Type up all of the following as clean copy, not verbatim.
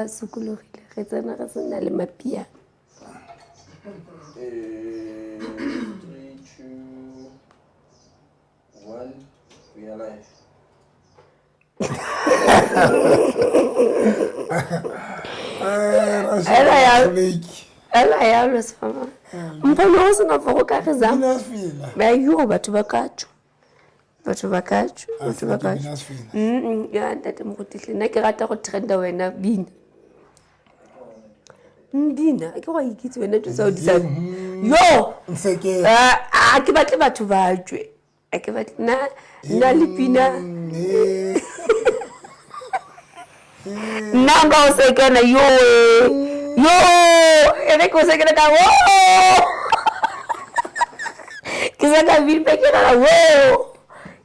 Sokologile re tsena re sena le mapiano. 3, 2, 1, we are live. Ela yalo sefama. Mpho no go sena fo go ka re zama. Ba yo batho ba ka tšwa. Batho ba ka tšwa, batho ba ka tšwa. Ya ntate Moruti nna ke rata go trenda wena bina. Bina, ke go ikitse wena tso tsa di Yo! A ke batle batho ba tšwe. A ke batle nna nna le pina. Nna nka o sekena yo yo e re ke o sekena ka wo ke sa ka bimpe ke rara wo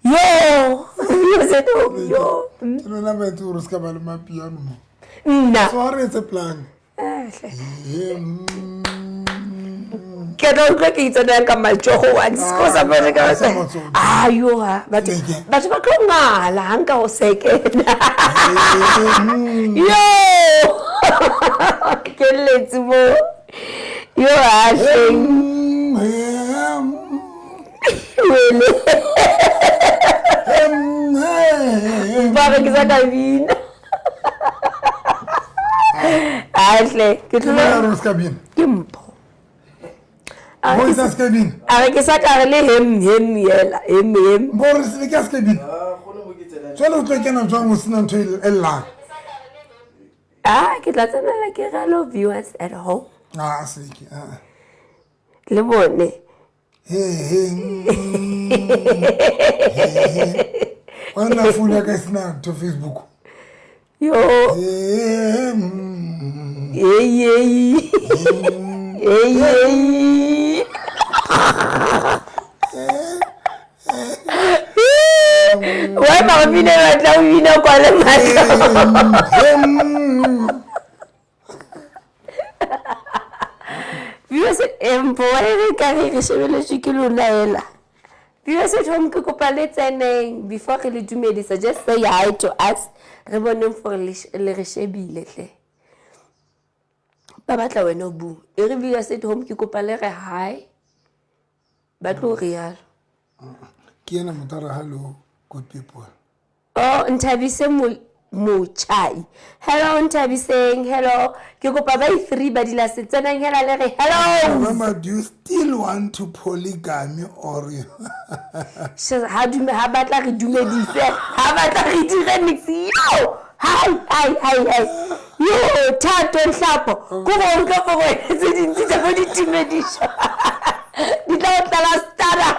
yo yo se to yo Ke lona ba etse gore se ka ba le mapiano mo. Nna So ha re etse plan. Ke tla utlwa ke itsenang ka matsogo once ko sa bone ka ayoa batho batho ba tlo ngala ga nka go sekena yo ke letse mo yo ahleng wele mpare ke sa ka bina ahle ke ke mpho a re ke sa ka re le hem hem yela hem hem gore se ke se bina jwale o tlo kena jwang o sena ntho e llang? A ke tla tsenela ke hello viewers at home. A se ke le bone. Wa nna phone ya ka e sena ntho Facebook. Yo. Hey hey. Hey hey. Wa ba bina ba tla o bina kwa le matlo. Viewers empo wa re ka re re shebeletswe ke lona ela. Viewers at home ke kopa le tseneng before re le dumedisa, just say hi to us re boneng gore le re shebile tle. Ba batla wena o bua. E re viewers at home ke kopa le re hi. Ba tlo re yalo. Ke ena motho a re hello good people. Oh, Nthabise Mochai. Hello Nthabiseng, hello. Ke kopa ba i3 ba dila se tsenang hela le re hello. Mama, do you still want to polygamy or you? Ha dume ha batla re dumedise, ha batla re dire nix. Yo! Hi hi hi hi. Yo, Thato Nhlapo. Ko go utlwa go go tse dintsi tsa bo ditumedišo. Di tla o tlala stara.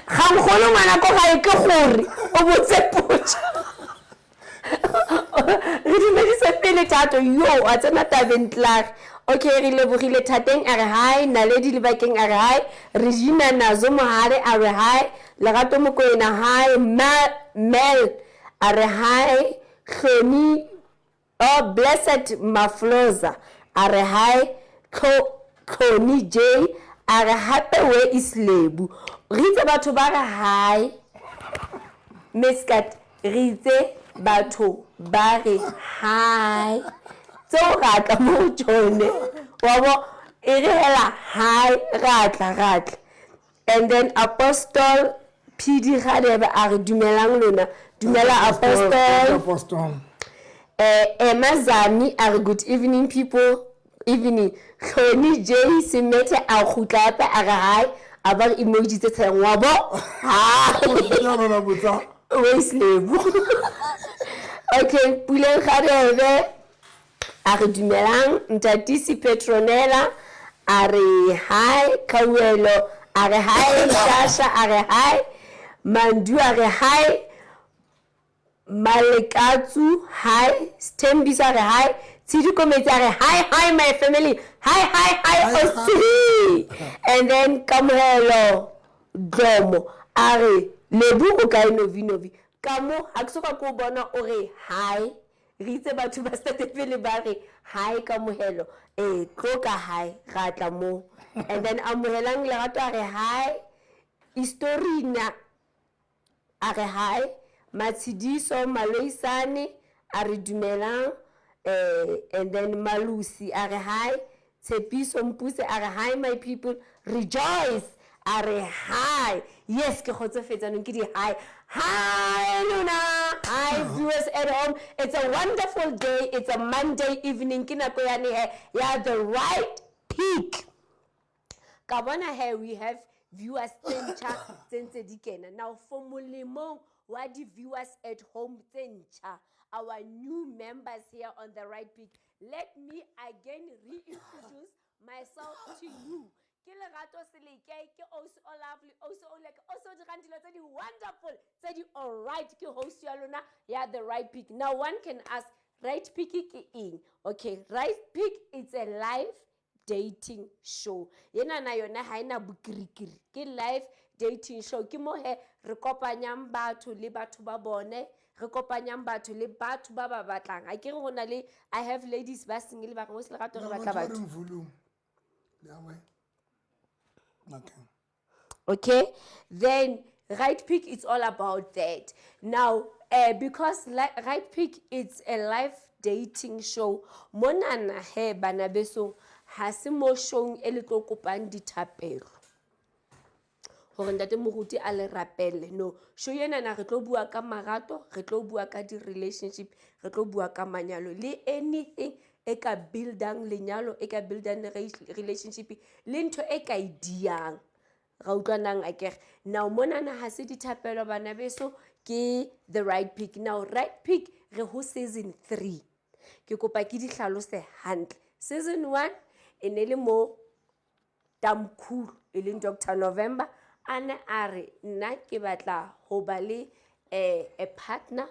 Gangkgolo ngwana ko gae ke gore o botse potso. Re dumedise pele Thato yo a tsena tabeng tlare. Okay, re lebogile Thateng a re hi, Naledi Lebakeng a re hi, Regina Nazo Mohare a re hi, Lerato Mokoena hi, Mel a re hi, Hloni oh Blessed Mafloza a re hi, Tlhoni J a re hape where is Lebu. Re itse batho ba re hi. Miskat re itse batho ba re hi. Tseo ra tla mo tsone. Wa bo e re hela hi ra tla ra tla. And then Apostle PD Gadebe a re dumelang lona. Dumela Apostle. Apostle. Emma Zami a re good evening people. Evening. Hloni J Semete a kgutla hape a re hi. A ba re emoji tse tshehang wa bo. Hi. Lebu. Okay, Puleng Gadebe a re dumelang. Ntatisi Petronella a re hi. Kauelo a re hi. Shasha a re hi. Mandu a re hi. Malekatsu hi. Sthembiso a re hi. Tshidi Kometsi a re hi hi my family. Hi hi hi Osi. And then Kamohelo Dlomo a re Lebu o kae Novi Novi. Kamo ha ke soka ko bona o re hi. Re itse batho ba state pele ba re hi Kamohelo. Tlo ka hi ra tla mo. And then Amohelang Lerato a re hi. Istorina a re hi. Matshidiso Maloisane A re dumelang. And then Malusi a re hi. Tshepiso Mpuse a re hi, my people. Rejoice a re hi. Yes, ke kgotsofetse anong ke di hi. Hi lona. Hi viewers at home. It's a wonderful day. It's a Monday evening. Ke nako yane he ya The Right Pick. Ka bona he we have viewers tse ntjha tse ntse di kena. Now, for molemong wa di-viewers at home tse ntjha, our new members here on The Right Pick, let me again reintroduce myself to you. Ke Lerato Seleke, ke ausi o lovely, ausi o leke, ausi o dirang dilo tse di wonderful, tse di alright. Ke host ya lona ya The Right Pick. Now, one can ask, Right Pick ke eng? Okay, Right Pick, it's a live dating show. Yenana yona ha ena bokirikiri, ke live dating show. Ke mo he re kopanyang batho le batho ba bone, re kopanyang batho le batho ba ba batlang. A ke re go na le, I have ladies ba single, ba re, "Mo Lerato, re batla batho." Volume. Yeah, way. Okay. Okay, then Right Pick, it's all about that. Now, because Right Pick, it's a live dating show, monana he bana beso, ha se mo showng e le tlo kopang dithapelo hore ntate moruti a le rapelle. No show enana, re tlo bua ka marato, re tlo bua ka di-relationship, re tlo bua ka manyalo le anything e ka buildang lenyalo, e ka buildang relationship le ntho e ka e diyang. Ra utlwanang akere? Now monana ha se dithapelo, bana beso, ke The Right Pick. Now, Right Pick, re ho season 3. Ke kopa ke di hlalose hantle. Season 1 e ne le mo tamkhulu, e leng Dr November, a ne a re, "Nna ke batla ho ba le a partner,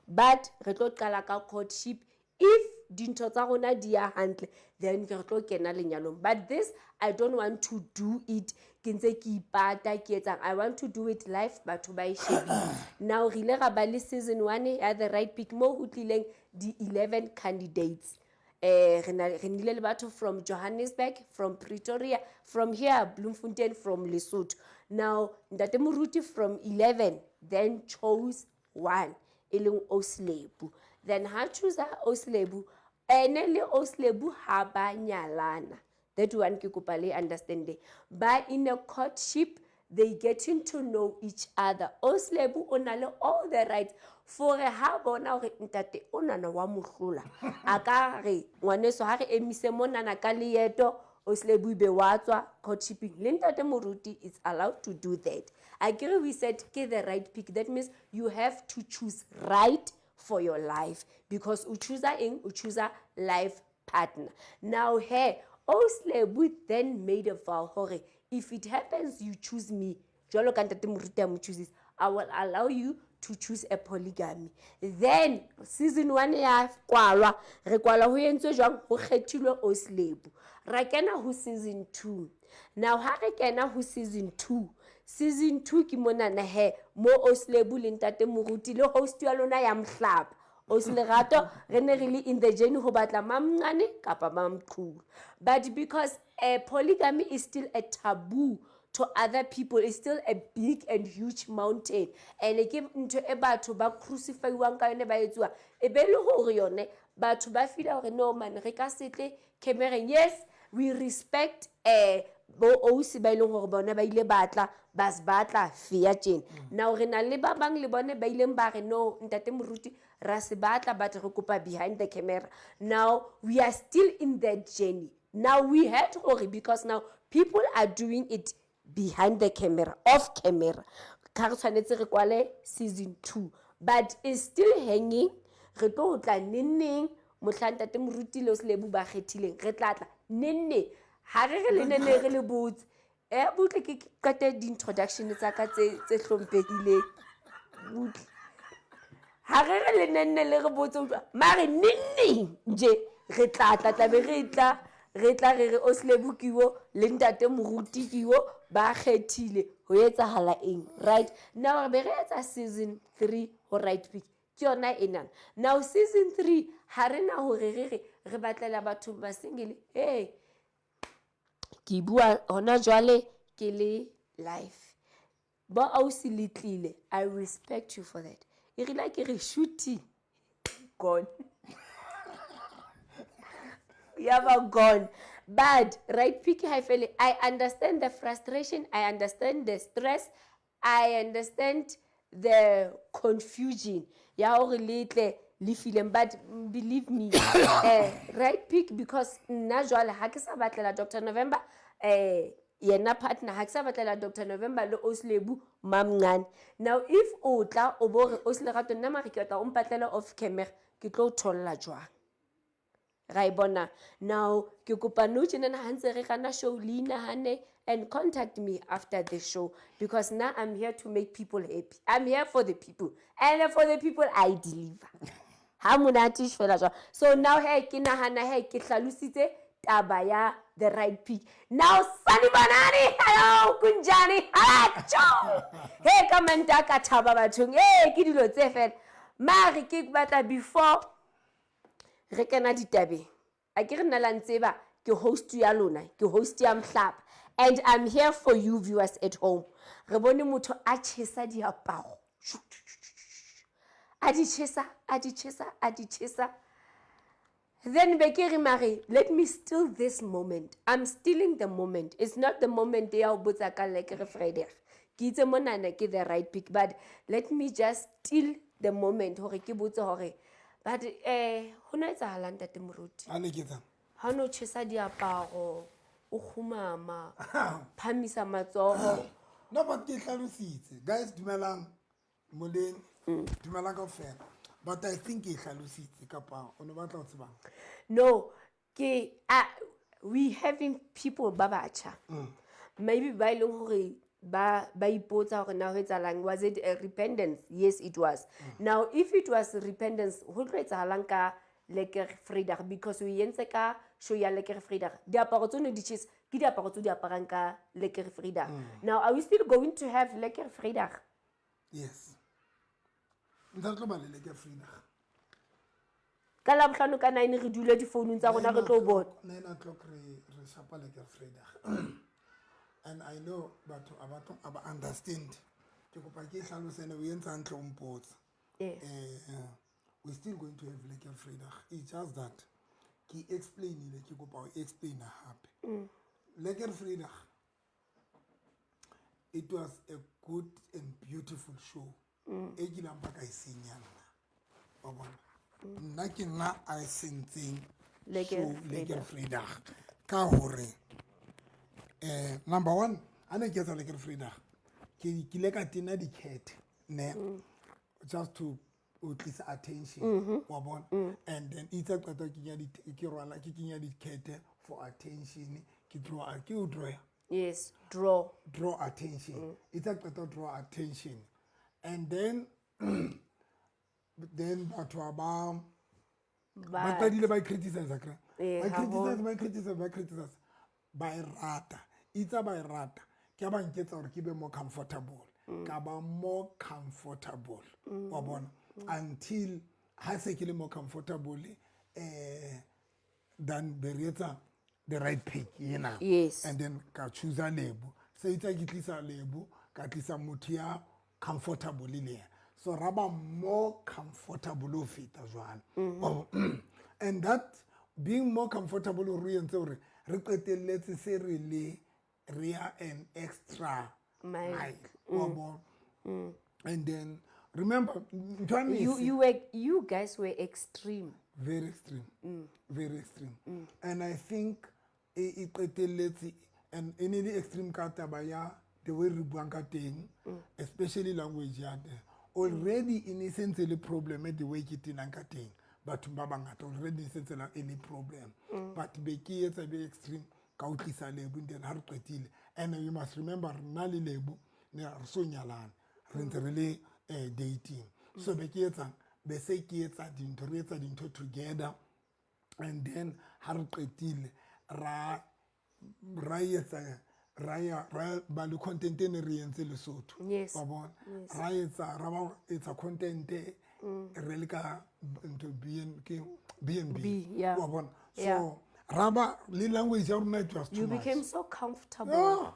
but re tlo qala ka courtship. If dintho tsa rona di ya hantle, then ke re tlo kena lenyalong. But this, I don't want to do it ke ntse ke ipata ke etsang. I want to do it live, batho ba e shebile." Now re ile ra ba le season 1 ya The Right Pick, mo ho tlileng di-11 candidates. Re nnile le batho from Johannesburg, from Pretoria, from here Bloemfontein, from Lesotho. Now ntate moruti from 11 then chose one, e leng Oslebu. Then ha choose Oslebu, ene le Oslebu ha ba nyalana. That one ke kopa le understanding. Ba in a courtship, they getting to know each other. Oslebu o na le all the rights for ha bona hore ntate o nana wa mohlola, a ka re, "Ngwaneso, ha re emise monana ka leeto." Oslebu be wa tswa courtshiping le ntate moruti. Is allowed to do that. Akere we said ke The Right Pick? That means you have to choose right for your life, because o choose eng? O choose life partner. Now he Oslebu then made a vow hore, "If it happens you choose me, jwalo ka ntate moruti a mo chooses, I will allow you to choose a polygamy." Then season 1 ya kwalwa. Re kwalwa ho entswe jwang? Ho kgethilwe Oslebu. Ra kena ho season 2. Now ha re kena ho season 2, season 2 ke monana he mo Oslebu le ntate moruti le host ya lona ya mohlapa, Oslerato, re ne re le in the journey ho batla mamncane kapa mamqhulu. But because polygamy is still a taboo to other people, it's still a big and huge mountain, and ke ntho e batho ba crucifyiwang ka yone, ba etsuwa e be le hore yone batho ba feela hore no man, re ka se tle camereng. Yes, we respect bo ausi ba e leng hore bona ba ile batla ba se batla fea tjena. Now re na le ba bang le bone ba ileng ba re, "No, ntate moruti, ra se batla, but re kopa behind the camera." Now we are still in that journey. Now we had hore because now people are doing it behind the camera, off camera, ka re tshwanetse re kwale season 2, but is still hanging. Re tlo ho tla neng neng mohlang ntate moruti le Oslebu ba kgethileng, re tla tla neng neng. Ha re re le nene re le botse e butle, ke qete di-introduction tsa ka tse hlomphehileng butle. Ha re re le nenne le re botse utlwa, mare neng neng nje re tla tla tlabe re tla re tla re re Oslebu kiwo le ntate moruti kiwo ba kgethile, ho etsahala eng. Right now re be re etsa season 3 ho Right Pick, ke yona enana. Now season 3, ha re na hore re re re batlela batho ba single. Hey, ke bua hona jwale ke le live, bo ausi le tlile, I respect you for that. E rile ke re shooting. Gone. Ya ba gone. But right pick ha e fele, I understand the frustration, I understand the stress, I understand the confusion ya hore le tle le fileng. But believe me, right pick, because nna jwale ha ke sa batlela Dr November, yena partner, ha ke sa batlela Dr November le Oslebu mamncane. Now if o tla o bo re o Lerato, nna mare ke batla o mpatlele off camera, ke tlo o tholla jwang? Ra e bona. Now ke kopa nou tjenana ha ntse re rana show, le inahane and contact me after the show, because now I'm here to make people happy. I'm here for the people, and for the people I deliver. Ha monate fela jwalo. So now he ke nahana he ke hlalositse taba ya the right pick. Now sanibonani, hello, kunjani, hacho he ka manta ka thaba bathong e ke dilo tse fela. Mare ke batla before re kena ditabeng, a ke re nna la ntseba, ke host ya lona, ke host ya Mhlapa, and I'm here for you viewers at home. Re bone motho a tjhesa diaparo, a di tjhesa, a di tjhesa, a di tjhesa. Then be ke re mare let me steal this moment. I'm stealing the moment. It's not the moment ya ho botsa ka Lekker Vrydag. Ke itse monana ke the right pick, but let me just steal the moment hore ke botse hore but ho no etsahalang, ntate moruti? A ne ke etsang? Ha no tjhesa diaparo, o kgumama, phamisa matsoho. No, but ke hlalositse. Guys, dumelang moleng, dumelang kaofela. But I think ke hlalositse, kapa o ne batla ho tsebang? No, ke we having people ba batjha maybe ba e leng hore ba ipotsa hore na ho etsahalang. Was it a repentance? Yes, it was. Now if it was repentance, ho tlo etsahalang ka Lekker Vrydag? Because o entse ka show ya Lekker Vrydag, diaparo tsone di tjhesa, ke diaparo tse di aparang ka Lekker Vrydag. Now are we still going to have Lekker Vrydag? Yes, ntse re tlo ba le Lekker Vrydag. Ka Labohlano ka 9 re dule difounung tsa rona, re tlo bona. 9 o'clock re shapa Lekker Vrydag. And I know batho a batho a ba understand. Ke kopa ke hlalose ene o entse hantle o mpotsa. We're still going to have Lekker Vrydag. It's just that ke explainile, ke kopa ho explaina hape. Lekker Vrydag, it was a good and beautiful show e kileng ba ka e senya nna, wa bona? Nna ke nna a e sentseng. Lekker Show Vrydag. Lekker Vrydag ka hore number one, a ne ke etsa Lekker Vrydag, ke kile ka tena dikhethe ne, just to o tlisa attention, wa bona? And then itse qeta ke kenya ke rwala, ke kenya dikhethe for attention, ke draw, ke o draw. Yes, draw. Draw attention. Itse qeta draw attention, and then batho ba qadile ba criticize kra. Ba criticize, ba criticize, ba criticize, ba e rata. Itse ba e rata, ke a ba nketsa hore ke be more comfortable, ka ba more comfortable, wa bona? Until ha se ke le more comfortable, than be re etsa the right pick ena. And then ka choose Lebo. Se itse ke tlisa Lebo, ka tlisa motho ya comfortable le yena, so ra ba more comfortable ho feta jwale. Oh, and that being more comfortable re entse hore re qetelletse se re le re ya an extra mile. Mile, wa bona? And then remember ntho ya You mese- you guys were extreme. Very extreme, very extreme. And I think e qetelletse and e ne le extreme ka taba ya the way re buang ka teng, especially language ya teng. Already e ne sentse le problem the way ke tenang ka teng, bathong ba bangata already e sentse e le problem. But be ke etsa be extreme ka ho tlisa Lebo. Then ha re qetile, and you must remember nna le Lebo ne re so nyalane, re ntse re le dating. So be ke etsang, be se ke etsa dintho, re etsa dintho together. And then ha re qetile ra etsa ra ya ra ba le content e ne re entse Lesotho. Wa bona? Ra etsa, ra ba etsa content re le ka ntho BN ke BNB. B, yeah. Wa bona? So ra ba le language ya rona, it was too You much. became so comfortable. No,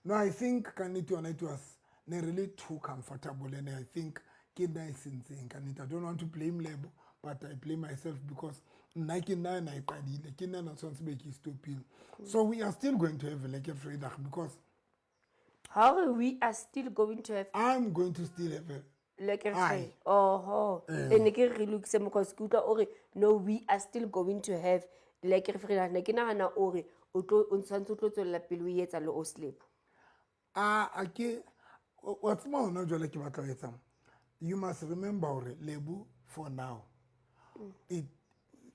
no, I think ka nnete yona it was ne re le too comfortable, and I think ke nna e sentseng ka nnete. I don't want to blame Lebo, But I blame myself because nna ke nna na e qadile, ke nna na tshwanetse be ke e stopile. So we are still going to have a Lekker Vrydag because How are we are still going to have I'm going to still have a Lekker Aye. Vrydag. Oho. E ne ke re lokise because ke utlwa o re no, we are still going to have Lekker Vrydag. Ne ke nahana o re o tlo o tshwanetse o tlo tswella pele o e etsa le Oslebo. A ke wa tseba hona jwale ke batla ho etsang. You must remember hore Lebo for now it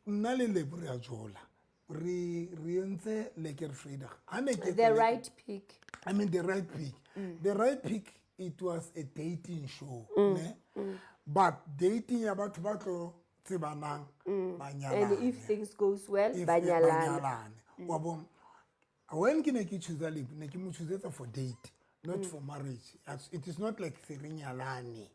nna le Lebo re a jola, re entse Lekker Vrydag ha ne ke The right pick. I mean the right pick. The right pick, it was a dating show, ne? But dating ya batho ba tlo tsebanang ba And nyalane. if things goes well, If ba nyalana. Nyalane. Wa bona? When ke ne ke choose Lebo, ne ke mo choosetsa for date, not for marriage. It is not like se re nyalane.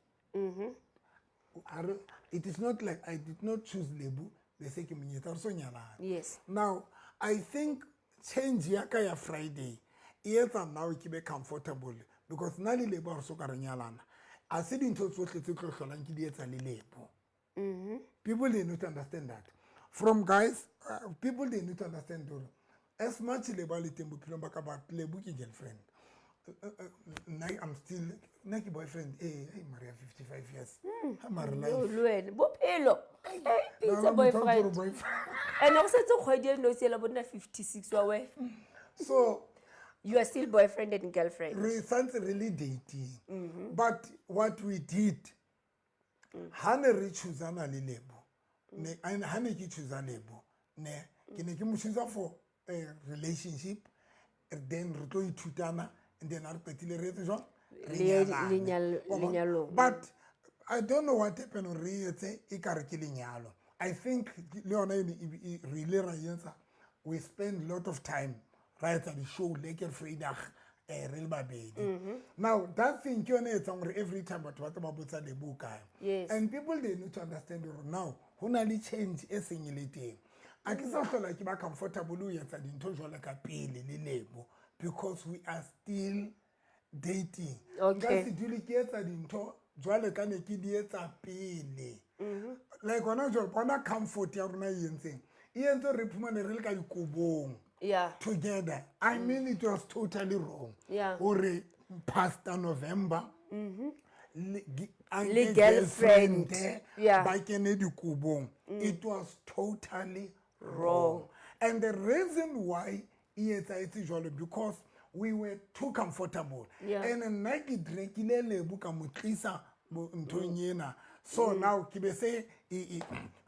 It is not like I did not choose Lebo, be se ke mo nyetsa, re so nyalane. Now, I think change ya ka ya Friday e etsa now ke be comfortable because nna le Lebo ha re so ka re nyalana. A se dintho tsohle tse tlo hlolang ke di etsa le Lebo. People, they need to understand that. From guys, people, they need to understand hore as much Lebo a le teng bophelong ba ka, but Lebo ke girlfriend. Nna I'm still nna ke boyfriend. Eh, hey, Maria 55 years. Ha mara Yo, life. le wena bophelo. Eh, Nna pitsa motho a ntse boyfriend. o re boyfriend. And go setse kgwedi e nosi ela bonna 56 wa we. So You are still boyfriend and girlfriend. Re santse re le dating, but what we did ha ne re choosana le Lebo ne, and ha ne ke choosa Lebo ne, ke ne ke mo choosa for a relationship, then re tlo ithutana and then ha re qetile re etse jwang? Re nyalane. Wa bona? Lenyalong. But I don't know what happened hore re etse e kare ke lenyalo. I think le yona e ne re ile ra etsa, we spend lot of time ra etsa di-show Lekker Vrydag re le babedi. Now that thing ke yone e etsang gore every time batho ba tlo ba botsa Lebo o kae. And people, they need to understand gore now ho na le change e seng e le teng. A ke sa hlola ke ba comfortable ho etsa dintho jwalo ka pele le Lebo because we are still dating. Nka se dule ke etsa dintho jwale ka ne ke di etsa pele. Like hona jwale bona comfort ya rona e entseng e entse hore re iphumane re le ka dikobong together. I mean, it was totally wrong hore Pastor November a Le nke girlfriend. girlfriend, ba kene dikobong. It was totally wrong, and the reason why e etsahetse jwalo because we were too comfortable. And nna ke drekile Lebo ka mo tlisa nthong ena. So now ke be se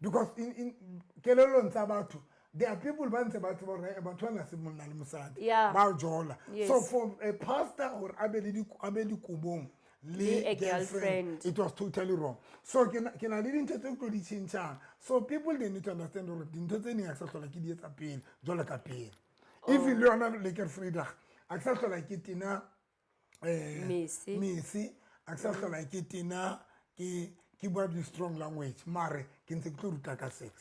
because in kelellong tsa batho there are people ba ntse ba tseba hore batho bana se monna le mosadi, ba jola. So for a pastor hore a be le a be dikobong le Le a girlfriend, girlfriend. it was totally wrong. So ke na le dintho tse ke tlo di tjhentjhang. So people, they need to understand hore dintho tse ding ha ke sa hlola ke di etsa pele jwalo ka pele. Even le yona Lekker Vrydag, ha ke sa hlola ke tena Mese. mese, ha ke sa hlola ke tena ke bua di-strong language, mare ke ntse ke tlo ruta ka sex.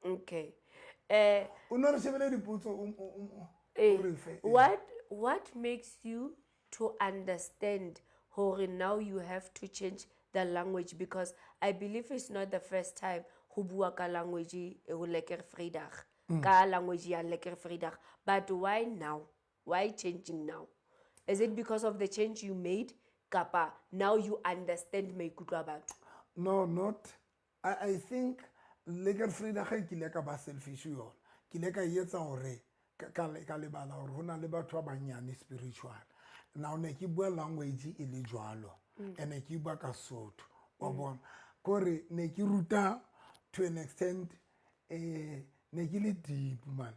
Okay. O no re shebele dipotso o re fe. What makes you to understand hore now you have to change the language? Because I believe it's not the first time ho bua ka language e ho Lekker Vrydag, ka language ya Lekker Vrydag. But why now? Why changing now? Is it because of the change you made, kapa now you understand maikutlo a batho? No, not. I think Lekker Vrydag ke ile ka ba selfish yona. Ke ile ka e etsa hore ka lebala hore ho na le batho ba banyane spiritual. Now ne ke bua language e le jwalo, and ke bua ka Sotho. Wa bona? Kore ne ke ruta to an extent, ne ke le deep man.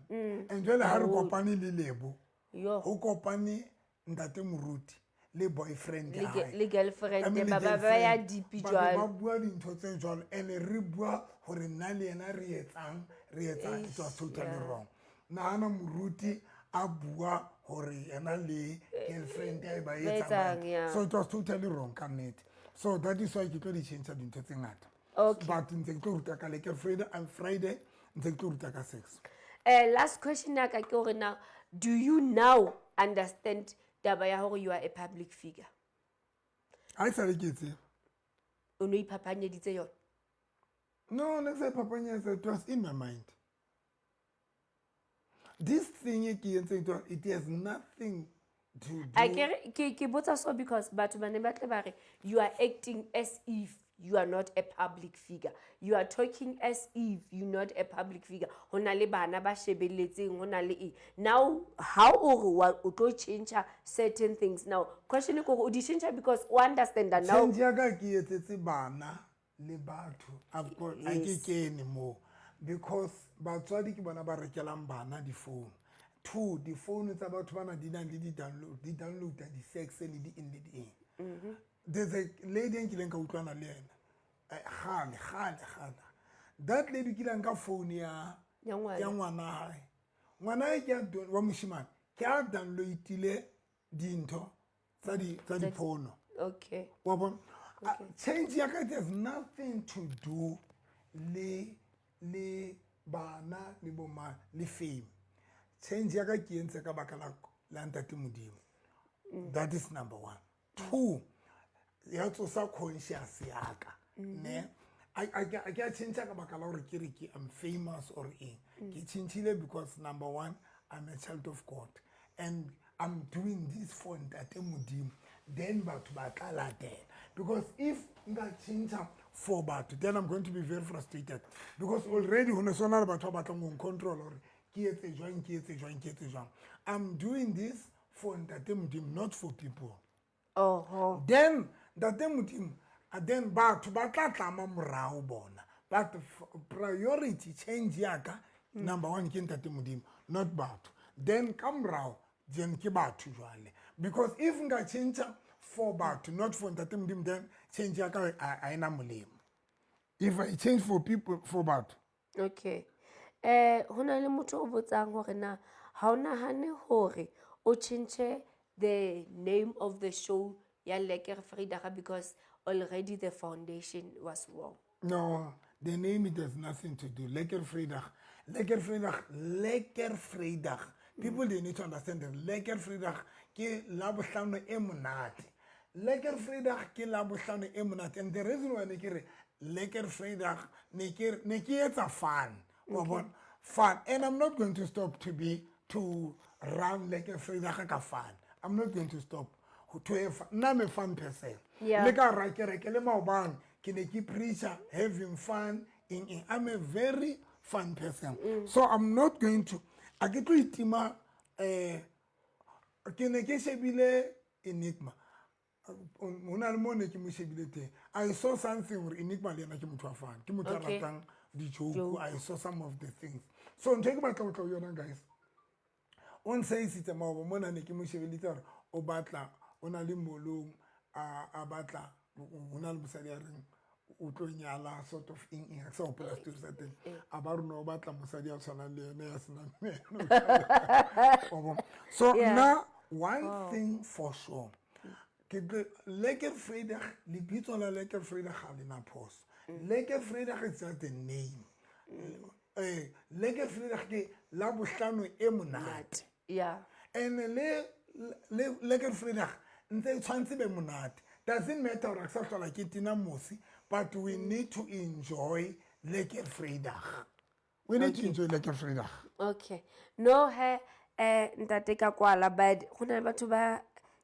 And jwale ha re kopane le Lebo, Yo. ho kopane ntate moruti le boyfriend ya Le hae. le girlfriend, I mean, le ba ya girlfriend. deep Ba jwalo. ba bua dintho tse jwalo, and re bua hore nna le yena re etsang, re etsang. It was totally wrong. Nahana moruti a bua hore yena le girlfriend ya hae ba Ba etsang. etsang, yeah. So it was totally wrong ka nnete. So that is why ke tlo di change dintho tse ngata. But ntse ke tlo ruta ka Lekker Vrydag and Friday ntse ke tlo ruta ka sex. Last question ya ka ke hore now, do you now understand taba ya hore you are a public figure? Ha e sale ke e tseba. O no iphapanyeditse yona? No, ne ke sa iphapanyetsa. It was in my mind. This thing e ke entseng, it has nothing to do. A ke re ke botsa so because batho ba ne ba tle ba re you are acting as if you are not a public figure, you are talking as if you not a public figure. Ho na le bana ba shebelletseng, ho na le eng. Now how o re o tlo change certain things now, question ke gore o di change because o understand that now. Change ya ka ke etsetse bana le batho. I've got a ke kene mo because batswadi ke bona ba rekelang bana difounu. Two, difounu tsa batho bana di nang le di-download, di downloada di-sex le di eng le di eng. There's a lady e nkileng ka utlwana le ena, kgale kgale kgale. That lady kile a nka phone ya Ya ngwana. Ya ngwana hae. Ngwana hae ke a wa moshemane ke a downloadile dintho tsa dipono. Wa bona? Change ya ka, it has nothing to do le bana le boma le fame. Change ya ka ke entse ka baka la ntate Modimo. That is number one. Two, ya tsosa conscious ya ka ne. A ke a change ka baka la hore ke re ke I'm famous or eng. Ke changile because number one, I'm a child of God and I'm doing this for ntate Modimo. Then batho ba tla latela, because if nka change for batho, then I'm going to be very frustrated, because already ho ne sona le batho ba batlang ho control hore ke etse jwang, ke etse jwang, ke etse jwang. I'm doing this for ntate Modimo, not for people. Then ntate Modimo, then batho ba tla tlama morao bona, but priority change ya ka, number one ke ntate Modimo, not batho. Then ka morao then ke batho jwale, because if nka change for batho, not for ntate Modimo, then change ya ka a ena molemo if I change for people, for batho. Okay, ho na le motho o botsang hore na ha o nahane hore o change the name of the show ya Lekker Vrydag because already the foundation was wrong. No, the name, it has nothing to do. Lekker Vrydag. Lekker Vrydag. Lekker Vrydag. People, they need to understand that Lekker Vrydag ke Labohlano e monate. Lekker Vrydag ke Labohlano e monate. And the reason why ne ke re Lekker Vrydag, ne ke etsa fun. Wa bona? Fun. And I'm not going to stop to run Lekker Vrydag ka fun. I'm not going to stop to have fun. Nna, I'm a fun person. Le ka ra kereke le maobane ke ne ke preacher, having fun in. I'm a very fun person, so I'm not going to, a ke tlo itima. Ke ne ke shebile Enigma, ho na le mo ne ke mo shebile teng, I saw something gore Enigma le yena ke motho wa fun, ke motho a ratang di-joke. Joke. I saw some of the things. So ntho e ke batla ho tla ho yona, guys, o ntshaisitse maoba mona ne ke mo shebelitse hore o batla o na le molong a batla ho na le mosadi a reng o tlo nyala, sort of eng eng, a ke sa hopola story sa teng. A ba rona o batla mosadi a tshwanang le ene ya senang meno. Wa bona? So nna, one thing for sure, ke Lekker Vrydag, lebitso la Lekker Vrydag ga le na phoso. Lekker Vrydag is just the name. Lekker Vrydag ke Labohlano e monate. And le Lekker Vrydag ntse e tshwanetse be monate. Doesn't matter gore ke sa hlola ke tina mosi, but we need to enjoy Lekker Vrydag. We need to enjoy Lekker Vrydag. Okay, no he, ntate ka kwala, but go na le batho ba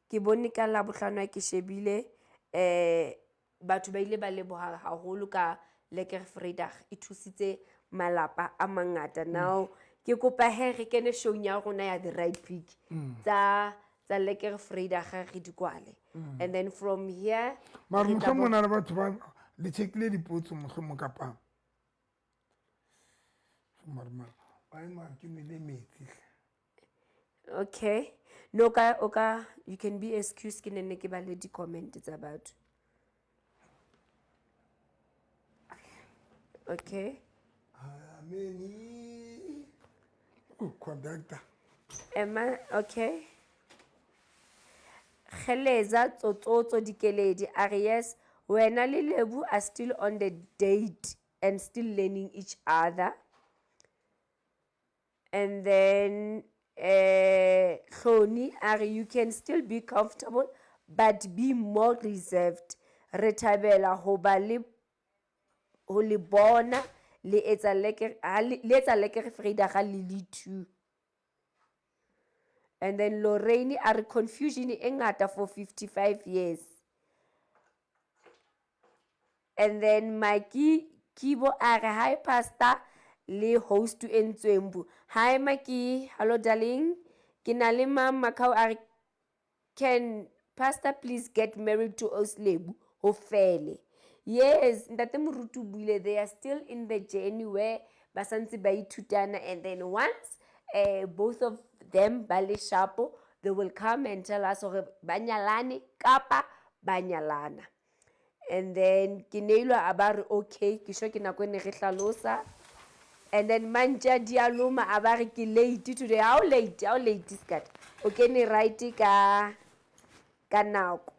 ke bone ka Labohlano ha ke shebile, batho ba ile ba leboha haholo ka Lekker Vrydag, e thusitse malapa a mangata. Now ke kopa he re kene showng ya rona ya The Right Pick, tsa Lekker Vrydag re di kwale, and then from here mare re tla mohlomong na le batho ba le checkile dipotso mohlomong kapa mare ai mare ke nwele metsi hle. Okay, no, ka o ka, you can be excused, ke nenne ke ba le di-comment tsa batho. Okay. Ameni. Oh, conductor. Emma, okay. Kgeleza tsotsotso dikeledi a re yes, wena le Lebo are still on the date and still learning each other. And then Hloni a re you can still be comfortable but be more reserved. Re thabela ho ba le ho le bona le etsa lekker ha le etsa lekker Vrydag le le two. And then Lorraine a re confusion e ngata for 55 years. And then Maki Kibo a re hi pastor le host e ntswembu. Hi Maki, hello darling. Ke na le Mam Makau a re can pastor please get married to Oslebu ho fele. Yes, Ntate Moruti o buile they are still in the journey where ba santse ba ithutana, and then once both of them ba le sharpo, they will come and tell us hore ba nyalane kapa ba nyalana. And then ke neilwa a ba re okay, ke sure ke nako e ne re hlalosa. And then mantja dialoma a ba re ke late today. How late? How late skat? O kene right ka nako.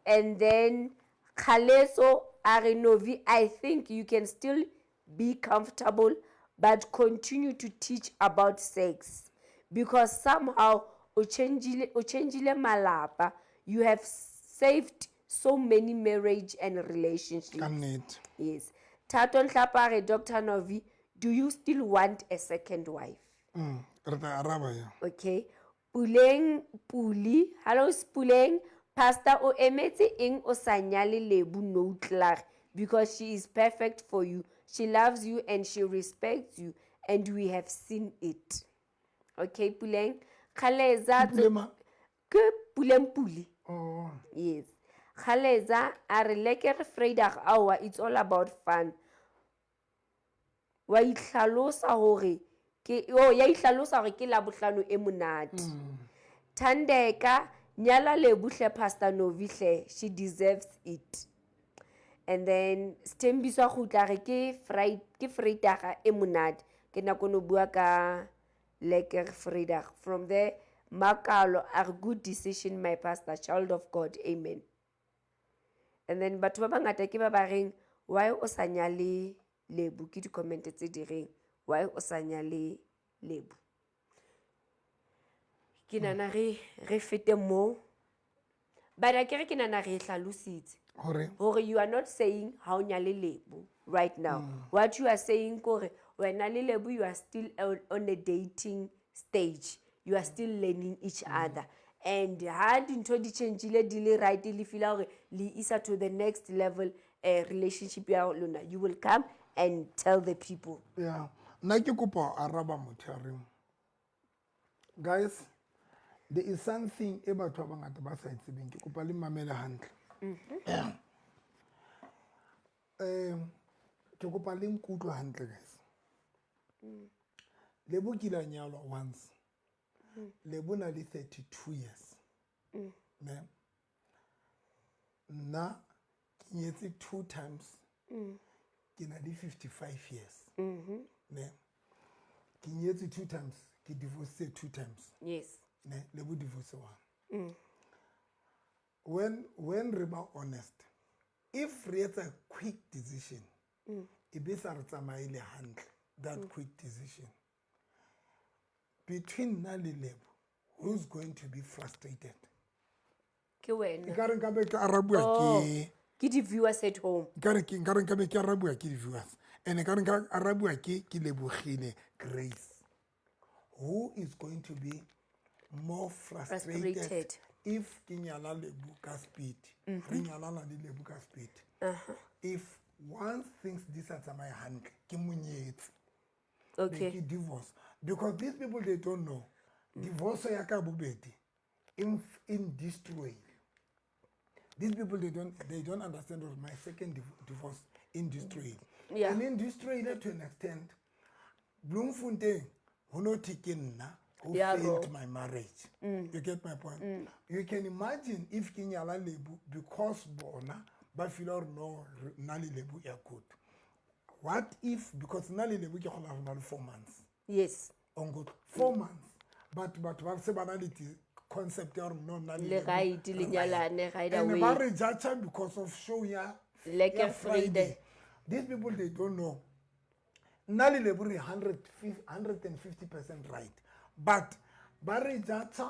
And then Khaleso a re Novi, I think you can still be comfortable but continue to teach about sex because somehow o changile malapa. You have saved so many marriage and relationships. Ka nnete. Yes. Thato Ntlhapa re Dr. Novi, do you still want a second wife? Re tla araba ya. Okay. Puleng Puli, hello Puleng. Pastor o emetse eng o sa nyale Lebo no klaar, because she is perfect for you. She loves you and she respects you, and we have seen it. Okay, Puleng. Khaleza Pulema. Ke Puleng Puli. Oh. Yes. Khaleza a re lekker Vrydag awa, it's all about fun. Wa itlhalosa hore ke oh ya itlhalosa hore ke Labohlano e monate. Thandeka nyala Lebo hle Pastor Novi hle, she deserves it. And then Sthembiso kgutla re ke Friday, ke Vrydag e monate. Ke nako no bua ka lekker Vrydag. From there Makalo are good decision my pastor, child of God, amen. And then batho ba bangata ke ba ba reng why o sa nyale Lebo, ke di-comment tse di reng why o sa nyale Lebo. Ke nana re fete mo, but a kere ke nana re hlalositse hore you are not saying ha o nyale Lebo right now. What you are saying kore wena le Lebo you are still on a dating stage, you are still learning each other. And ha dintho di changile di le right, le feel hore le isa to the next level relationship ya lona, you will come and tell the people. Yeah, nna ke kopa ho araba motho ya reng. Guys, there is something e batho ba bangata ba sa e tsebeng, ke kopa le mamele hantle. Ke kopa le nkutlwe hantle guys. Lebo kile a nyalwa once. Lebo na le 32 years. Ne? Nna ke nyetse 2 times. Ke na le 55 years. Ne? Ke nyetse 2 times, ke divorced 2 times. Yes. Ne? Lebo divorce 1. When re ba honest, if re etsa quick decision, e be sa re tsamaile hantle, that quick decision. Between nna le Lebo, who's going to be frustrated? Ke wena. Nkare nka be ke arabuwa ke Ke di-viewers at home. Nkare ke, nkare nka be ke arabuwa ke di-viewers. And nkare nka arabuwa ke Lebogile Grace. Who is going to be more frustrated, Frustrated. if ke nyala Lebo ka speed? Re nyalana le Lebo ka speed. If once things di sa tsamaye hantle, ke monyetse. Okay. Ke divorce. Because these people, they don't know. Divorce ya ka bobedi in destroy. These people, they don't understand what my second divorce in destroy. Yeah. And in destroy to an extent, Bloemfontein, ho no thwe ke nna who Yeah, failed bro. my marriage. You get my point? You can imagine if ke nyala Lebo because bona ba feel or no nna le Lebo ya good. What if because nna le Lebo ke kgona ho na le 4 months? Yes. On good 4 months. But ba se ba na le concept ya hore no nna le Le Lebo right, le right. nyalane right And away. ba re judge because of show ya Lekker ya Friday. Friday. These people, they don't know. Nna le Lebo re 150% right. But ba re judge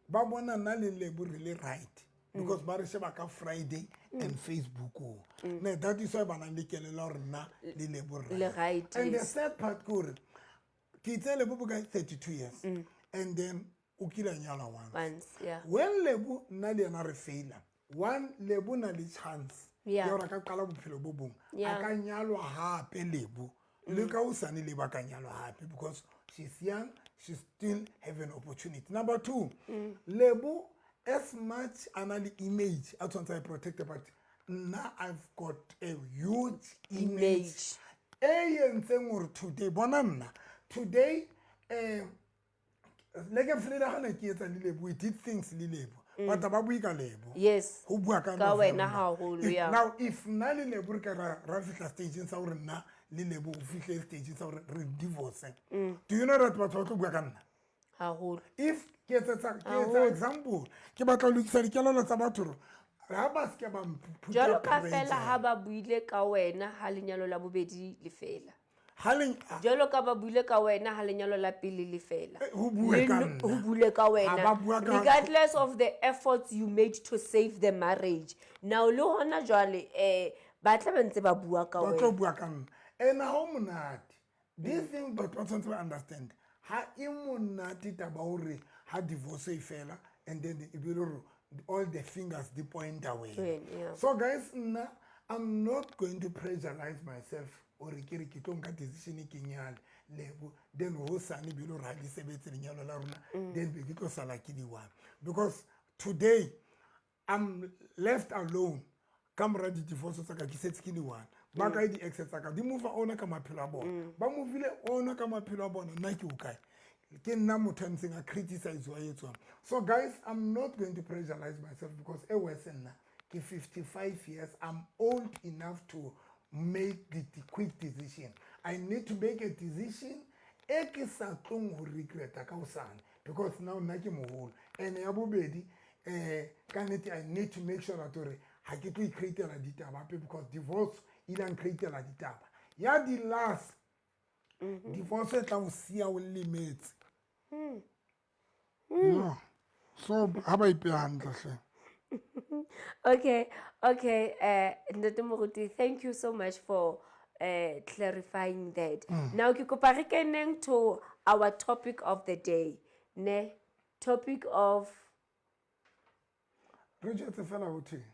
ba bona nna le Lebo re le right. Because ba re sheba ka Friday And Facebookong ne, that is why ba nang le kelello ya gore nna le Lebo re Le right, And the sad part ke gore ke itse Lebo bokae? 32 years, and then o kile a nyalwa once. Once, yeah. When Lebo, nna le yena re faila one, Lebo na le chance ya gore a ka qala bophelo bo bongwe. A ka nyalwa hape Lebo, le ka osane Lebo a ka nyalwa hape because she's young, she still have an opportunity. Number two, Lebo, as much a na le image a tshwanetse a e protecte, but nna I've got a huge image Image. e entseng gore today bona nna today, le ke felela ga ne ke etsa le Lebo, we did things le Lebo, but ba bue ka Lebo. Ho bua ka Ka wena November. Haholo, yeah. Now if nna le Lebo re ka ra fihla stageng sa gore nna le Lebo o fihle stageng sa gore re divorce, do you know that batho ba tlo bua ka nna? Haholo. If ke etsetsa, ke etsa example, ke batla ho lokisa dikelello tsa batho hore ha ba se ke ba mphuta Jwalo ka pressure. fela ha ba buile ka wena ha lenyalo la bobedi le fela. Ha le Jwalo ka ba buile ka wena ha lenyalo la pele le fela. Ho bue Le ka no- nna. Ho bule ka wena. Ha ba bua ka- Regardless of the efforts you made to save the marriage. Now le hona jwale ba tla ba ntse ba bua ka Ba tlo wena. bua ka nna, and ha o monate this thing, batho ba tshwanetse ba understand, ha e monate taba hore ha divorce e fela and then e be le hore all the fingers di point away. Wena, yeah. So guys, nna I'm not going to pressurize myself ore ke re ke tlo nka decision ke nyale Lebo, then hosane be le hore ha di sebetse lenyalo la rona, then be ke tlo sala ke di one, because today I'm left alone ka mora di-divorce tsa ka, ke setse ke le one. Ba kae di-ex tsa ka? Di move ona ka maphelo a bona, ba movile ona ka maphelo a bona. Nna ke o kae? Ke nna motho a ntseng a criticize wa etswang. So guys, I'm not going to pressurize myself because e worse, nna ke 55 years, I'm old enough to make the quick decision. I need to make a decision e ke sa tlong ho regreta ka hosane because now nna ke moholo. And ya bobedi, ka nnete I need to make sure that hore ha ke tlo icreatela ditaba hape because divorce e ile ya ncreatela ditaba ya di-last divorce e tla o siya o lemetse. No, so ha ba ipeya hantle hle. Okay. Ntate Moruti, thank you so much for clarifying that. Now, ke kopa re keneng to our topic of the day. Ne? Topic of Re jwetse fela ho thweng.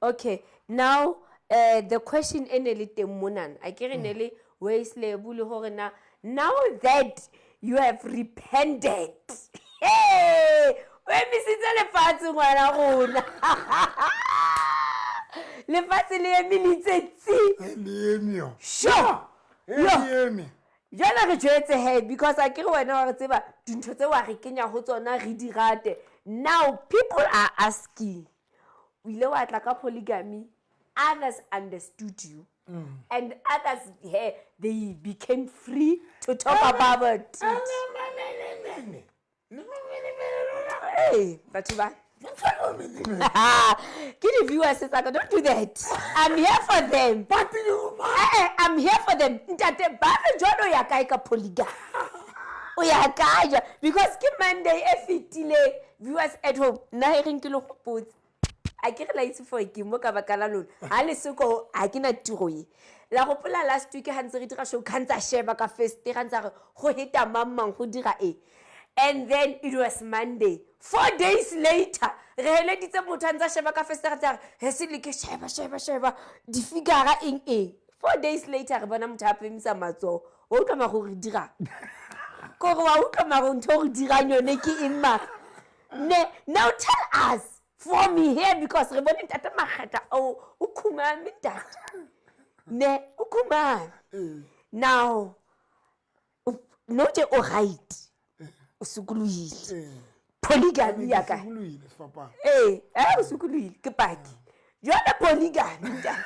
Okay, now the question e ne le teng monana. A ke re ne le where is Lebo le hore na now that you have repented. Hey, o emisitse lefatshe ngwana rona. Lefatshe le eme le itse tsi. E le eme yo. Sure. E Yo. le eme. Jwale re jwetse he, because a ke re wena wa re tseba dintho tse wa re kenya ho tsona re di rate. Now people are asking, o ile wa tla ka polygamy, others understood you and others he, they became free to talk about it. Hey, batho ba ke di-viewers tsa ka, don't do that, I'm here for them. I'm here for them. Ntate, ba re jwalo o ya kae ka polygamy? O ya kae because ke Monday e fetileng, viewers at home, nna e reng ke le gopotse, a ke re la itse for ke mo ka baka la lona ga le seko ga ke na tiro e la gopola. Last week ga ntse re dira show, ka ntse a sheba ka first ga ntse a re go heta mang mang go dira e, and then it was Monday, 4 days later, re heleditse motho a ntse a sheba ka first ga ntse a re he se le ke sheba sheba sheba difigara eng eng. 4 days later re bona motho a pemisa matsogo. Wa utlwa mare gore re dirang kore wa utlwa mare ntho o re dirang yone ke eng mare ne? Now tell us from here, because re bone ntate Makgetha o khumame, ntate ne o khumame now no tje o right, o sokolohile, polygamy ya ka. Sokolohile sefapano. Ee, o sokolohile ke paki. Jwale polygamy, ntate,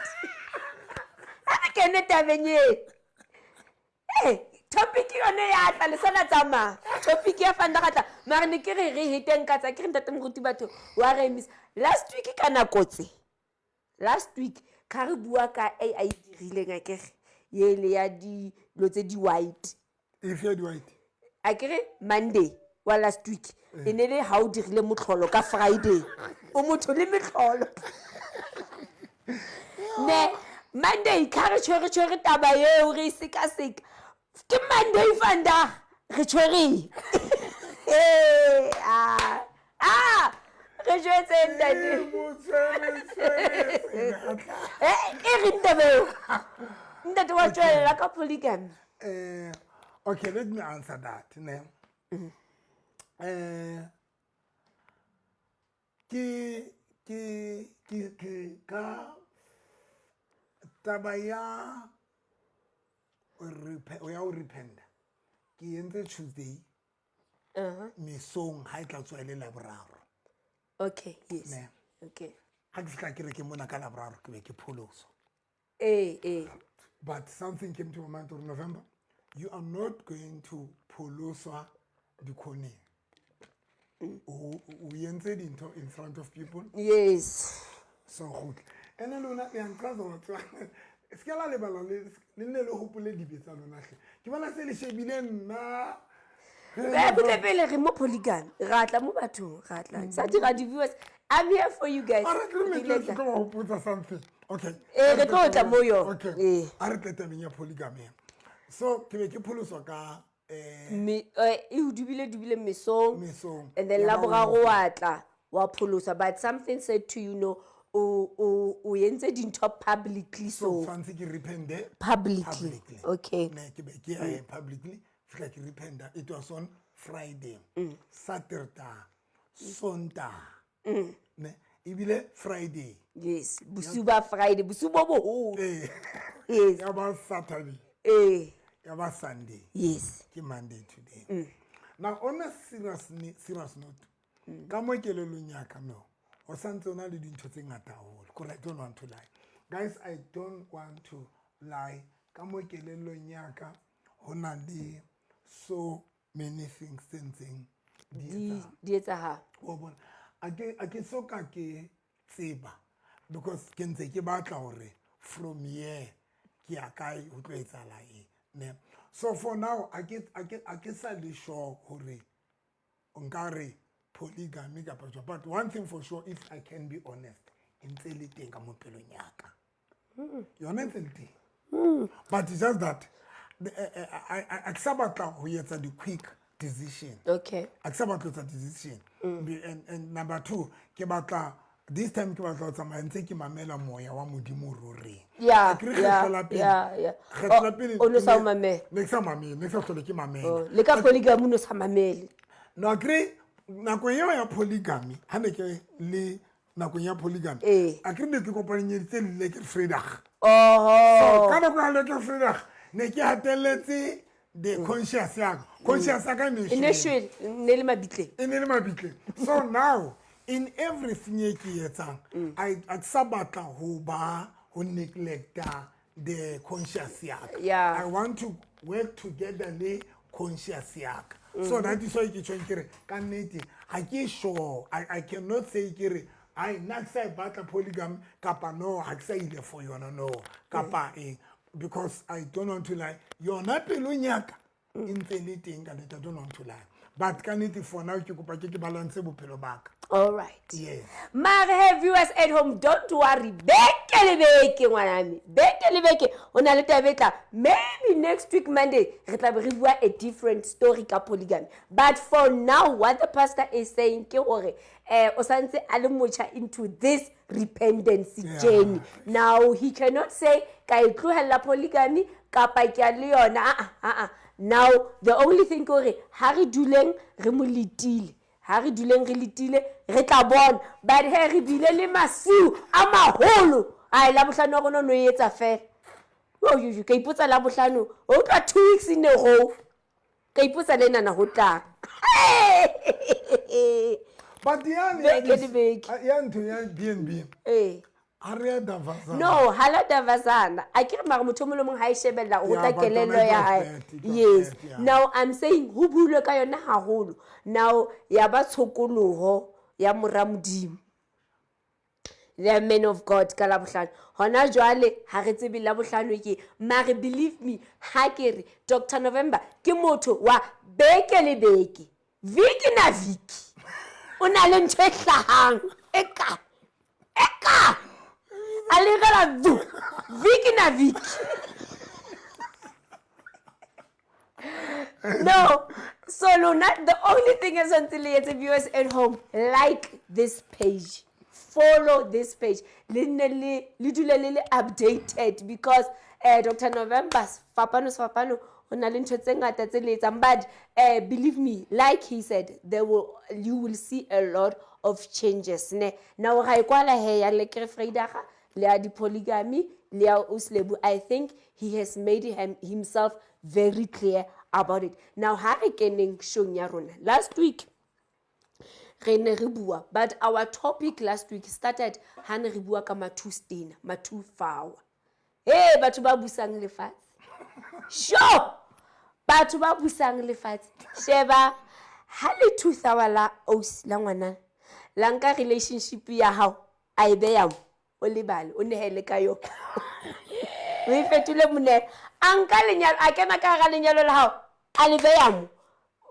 a re kene tabeng e ee topic yone ya tla le sana tsamaya topic ya fanda ga tla mare ne ke re re heteng ka tsa ke re ntate Moruti batho wa re emisa last week ka nako tse last week ka re bua ka a a e dirileng a kere yele ya dilo tse di white. Efe ya di-white? A kere Monday. Wa last week e ne le ha o dirile motlholo ka Friday. O motho le metlholo. Ne Monday ka re tshwere tshwere taba eo re e sekaseka. Ke Monday vandag re tshwere. Eh, ah, ah, re jwetse ntate. Eh, e re taba eo. Ntate wa tswelela ka polygamy. Okay, let me answer that. Ne? Ke ka taba ya ho repenta. Ke entse Tuesday. Mesong ha e tla tswa e le Laboraro. Okay, yes. Ne. Okay. Ha ke fihla kerekeng mona ka Laboraro ke be ke pholoswa. Eh, eh. But something came to my mind in November. You are not going to pholoswa dikhoneng. O entse dintho in front of people. Yes. So kgutla. Ene lona le a nqaza wa tswa. Se ke la lebala le nne le hopole dibe tsa lona hle. Ke bona se le shebile nna. Butle pele re mo polygamy. Ra tla mo bathong, ra tla. Sa dira di-viewers. I'm here for you guys. A re ke re ke tlo ba hopotsa something. Okay. Eh, re tlo tla mo yona. Okay. Eh. A re tle tabeng ya polygamy. So ke be ke pholoswa ka Me e o dubile dubile mesong. Mesong. And then Ya ba Laboraro wa tla wa pholosa, but something said to you, no, o entse dintho publicly, so tshwantse ke repente publicly. Publicly. Okay. Ne ke be ke ya publicly, fihla ke repenta. It was on Friday, Saturday, Sondag. Ne, ebile Friday. Yes, bosiu ba Friday, bosiu bo boholo. Eh. Yes. Ya ba Saturday. Eh. Ya ba Sunday. Yes. Ke Monday today. Now on a serious note, ka mo kelellong ya ka no, ho santse ho na le dintho tse ngata haholo. Kore I don't want to lie. Guys, I don't want to lie. Ka mo kelellong ya ka ho na le so many things tse ntseng di etsahala. Di etsahala. Wa bona? A ke so ka ke tseba because ke ntse ke batla hore from here ke ya kae ho tlo etsahala eng. Ne? So for now a ke sa le sure hore nkare polygamy kapa jwang. But one thing for sure, if I can be honest, e ntse le teng ka mo pelong ya ka. Yona e ntse le teng. But it's just that a ke sa batla ho etsa di-quick decision. Okay. A ke sa batla ho etsa decision. And number two, ke batla this time ke batla ho tsamaya ntse ke mamela moya wa Modimo ruri. Yeah, A ke re yeah, kgetlo la pele. yeah, yeah. Kgetlo la pele O no sa o ne mamele. Ne ke sa mamele, ne ke sa hlole ke mamela. Oh, le ka polygamy o no sa mamele. No, a ke re nako eo ya polygamy, ha ne ke le nakong ya polygamy, Eh. a ke re ne ke kopanyeditse le Lekker Vrydag. Oho. So, ka nako ya Lekker Vrydag, ne ke hatelletse the conscious ya ka. Conscious ya ka ne E ne shwele. shwele, ne le mabitleng. E ne le mabitleng. So now, in everything e ke etsang, I ke sa batla ho ba, ho neglecta the conscious ya ka. Yeah. I want to work together le conscious ya ka. So that is why ke tjhong ke re, ka nnete, ha ke sure, I cannot say ke re, ai, nna ke sa e batla polygamy, kapa no, ha ke sa ile for yona, no, kapa eng. Because I don't want to lie. Yona pelong ya ka, e ntse le teng ka nnete, I don't want to lie. But ka nnete for now, ke kopa ke balance bophelo ba ka. All right. Yes. Mare he viewers at home, don't worry. Beke le beke ngwanami. Beke le beke o na le taba e tla. Maybe next week Monday re tla be re bua a different story ka polygamy. But for now what the pastor is saying ke hore o santse a le motjha into this repentance journey. Now he cannot say ka e tlohella polygamy kapa ke a le yona. Ah, ah, ah. Now the only thing ke hore ha re duleng re mo letile. Ha re duleng re letile re tla bona. But he re bile le masiu a maholo. Ai, la bohlano wa rona o no e etsa fela. Yo, yo, yo, ka ipotsa la bohlano, o utlwa 2 weeks in a row. Ka ipotsa le nana ho tlang. But yane Beke ya le beke. ya ntho ya BNB. Eh. Ha re ya Davazana. No, ha la Davazana. A ke re mara motho o mong le mong ha e shebella o Yeah, tla but kelello yona e ya tlo hae. feta, e tlo Yes. feta, yeah. Now I'm saying ho builwe ka yona haholo. Now ya ba tshokoloho ya mora Modimo. The man of God ka la bohlano. Hona jwale ha re tsebe la bohlano ke mare believe me ha ke re Doctor November ke motho wa beke le beke. Viki na viki o na le ntho e hlahang eka eka a le gela vu viki na viki. No, so lona, the only thing e tshwanetse le etse, viewers at home, like this page, follow this page, le nne le dule le le updated, because Dr November Sefapano Sefapano o na le ntho tse ngata tse le etsang. But believe me, like he said, there will you will see a lot of changes, ne. Now ga e kwala he ya Lekker Vrydag le ya di-polygamy le ya Uslebu. I think he has made himself very clear about it. Now ha re keneng showng ya rona. Last week re ne re bua, but our topic last week started ha ne re bua ka ma-two stena, ma-two fawa. Hey, batho ba busang lefatshe, sure, batho ba busang lefatshe. Sheba ha le two-thour la ausi la ngwanana la nka relationship ya hao, a e beya mo, o lebale, o nehele ka yona, o e fetole monehelo. A nka lenyalo, a kena ka hara lenyalo la hao, a le beya mo,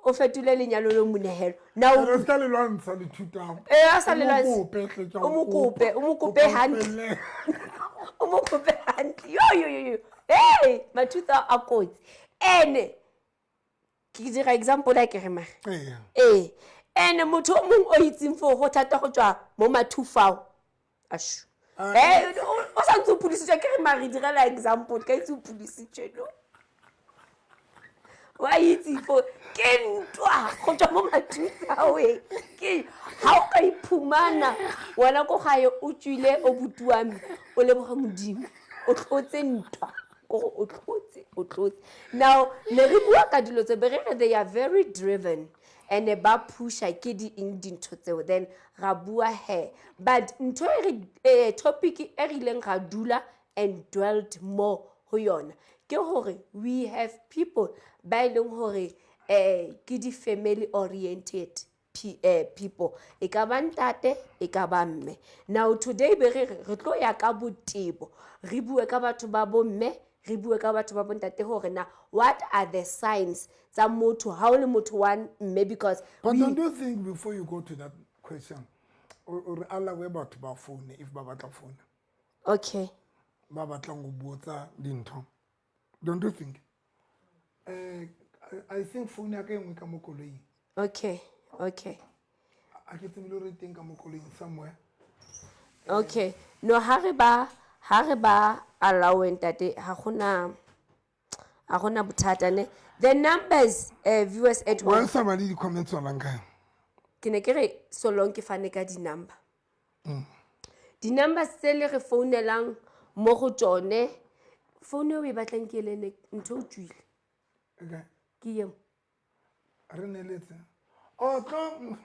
o fetole lenyalo le monehelo. Now Re ska le lwantsha le thutang. Ee, a sa le O mo lwantshe. kope hle, ke a O mo o kopa. kope, o mo kope Kopa hantle. o O mo kope hantle. Yo yo yo yo, hey, mathutha a kotsi. Ene ke dira example a ke re mare. Ee. Ee, ene motho o mongwe o itseng foo go thata go tswa mo mathufao ashu. Eh, o sa ntse o phodisitswe ke re mare, direla example ka itse o phodisitswe, no wa itse fo ke ntwa go tswa mo mathuthaoeng. Ke ga o ka iphumana wena ko gae o tswile o butuame, o leboga Modimo, o tlotse ntwa kore o tlotse, o tlotse. Now ne re bua ka dilo tse be re re they are very driven and ba pusha ke di eng dintho tseo. Then ra bua he, but ntho e re topic e re ileng ra dula and dwelt more ho yona ke hore we have people ba e leng hore ke di-family oriented people, e ka ba ntate, e ka ba mme. Now today be re re re tlo ya ka botebo, re bue ka batho ba bomme, re bue ka batho ba bontate, hore na what are the signs tsa motho ha o le motho wa mme, because But don't you think, before you go to that question, o re allow batho ba phone if ba batla phone? Okay. Ba batlang go botsa dintho. Don't you think? I think phone ya ka e nngwe ka mo koloing. Okay. A ke tsebe le hore e teng ka mo koloing somewhere. Okay, no, ha re ba allow, ntate, ha gona bothata ne. The numbers, viewers at Wa home. sa ba le di-comments tswalang kae? Ke ne ke re so long ke fane ka di-number, di-numbers tse le re founelang mo go tsone. Phone e o e batlang ke elene ntho o tswile. Okay. Ke eo. Re neletse. Oh, tlo.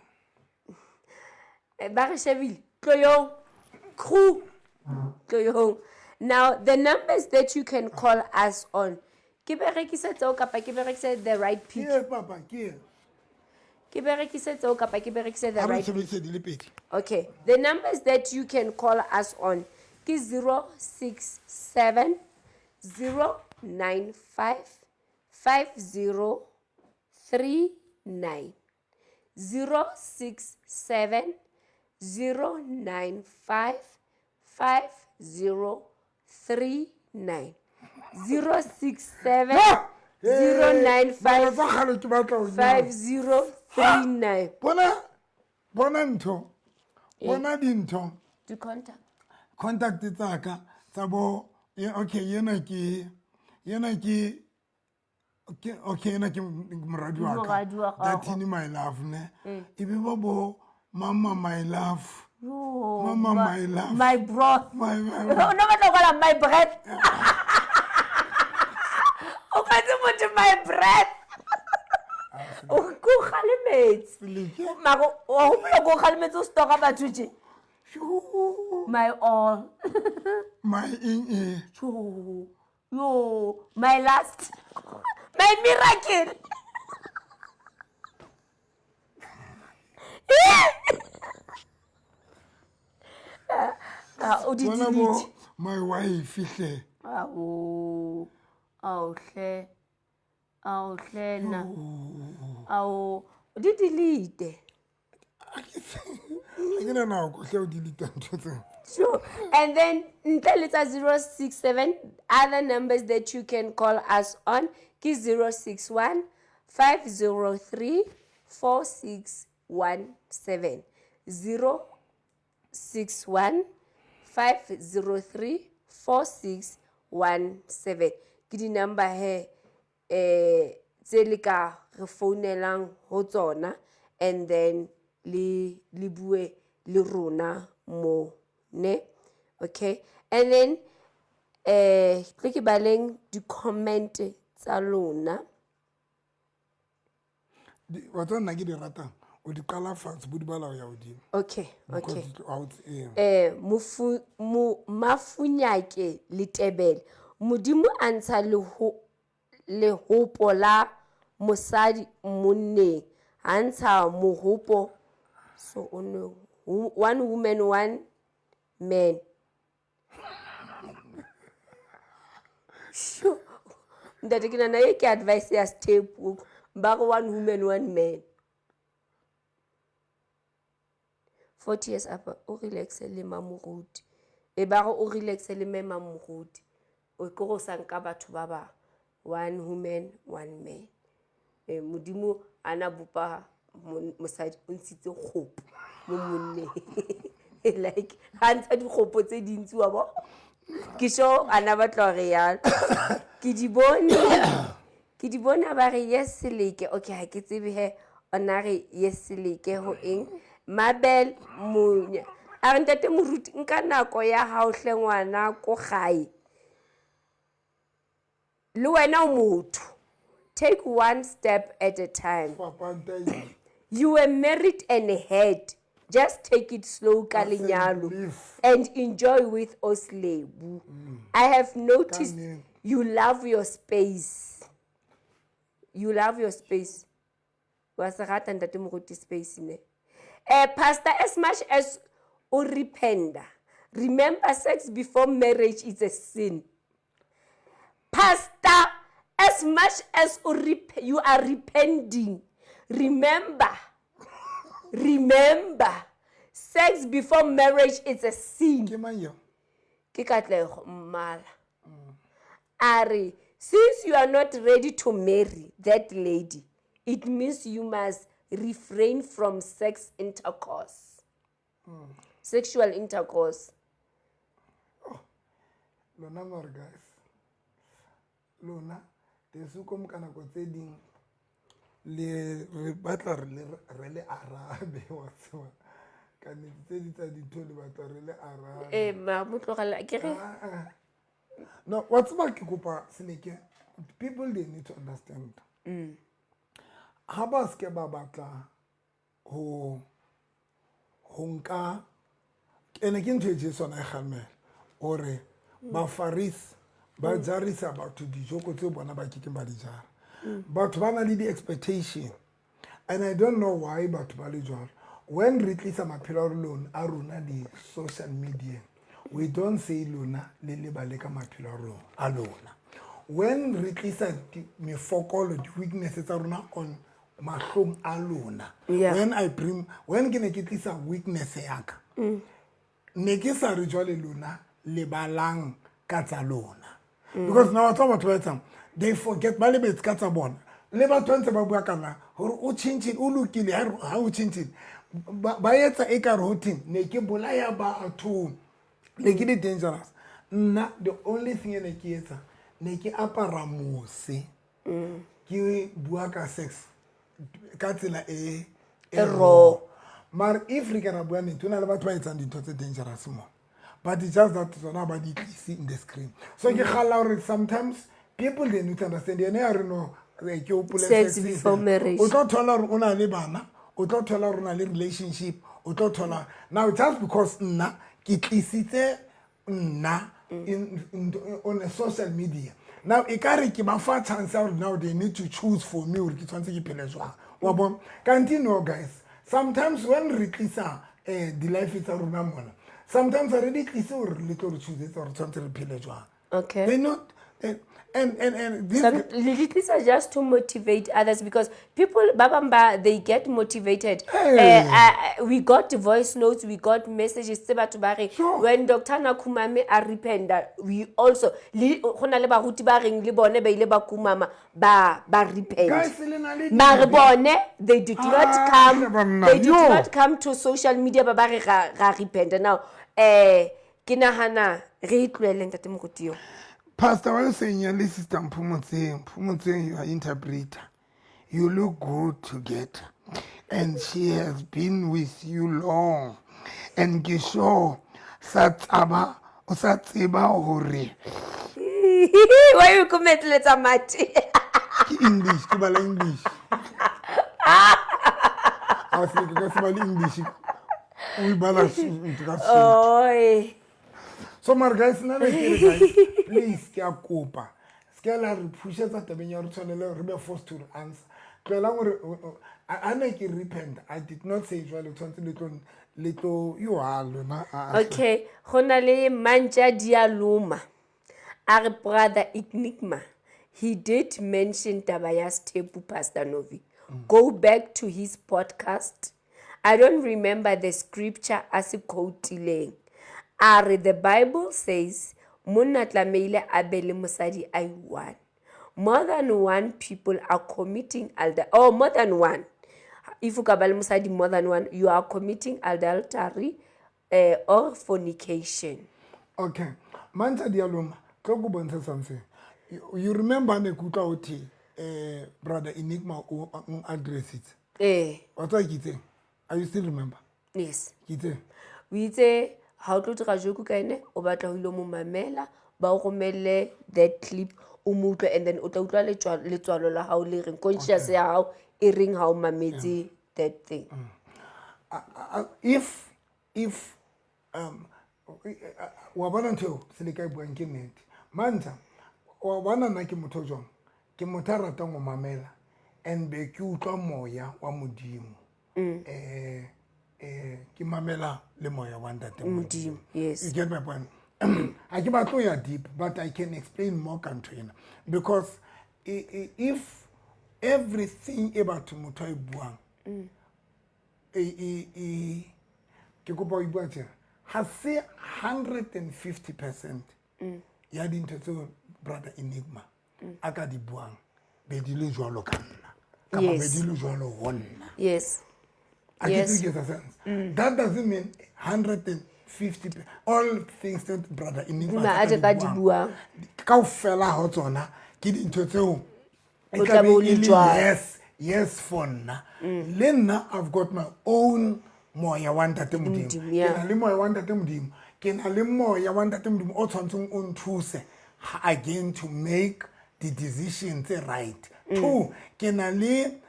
Ba re shebile tloyong crew tloyong. Now the numbers that you can call us on, ke berekise tseo kapa ke berekise the right Ke pick? e papa, ke e. Ke berekise tseo kapa ke berekise the Ha re right? sebedise di le pedi. Okay, the numbers that you can call us on ke 067 095 5039, 067 095 5039, 067 095 Tsa kgale ke batla ho nyala. 5039. Bona, bona ntho. Bona dintho. Do contact. Contact tsa ka tsa bo okay, yena ke okay, yena ke moradi wa ka. Moradi wa gago. Datini my love ne. E be ba bo mama my love. Yo, Mama, my love. My bro. My O no batla go kwala my breath. O kwetse motho my breath. O ko galemetse. Seleke. Mara wa hopola ko galemetse o stoka batho tje. Shoo. My all. My eng e. Yo, yo, my last. My miracle. Ah, o di Bona delete. bo my wife hle. Ao, ao hle, ao hle na. Ao. Di delete. Ha ke na nako hle o delete ntho tseo. Sure. And then ntle le tsa 067, other numbers that you can call us on ke 061 503 4617. 061 503 4617. Ke di-number he tse le ka re founelang ho tsona, and then le bue le rona mo, ne? Okay, and then tlo ke baleng di-comment tsa lona. Wa tseba nna ke di ratang, o di qala fatshe, bo di bala ho ya hodimo. Okay. Because Okay. ha o ee. Mafunyake Letebele, Modimo a ntsha lehopo la mosadi monneng, a ntsha mohopo, so o no one woman, one man. Sure. Ntate, ke nahana e ke advice ya step ba re one woman, one man. 40 years apa o relaxe le mamoruti, e ba re o relaxe le mme mamoruti, o ke go sa nka batho ba bang. One woman, one man. Modimo a na bopa mosadi, o ntshitse kgopo mo monneng, like ha ntsha dikgopo tse dintsi wa bo ke sure a na batla hore yalo. Ke di bone ba re yes seleke. Okay, ha ke tsebe he ona re yes seleke ho eng. Mabel Munya a re, ntate moruti, nka nako ya hao hle, ngwana ko gae le wena o motho. Take one step at a time. Fapanta. You were married and had just take it slow ka lenyalo Leaf. And enjoy with oslebu. I have noticed Ka you love your space, you love your space. Wa se rata, ntate moruti, space ne. Pastor, as much as o rependa, remember sex before marriage is a sin. Pastor, as much as you are repenting, remember sex before marriage is a sin. Ke mang eo? Ke Katlego Mmala. A re, since you are not ready to marry that lady, it means you must refrain from sex intercourse, sexual intercourse. Lona mare guys, lona tesuko mo ka nako tse ding le re batla re le arabe, wa tseba, ka nnete tse di tsa dintho le batla re le arabe. Ee, ma mo tlogela ke re. Ah, ah. No, wa tseba, ke kopa seneke, people, they need to understand, ha ba se ba batla ho nka ene ke ntho e Jesu ana e kgalemela hore Bafarisi ba jarisa batho dijoko tseo bona ba kekeng ba di jara. Batho ba na le di-expectation, and I don't know why batho ba le jwalo. When re tlisa maphelo a rona di-social media, we don't say lona le lebale ka maphelo a lona. When re tlisa mefokolo, di-weakness tsa rona on mahlong a lona, when I bring, when ke ne ke tlisa weakness ya ka, ne ke sa re jwale lona lebalang ka tsa lona, because now batho ba etsang, they forget, ba lebetse ka tsa bona. Le batho ba ntse ba bua ka nna gore o tšhentšhile, o lokile, ha o tšhentšhile, ba etsa e ka re ho theng ne ke bolaya batho, ne ke le dangerous. Nna the only thing e ne ke etsa, ne ke apara mose, ke bua ka sex ka tsela e E raw. Mare if re ka ra bua nnete, ho na le batho ba etsang dintho tse dangerous mo, but it's just that tsona ba di tlise in the screen. So ke kgalla gore sometimes people, they need to understand. Ene ya re no, ke hopole Sex sex before marriage. O tlo thola gore o na le bana, o tlo thola gore o na le relationship, o tlo thola now just because nna ke tlisitse nna on a social media now, e ka re ke ba fa chance ya gore now they need to choose for me gore ke tshwanetse ke phele jwang, wa bona. Kanti no, guys, sometimes when re tlisa di-life tsa rona mona, sometimes ha re di tlise gore le tlo re choosetsa gore tshwanetse re phele jwang. Okay. They not And this Some le di tlisa just to motivate others because people ba bang ba they get motivated. Hey. We got voice notes, we got messages tse batho ba re when Dr. Nakhumame a repenta, we also le go na le baruti ba reng le bone ba ile ba kumama ba repent. Guys, le na le Mare dibe. bone they did not Ah, come, banna, they did yo. not come to social media ba ba re ga repent. Now ke nahana re e tlohele ntate moruti yo. Pastor wa senya le Sister Mphumotseng, Mphumotseng, you are interpreter. You look good together. And she has been with you long. And ke sure sa tsaba, o sa tseba hore Why you kometletsa mate? Ke English, ke bala English. A se ke ka se bale English. O e bala ntho ka Sesotho. Oi. So mara guys, nna ne ke re guys, please ke a kopa. Se ke la re pushetsa tabeng ya hore tshwanele re be forced to answer. Tlohelang hore a ne ke repent. I did not say jwale tshwanetse le tlo le tlo yo ha lona. Okay, go na le mantja dialoma. A re brother Enigma, he did mention taba ya Sthepu, Pastor Novi. Go back to his podcast. I don't remember the scripture a se quotileng. A re the Bible says monna tlamehile a be le mosadi a one. More than one people are committing oh, more than one. If o ka ba le mosadi more than one, you are committing adultery or fornication. Okay. Mantja dialoma, tlo go bontsha something. You remember ne ke utlwa ho thwe, brother Enigma o address it. Wa tseba ke itseng? Are you still remember? Yes. Ke itseng? O itse ha o tlo dira joke ka ene, o batla ho ilo mo mamela, ba o romelle that clip, o mo utlwe, and then o tla utlwa letswalo la hao le reng, conscious ya hao e reng ha o mametse that thing. If wa bona ntho eo se le ka e buang ke nnete. Mantja, wa bona nna ke motho jwang? Ke motho a ratang ho mamela and be ke utlwa moya wa Modimo. Ke mamela le moya wa Ntate Modimo, yes. You get my point? Ha ke batle ho ya deep, but I can explain more ka ntho ena. Because if everything e batho motho a e buang, ke kopa ho e bua tjena, ha se 150% ya dintho tseo brother Enigma a ka di buang be di le jwalo ka nna, kapa be di le jwalo ho nna. Yes. A ke Yes. tsebe ke etsa sense. That doesn't mean 150 all things that brother Enigma Enigma a a ka ka di di buang, buang. kaofela ha tsona ke dintho tseo e O tla tla be be o e le le jwalo. yes, yes for nna. Le nna I've got my own moya wa Ntate Modimo. Modimo, Ke yeah. na le moya wa Ntate Modimo. Ke na le moya wa Ntate Modimo o tshwantseng o nthuse again to make the decision tse right. Two, ke na le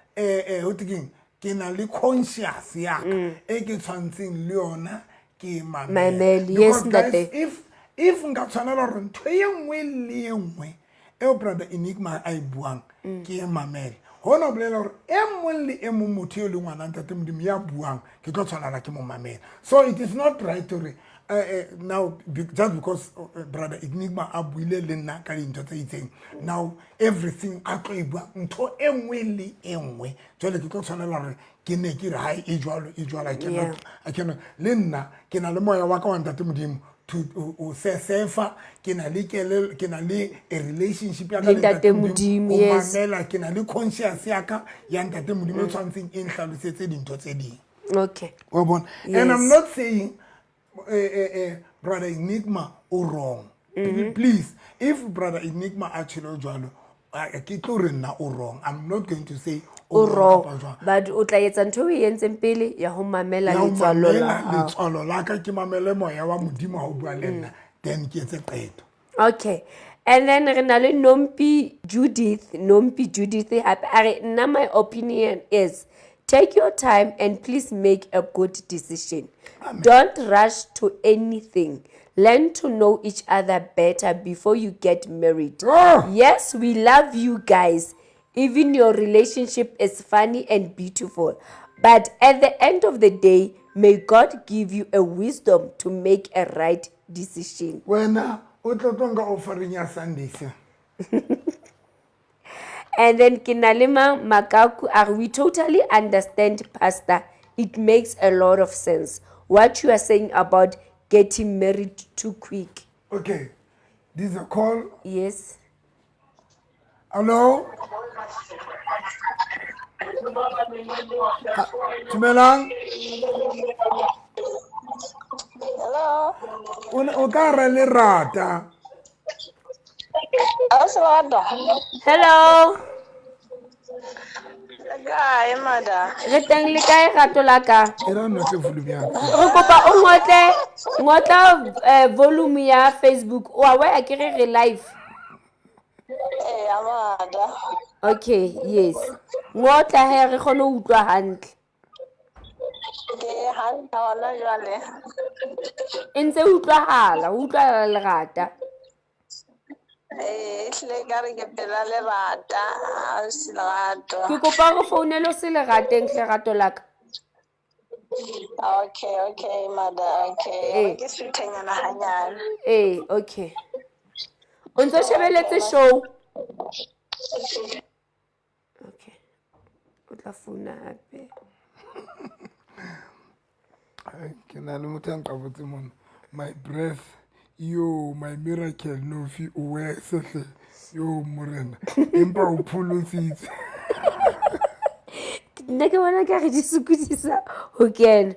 ho thwe keng? Ke na le conscious ya ka e ke tshwantseng le yona ke mamele. Mamele, yes, Because guys, ntate. if nka tshwanela hore ntho e nngwe le e nngwe eo brother Enigma a e buang ke e mamele, hona ho bolela hore e mong le e mong motho eo le ngwana Ntate Modimo ya buang ke tlo tshwanela ke mo mamela. So it is not right hore now just because brother Enigma a buile le nna ka dintho tse itseng, now everything a tlo e bua ntho e nngwe le e nngwe jwale ke tlo tshwanela hore ke ne ke re hai e jwalo e jwalo, I cannot, I cannot. Le nna ke na le moya wa ka wa Ntate Modimo to o sesefa, ke na le kelello, ke na le a relationship ya ka Le le Ntate Ntate Modimo, Modimo, ho yes. mamela, ke na le conscience ya ka ya Ntate Modimo e tshwantseng e nhlalosetse dintho tse ding. Okay. Wa bona? And I'm Yes. not saying brother Enigma o wrong. Please, if brother Enigma a tjhelo jwalo, ke tlo re nna o wrong. I'm not going to say O o wrong, wrong kapa jwang. but o tla etsa ntho e entseng pele ya ho mamela Ya ho letswalo la mamela hao. letswalo la ka, ke mamele moya wa Modimo ha o bua le nna, then ke etse qeto. Okay. And then re na le Nompi Judith, Nompi Judith hape a re nna my opinion is take your time and please make a good decision. Amen. Don't rush to anything. Learn to know each other better before you get married. Oh! Yes, we love you guys. Even your relationship is funny and beautiful. But at the end of the day, may God give you a wisdom to make a right decision. Wena o tlo tlo nka offering ya Sunday se. And then ke na le mang Makaku a re, we totally understand, Pastor. It makes a lot of sense what you are saying about getting married too quick. Okay, this is a call. Yes. Hello. Dumelang. Hello. O ka re lerata. Ausi Lerato. Hello. Kae, mada? Re teng, le kae, rato la ka? E ra notle volume ya ka. Re kopa o ngotle ngotla volume ya Facebook o a wa ke re re live. Eya, mada. Okay, yes, ngotla he re kgone ho utlwa hantle. Ke hantle hona jwale. E ntse utlwahala, ho utlwahala lerata. Ee, ehlile ka re ke pela lerata, ausi Lerato. Ke kopa re founele o se lerateng hle, rato la ka. Okay, mada, okay. Eh. Ke suthenyana hanyane. Ee, okay, o ntso shebeletse show. Okay, o tla founa hape. Ai, ke na le motho a nqabotse mona. My breath, yo, my miracle no fi o wesehle yo morena, empa o pholositse. Nna ke bona ka re di sokodisa ho kena.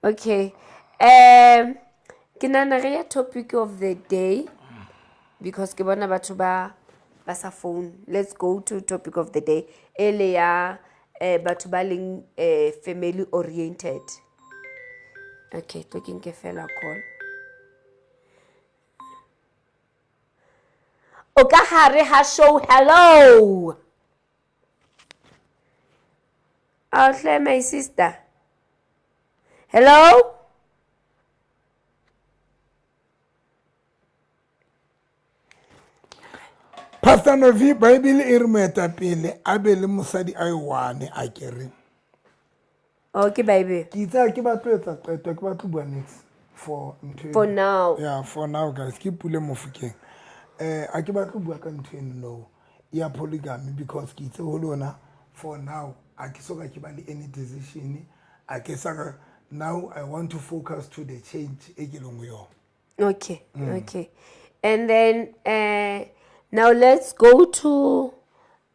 Okay, ke nahana re ya topic of the day because ke bona batho ba sa phone. Let's go to topic of the day, e le ya batho ba leng family oriented. Okay, tlo ke nke fela call. O ka hare ha show. Hello. Ahle, my sister. Hello. Pastor Novi, Bible e re moetapele a be le mosadi a e one, a kere? Oh, ke Bible. Ke itse ha ke batlo etsa qeto, ke batlo bua niks for ntho eno. For now. Yeah, for now, guys. Ke Pule Mofokeng. A ke batlo bua ka ntho eno no ya polygamy because ke itse ho lona for now a ke soka ke ba le any decision, a ke sa ka. Now I want to focus to the change e ke leng ho yona. Okay. And then now let's go to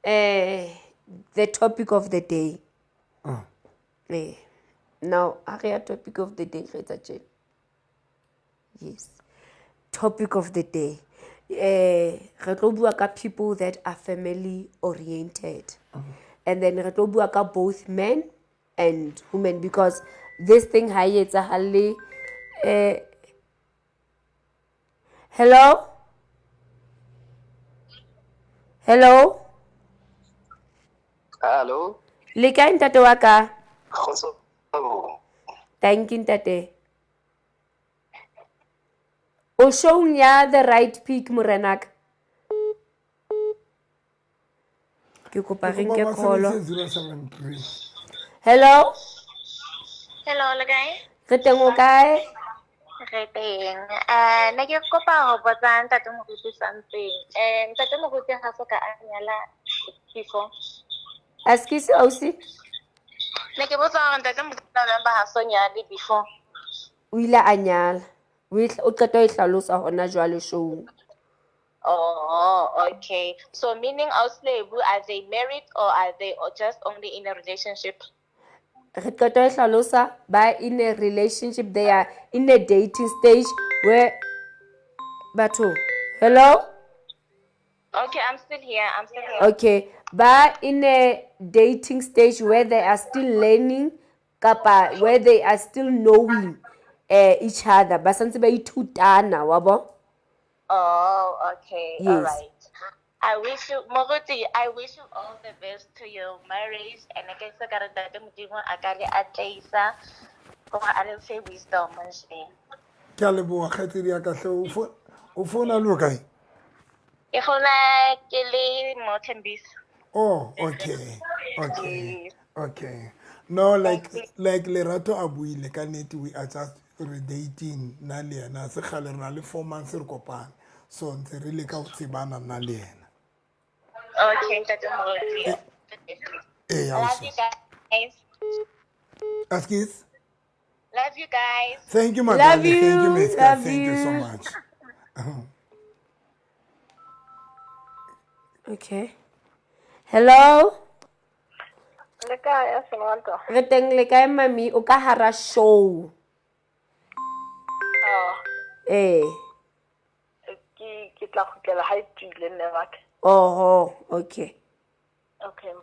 the topic of the day. Now, a re ya topic of the day, re etsa tjena. Yes. Topic of the day. Re tlo bua ka people that are family oriented. And then re tlo bua ka both men and women because this thing ha e etsahale. Hello? Hello? Hello. Le kae, ntate wa ka? Kgotso. Thank you, ntate. O showng ya The Right Pick, morenaka. Ke kopa re nke call. 073. Hello? Hello, le kae? Re teng, o kae? Re teng. Ne ke kopa ho botsa ntate Moruti something. Ntate Moruti ha so ka a nyala before. Askies, ausi? Ne ke botsa hore ntate Moruti remember ha so nyale before. O ile a nyala. O qeta ho e hlalosa hona jwale showng. Oh, okay. So meaning Ausi Lebo, are they married or are they just only in a relationship? Re qeta ho e hlalosa, ba in a relationship, they are in a dating stage where batho. Hello? Okay, I'm still here. I'm still here. Okay, ba in a dating stage where they are still learning kapa where they are still knowing each other. Ba santse ba ithutana, wa bo? Oh, okay. All Yes. right. I wish you, Moruti, I wish you all the best to your marriage. And I guess I got ntate Modimo a ka le atleisa gore a le fe wisdom nje. Ke a leboha, kgaitsedi ya ka hle. O founa le o kae? Ke gona ke le mo Tembisa. Oh, okay. No, like Lerato a buile ka nnete, we are just re dating nna le yena, se kgale re na le 4 months re kopane. So ntse re leka ho tsebana nna le yena. Okay, Ntate Moruti. Eya, Love ausi. you guys. Askies? Love you guys. Thank you, my Love darling. Thank you, you, Miss Kat. love Thank you so you. much. Okay. Hello. Le kae a Samantha? Re teng le kae mami o ka hara show. Oh, Eh. ke tla kgutlela ha e tswile mme wa ka. Oho, okay. Okay.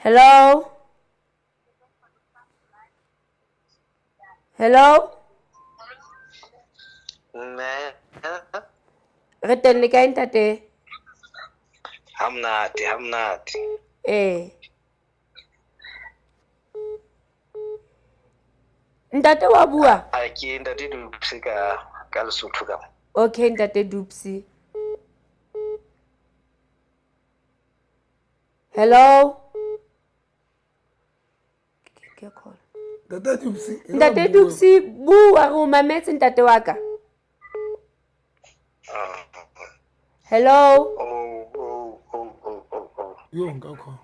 Hello. Hello. Mme Re teng le kae ntate? ha monate, ha monate. Eh. Ntate wa bua? A ke ntate Dupsi ka Lesotho ka. Okay, ntate Dupsi. Hello. Ke call. Ntate Dupsi. e re Ntate bua. Dupsi bua re o mametse ntate wa ka. Hello. Oh, oh, oh, oh, oh, oh. Yo nka call.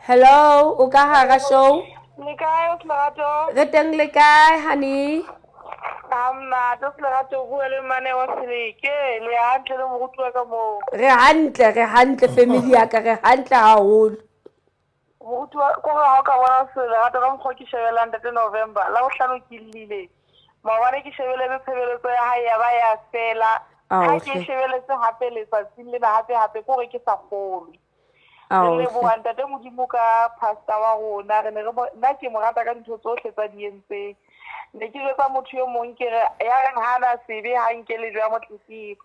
Hello, o ka hara show? Le kae o Lerato? Re teng le kae honey? Ha monate o Lerato, o bua le mmane wa Seleke, le hantle le moruti wa ka moo. Re hantle, re hantle family ya ka, re hantle haholo. Moruti wa ko re ha o ka bona se Lerato ka mokgwa o ke shebelang Ntate November, la bohlano ke llile. Maobane ke shebeletse tshebeletso ya hae ya ba ya fela. Ao, Ha ke hle. e shebeletse hape letsatsing lena hape hape ke hore ke sa kgolwe. Re Ao, hle. leboha Ntate Modimo ka pastor wa rona, re ne re nna ke mo rata ka dintho tsohle tsa di entseng. Ne ke jwetsa motho yo mong ke re ya reng ha na sebe ha nke lejwe ya motletlebi.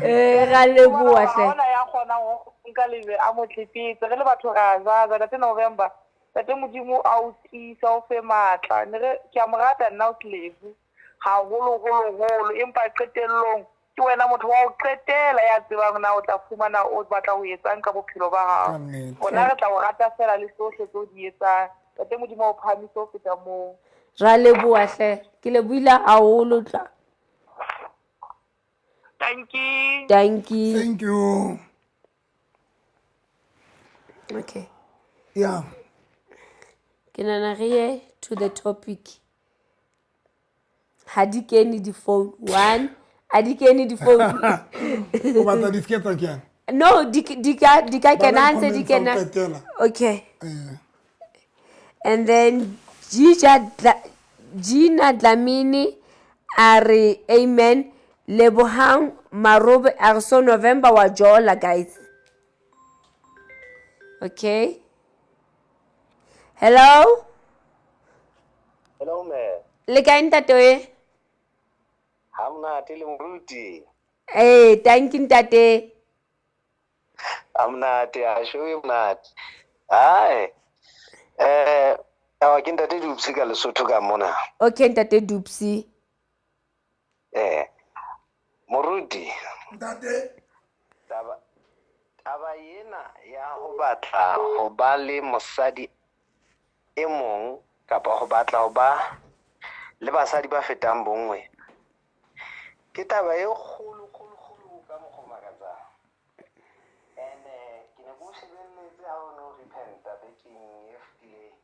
Eh, ra leboha Ha hle. hona ya kgonang ho nka lejwe a motlepetse. Re le batho ra jaja Ntate November. Ntate Modimo a o tiisa, o fe matla. Ne re ke a mo rata nna o Slebu haholo holo holo, empa qetellong ke wena motho wa ho qetela ya tsebang na o tla fumana o batla ho etsang ka bophelo ba hao. Ka nnete. Rona re tla o rata fela le tsohle tseo di etsang. Ntate Modimo a o phahamise ho feta moo. Ra leboha hle. Ke lebohile haholo tla. Thank you. Thank you. Thank you. Okay. Yeah. Ke nahana re ye to the topic. Ha di kene di-phone. One, ha di kene di-phone. O batla di ske tsa kena? No, di ka kena ha ntse di Bala kena. comments tsa ho qetela. Okay. Eh. And then Gina Dlamini a re amen. Lebohang Marobe a re so November wa jola guys. Okay. Hello. Hello mme. Le kae ntate we? Ha monate le moruti. Eh, thank you ntate. Ha monate, a show e monate. Hai. Eh, awa ke ntate Dupsi ka Lesotho ka mona. Okay ntate Dupsi. Eh. Moruti, Ntate. taba ena ya ho batla ho ba le mosadi e mong kapa ho batla ho ba le basadi ba fetang bonngwe ke taba e kgolo kgolo kgolo ka mokgwa o makatsang. Ene ke ne ke o shebelletse ha o no repenta bekeng e fetileng.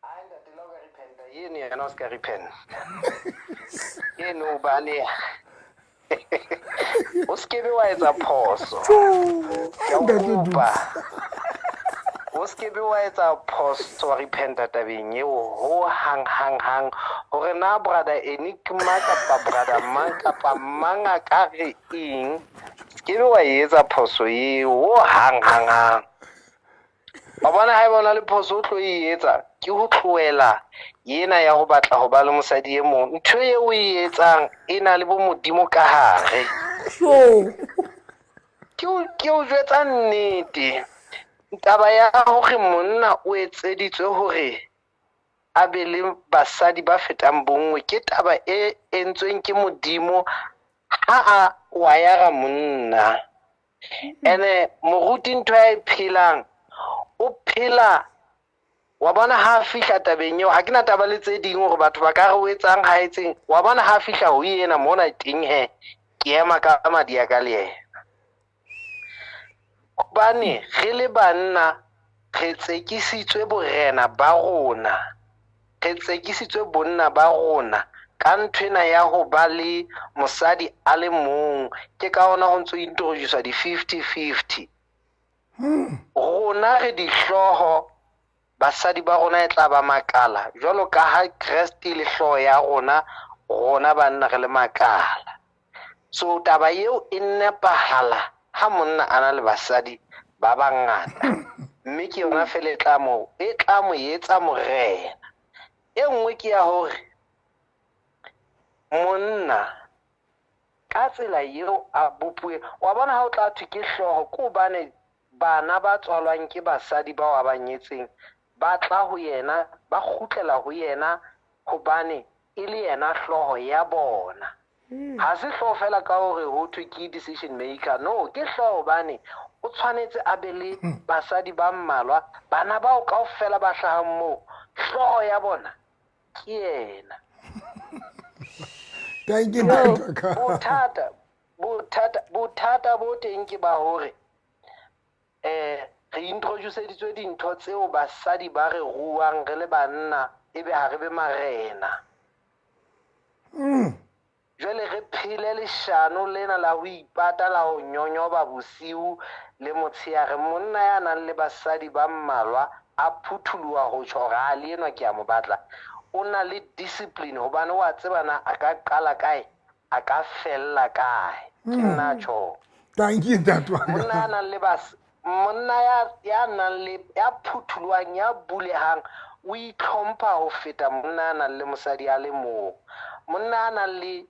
Ai ntate, le ha o ka repenta eno yena o ska repenta. Eno hobane o skebe wa etsa phoso. Ke a o Ntate kopa. O skebe wa etsa phoso wa repenta tabeng eo ho hang hang hang. Hore na brother Enigma kapa brother mang kapa mang a ka re eng, skebe wa e etsa phoso eo ho hang hang hang. Wa bona ha eba o na le phoso o tlo e etsa ke ho tlohela ena ya ho batla ho ba le mosadi e mong. Ntho eo o e etsang e na le bo Modimo ka hare. Sure. Ke o jwetsa nnete. Taba ya hore monna o etseditswe hore a be le basadi ba fetang bonngwe ke taba e entsweng ke Modimo ha a wayara monna. Ene moruti ntho ya e phelang, o phela Wa bona ha a fihla tabeng eo, ha ke na taba le tse ding hore batho ba ka re o etsang ha etseng. Wa bona ha a fihla ho yena mona teng he, ke ema ka madi a ka le yena. Hobane re le banna re tsekisitswe borena ba rona, re tsekisitswe bonna ba rona ka nthwena ya ho ba le mosadi a le mong. Ke ka hona ho ntso introduce di 50-50. Rona re dihlooho, basadi ba rona e tla ba makala jwalo ka ha Kreste le hlooho ya rona, rona banna re le makala. So taba eo e nepahala ha monna a na le basadi ba bangata, mme ke yona fela e tla mo etsa morena. E nngwe ke ya hore monna ka tsela eo a bopuwe, wa bona ha o tla thwe ke hlooho, ke hobane bana ba tswalwang ke basadi bao a ba nyetseng ba tla ho yena, ba kgutlela ho yena hobane e le yena hlooho ya bona. Ha se hlooho fela ka hore ho thwe ke decision maker, no, ke hlooho hobane o tshwanetse a be le basadi ba mmalwa, bana bao kaofela ba hlahang moo, hlooho ya bona ke yena. Thank you. Bothata bo teng ke ba hore re introduceditswe dintho tseo basadi ba re ruang re le banna, ebe ha re be marena. Jwale re phele leshano lena la ho ipata, la ho nyonyoba bosiu le motshehare. Monna ya nang le basadi ba mmalwa a phuthuloha ho tjho hore ha le enwa ke a mo batla, o na le discipline hobane wa tseba na a ka qala kae, a ka fella kae. Ke nna tjho. Thank you, that one. Monna ya nang le monna ya nang le ya phuthulohang, ya bulehang, o itlhompha ho feta monna ya nang le mosadi a le mong. Monna ya nang le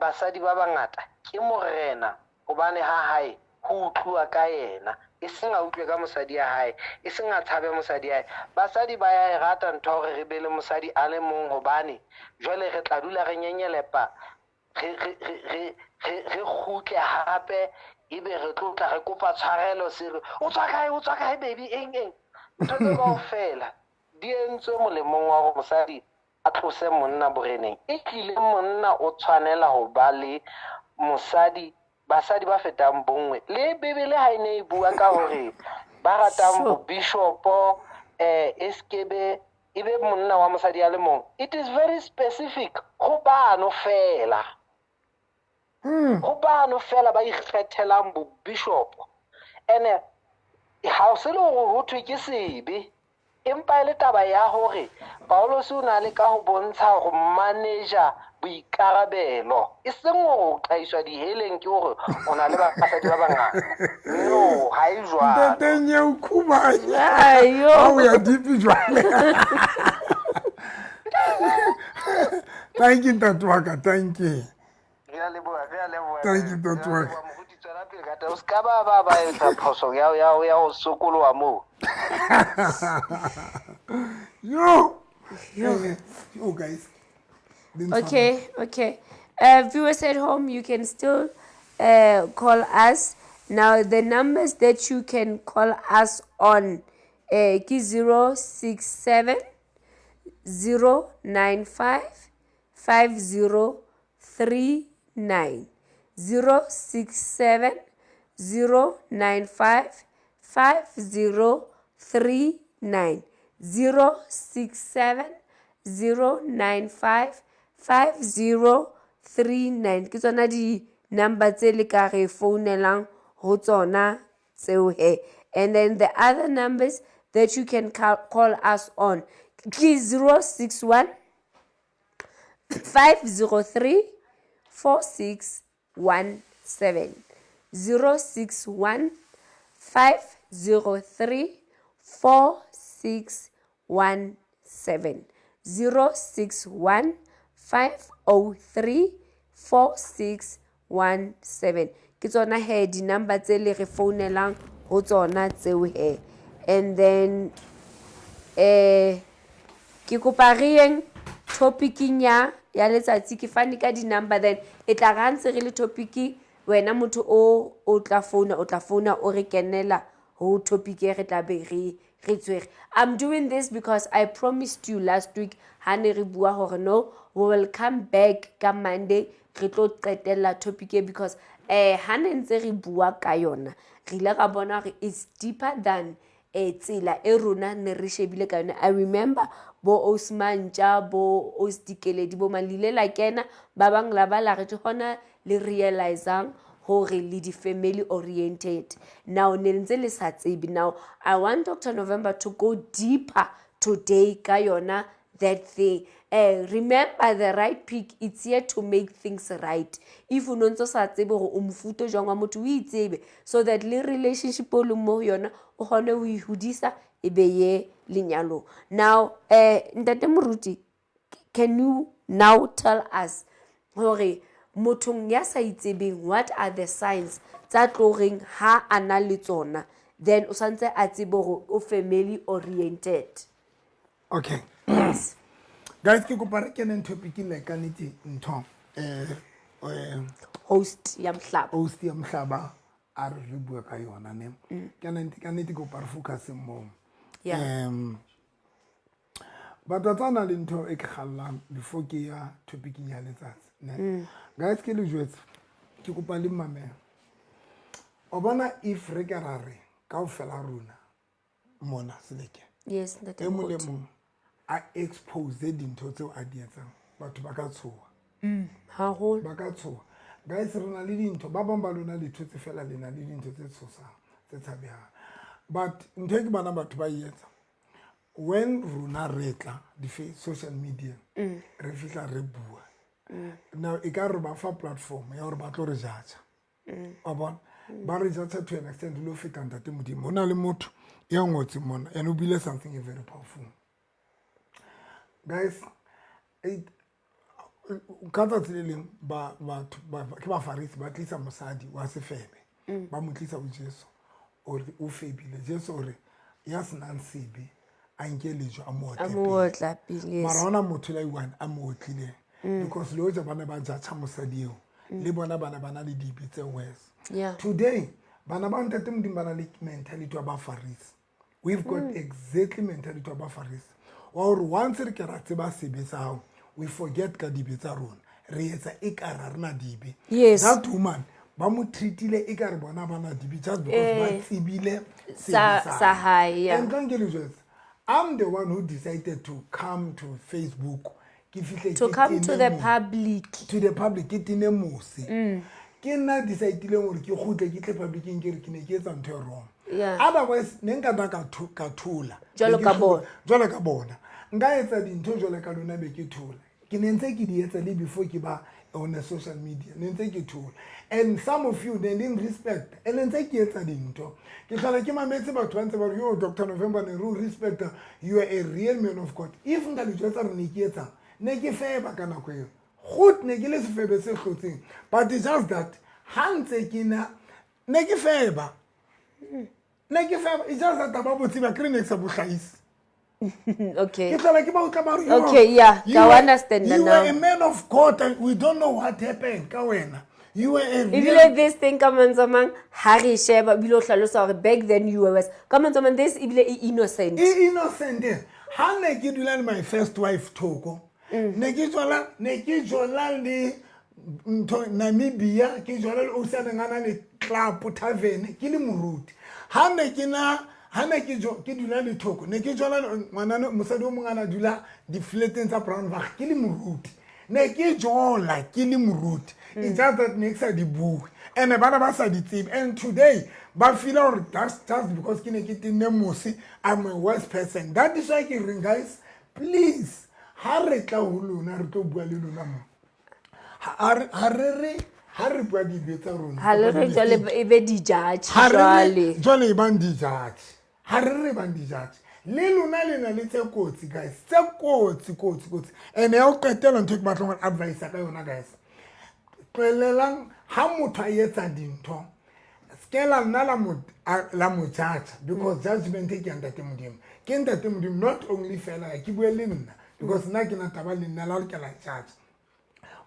basadi ba bangata ke morena hobane ha hae ho utluwa ka yena, e seng a utlwe ka mosadi ya hae, e seng a tshabe mosadi ya hae. Basadi ba ya e rata ntho hore re be le mosadi a le mong hobane jwale re tla dula re nyenyelepa, re kgutle hape, ebe re tlo tla re kopa tshwarelo, se re o tswa kae baby, eng eng. Ntho tse kaofela di entswe molemong wa hore mosadi a tlose monna boreneng. E tlile monna o tshwanela ho ba le mosadi, basadi ba fetang bonngwe. Le Bibele ha e ne e bua ka hore ba ratang bobishopo, e skebe e be monna wa mosadi a le mong. It is very specific ho bano fela. Ho bano fela ba ikgethelang bobishopo. Ene ha o se le hore ho thwe ke sebe, empa e le taba ya hore Paulus o na le ka ho bontsha ho manager boikarabelo, e seng hore o qhaiswa diheleng ke hore o na le basadi ba bangata. No, ha e jwalo. Ntate Nyeo Khumanya. Ha o ya deep jwale. Thank you, Ntate wa ka, thank you. Re a leboha, re a leboha. Thank you, Ntate wa ka. Moruti, tswela pele ka taba. O ska ba etsa phoso ya ho sokoloha moo. Yo. Yo, guys. Okay. Viewers at home, you can still call us. Now, the numbers that you can call us on ke 067 095 5039. 067 095 5039. 067 095 5039. Ke tsona di number tse le ka re founelang ho tsona tseo he. And then the other numbers that you can call us on ke 061 503 4617. 061 503 4617. 061 503 4617. Ke tsona he di number tse le re founelang ho tsona tseo he. And then ke kopa re yeng topicing ya letsatsi, ke fane ka di number, then e tla re ha ntse re le topicing, wena motho o tla founa, o tla founa o re kenela Ho topic e re tla be re re tshwere. I'm doing this because I promised you last week ha ne re bua hore no, we will come back ka Monday re tlo qetella topic e because ha ne ntse re bua ka yona re ile ra bona hore it's deeper than tsela e rona ne re shebile ka yona. I remember bo Osmantja, bo Osdikeledi, bo mang le ile la kena ba bang la ba la re ke hona le realizang hore le di-family oriented. Now ne ntse le sa tsebe. Now I want Dr. November to go deeper today ka yona that thing. Remember the right pick, it's here to make things right. If o no ntse o sa tsebe hore o mofuta o jwang wa motho, o itsebe so that le relationship o leng mo ho yona o kgone ho e hodisa e be ye lenyalong. Now Ntate Moruti, can you now tell us hore mothong ya sa itsebeng what are the signs tsa tlo reng ha a na le tsona, then o santse a tsebe hore o family oriented? Okay. Yes. Guys, ke kopa re keneng topic le ka nnete ntho host ya mohlaba. Host ya mohlaba a re re bua ka yona ne. Ka nnete, ka nnete ke kopa re focus mo. Batho tsa na le ntho e ke kgallang before ke ya topic ya letsatsi ne. Guys, ke le jwetse ke kopa le mamela. O bona if re ka ra re kaofela rona mona seleke. Yes, ntate E mong le Moruti. mong a expose dintho tseo a di etsang, batho ba ka tshoha. Haholo. Ba ka tshoha. Guys, re na le dintho, ba bang ba lona le thotse fela le na le dintho tse tshosang, tse tshabehang. But ntho e ke bona batho ba e etsa, when rona re tla di social media, re fihla re bua. Now e ka re ba fa platform ya hore ba tlo re judge. Wa bona? Ba re judge to an extent le ho feta Ntate Modimo. Ho na le motho ya ngotseng mona and o buile something e very powerful. Guys, ka tsatsi le leng ba batho ba ke bafarisi ba tlisa mosadi wa sefebe, ba mo tlisa ho Jesu o re o febile. Jesu o re ya senang sebe a nke lejwe a mo otle A mo pele. otla pele, yes. Mara hona motho la one a mo otlileng because le hoja ba ne ba judge mosadi eo, le bona ba ne ba na le dibe tse worse. Today bana ba Ntate Modimo ba na le mentality wa bafarisi. We've got exactly mentality wa bafarisi wa hore once re ke ra tseba sebe sa hao, we forget ka dibe tsa rona, re etsa e ka ra rena dibe. That woman ba mo treatile e ka re bona ba na dibe just because ba tsebile sebe sa Sa hae. hae, yeah. And tla nke le jwetse, I'm the one who decided to come to Facebook. Ke fihle To ke come to tene the mo- public. To the public, ke tene mose. Ke nna decide-ileng hore ke kgutle ke tle public-eng ke re ke ne ke etsa ntho e wrong. Otherwise, ne nka nna ka thola. Jwalo Be ke ka thola. bona. Jwalo ka bona. Nka etsa dintho jwalo ka lona be ke thola. Ke ne ntse ke di etsa le before ke ba on the social media. Ne ntse ke thola. And some of you, they didn't respect. And ntse ke etsa dintho. Ke hlola ke mametse batho ba ntse ba re, yo, Doctor November, ne re o respect. You are a real man of God. If nka le jwetsa re ne ke etsang, ne ke feba ka nako eo. Goed, ne ke le sefebe se hlotseng. But it's just that, ha ntse ke na, ne ke feba. Ne ke feba. It's just that ba botse ba kry ne ke sa bo hlahise. Okay. Ke tlola ke ba utlwa ba re, yo, Okay, yeah, ka understand you now. were a man of God and we don't know what happened ka wena. You were a real Ebile this thing ka mantswe a mang, ha re sheba, ebile o hlalosa hore back then you were worse. Ka mantswe a mang, this ebile e innocent. E innocent. Ha ne ke dula le my first wife Thoko, ne ke jola, ne ke jola le ntho Namibia, ke jola le ausi a neng a na le club tavern, ke le moruti. Ha ne ke na, ha ne ke jo, ke dula le Thoko, ne ke jola le ngwanana, mosadi o mong a na dula di-flateng tsa Brownbach, ke le moruti. Ne ke jola ke le moruti. It's just that ne ke sa di bue. And bana ba sa di tsebe. And today, ba feel hore that's just because ke ne ke tenne mose, I'm a worse person. That is why ke reng, guys, please, ha re tla ho lona, re tlo bua le lona mo. Ha re, ha re re, ha re bua dibe tsa rona, Ha le re kapa jwale di-mistake. e be di-judge Ha re re jwale. jwale e bang di-judge. Ha re re bang di-judge. Le lona le na le tse kotsi, guys. Tse kotsi, kotsi, kotsi. And ya ho qetela ntho e ke batlang ho advise ka yona, guys. Tlohelelang ha motho a etsa dintho, ske la nna la mo, a, la mo judge, because judgment e ke ya Ntate Modimo. Ke Ntate Modimo, not only fela, ke bue le nna, because nna ke na taba le nna, la lokela judge.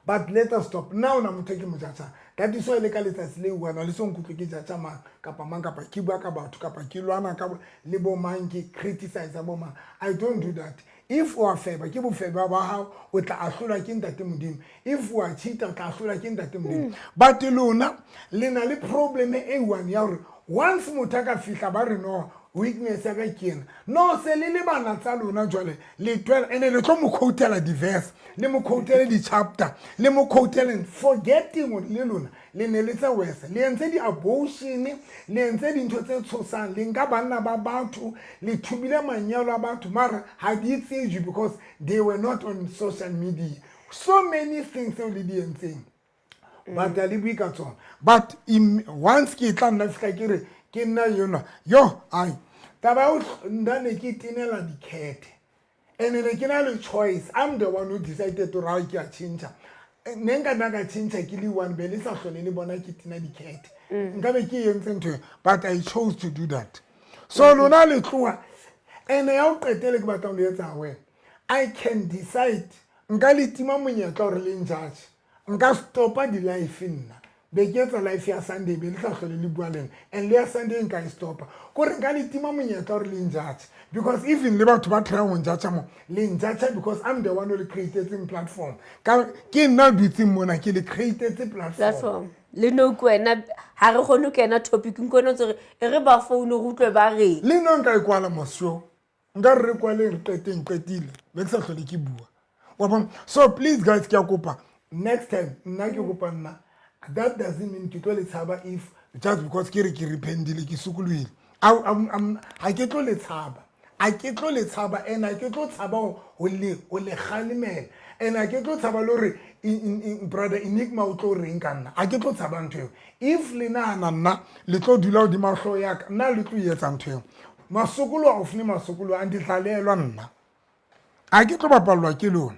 But let us stop. Nna ona motho e ke mo judge-ang. That is why le ka letsatsi le one le so nkutlwe ke judge mang kapa mang, kapa ke bua ka batho, kapa ke lwana ka le bo mang, ke criticize bo mang. I don't do that. If wa feba, ke bofeba ba hao, o tla ahlolwa ke Ntate Modimo. If wa cheata, o tla ahlolwa ke Ntate Modimo. But lona le na le problem e one ya hore once motho a ka fihla ba re no, weakness ya ka ke ena, no se le le bana tsa lona jwale le twela ene le tlo mo quotela di-verse, le mo quotele di-chapter, le mo quotele, forgetting hore le lona le ne le tse worse. Le entse di-abortion, le entse dintho tse tshosang, le nka banna ba batho, le thubile manyalo a batho, mara ha di tsejwe because they were not on social media. So many things tseo le di entseng, but a le bue ka tsona. But once ke tla nna fihla ke re ke nna yona yo, ai, taba ya nna ne ke tenela dikhethe and ne ke na le choice. I'm the one who decided gore a ke a change. Ne nka nna ka change ke le one, be le sa hlole le bona ke tina dikhethe, nka be ke entse ntho eo, but I chose to do that. So lona le tloha ene ya o qetele ke batlang lo etsa wena. I can decide, nka le tima monyetla gore le njudge, nka stopa di-live. Nna be ke etsa live ya Sunday, be le sa hlole le bua le nna, and le ya Sunday nka e stopa, kore nka le tima monyetla gore le njudge, because even le batho ba tryang go njudge mo, le njudge because I'm the one o le createtseng platform. Ka ke nna dutseng mona ke le createtse platform. Platform le no ke wena, ga re kgone ho kena topicing kone tse e re ba foune re utlwe ba reng. Le nna nka e kwala mosho, nka re re kwaleng, re qeteng, qetile, be ke sa hlole ke bua wa bona. So please guys, ke a kopa, next time nna ke kopa nna, that doesn't mean ke tlo le tshaba. If just because ke re ke repentile, ke sokolohile, ha ke tlo le tshaba, a ke tlo le tshaba, and a ke tlo tshaba ho le kgalemela, and a ke tlo tshaba le hore brother Enigma o tlo reng ka nna. A ke tlo tshaba ntho eo. If le nahana nna le tlo dula hodima hlooho ya ka, nna le tlo etsa ntho eo. Masokolo a ofune masokolo a ndidlalelwa, nna a ke tlo bapallwa ke lona.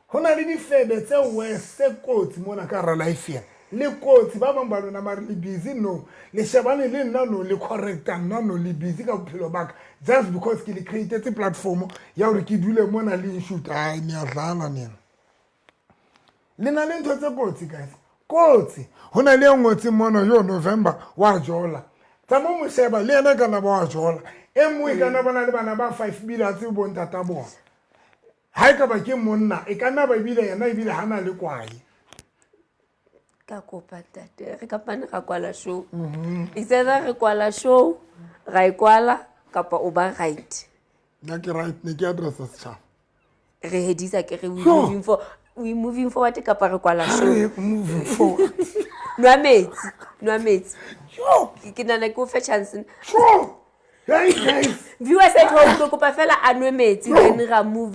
Ho na le difebe tse worse kotsi mona ka hara life ena, le kotsi ba bang ba lona, mare le busy no le shebane le nna, no le correcta nna, no le busy ka bophelo ba ka, just because ke le createtse platform ya hore ke dule mona le nshoot. Ai, niyadlala nina, le na le ntho tse kotsi guys, kotsi. Ho na le e ngotseng mona yo November wa jola, tsa mo mo sheba le yena e ka na ba wa jola, e nngwe e ka na bona le bana ba five bile a tsebe bontata bona. Ha e ka ba ke monna, e ka nna ba ebile yena ebile ha na le kwae. Ka kopa ntate, re kapane ra kwala show. It's either re kwala show, ra e kwala, kapa o ba right. Nna ke right, ne ke addressa setšhaba. Re hedisa ke re we Sure. We moving forward kapa re kwala show. Re moving forward. Nwa metsi, nwa metsi. Sure. Ke nahana ke o fe chance. Sure. Hey guys. Viewers at home, ke kopa fela a nwe metsi, then ra move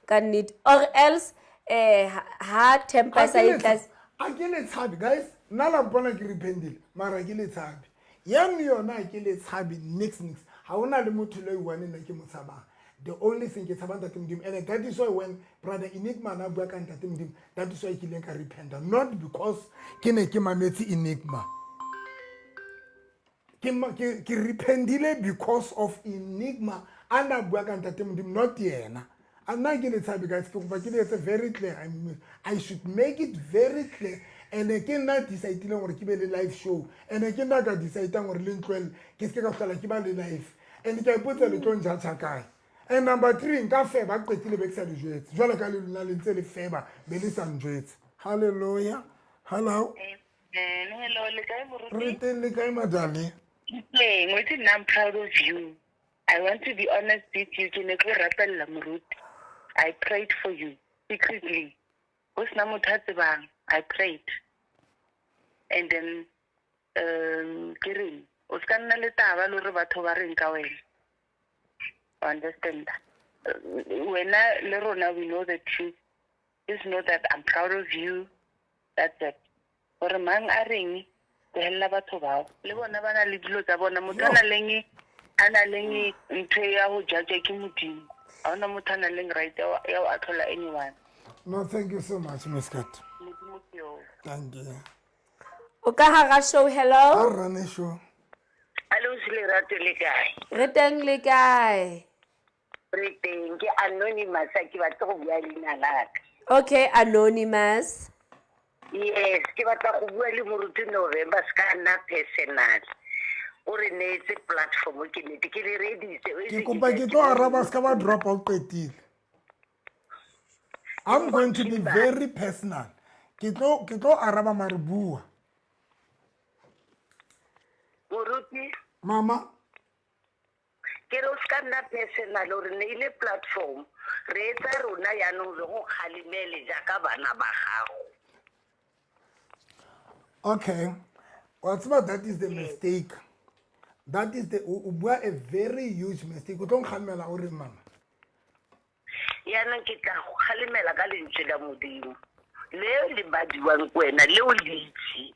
ka nnete, or else ha temper sa e tlase. A ke le tshabe guys, nna la mpona ke repentile, mara ke le tshabe yane yona, a ke le tshabe nix nix. Ha hona le motho le one nna ke mo tshabang. The only thing ke tshabang Ntate Modimo, and that is why when brother Enigma na bua ka Ntate Modimo, that is why ke ileng ka repenta, not because ke ne ke mametse Enigma. Ke repentile because of Enigma a na bua ka Ntate Modimo, not yena. A nna ke le tshabe guys, ke kopa ke le etse very clear. I should make it very clear, and ke nna decidileng gore ke be le live show, and ke nna ka decidang gore le ntlohelle ke seke ka hlola ke ba le live, and ke a ipotsa le tlo njatjha kae. And number three, nka feba qetile be ke sa le jwetse, jwale ka le lona le ntse le feba be le sa njwetse. Halleluja, hello. Amen. Hello, le kae moruti? Re teng, le kae madale? Teng, wait, nna I'm proud of you. I want to be honest with you. Ke ne ke o rapella moruti. I prayed for you secretly. Ho sena motho a tsebang. I prayed. And then ke reng? O ska nna le taba le hore batho ba reng ka wena. O understand? Wena le rona we know the truth. Just know that I'm proud of you. That's it. Gore mang a reng, tlohella batho bao, le bona ba na le dilo tsa bona. Motho a na leng ntho ya ho judge ke Modimo. Ha hona motho a nang leng right ya ho atlhola anyone. No, thank you so much, Miss Kat. Modimo ke yoo. Thank you. O ka hara show, hello. A rane show. Alo, Lerato, le kae? Re teng, le kae? Re teng, ke anonymous, ha ke batle go bua leina la ka. Okay, anonymous. Yes, ke batla go bua le moruti November se ka nna personal. O re neetse platform ke nnete ke le reeditse. O Ke itse kopa ke tlo araba se ka ba drop o qetile. I'm going to be very personal. Ke tlo araba mare bua. Moruti, Mama, ke re o se ka nna personal, o re neile platform. Re etsa rona yaanong re go kgalemele jaaka bana ba gago. Okay. Wa tseba, that is the mistake. That is the o bua a very huge mistake. O tlo nkgalemela o re, mama? Yaanong ke tla go kgalemela ka lentswe la Modimo leo le badiwang ko wena, leo le itse,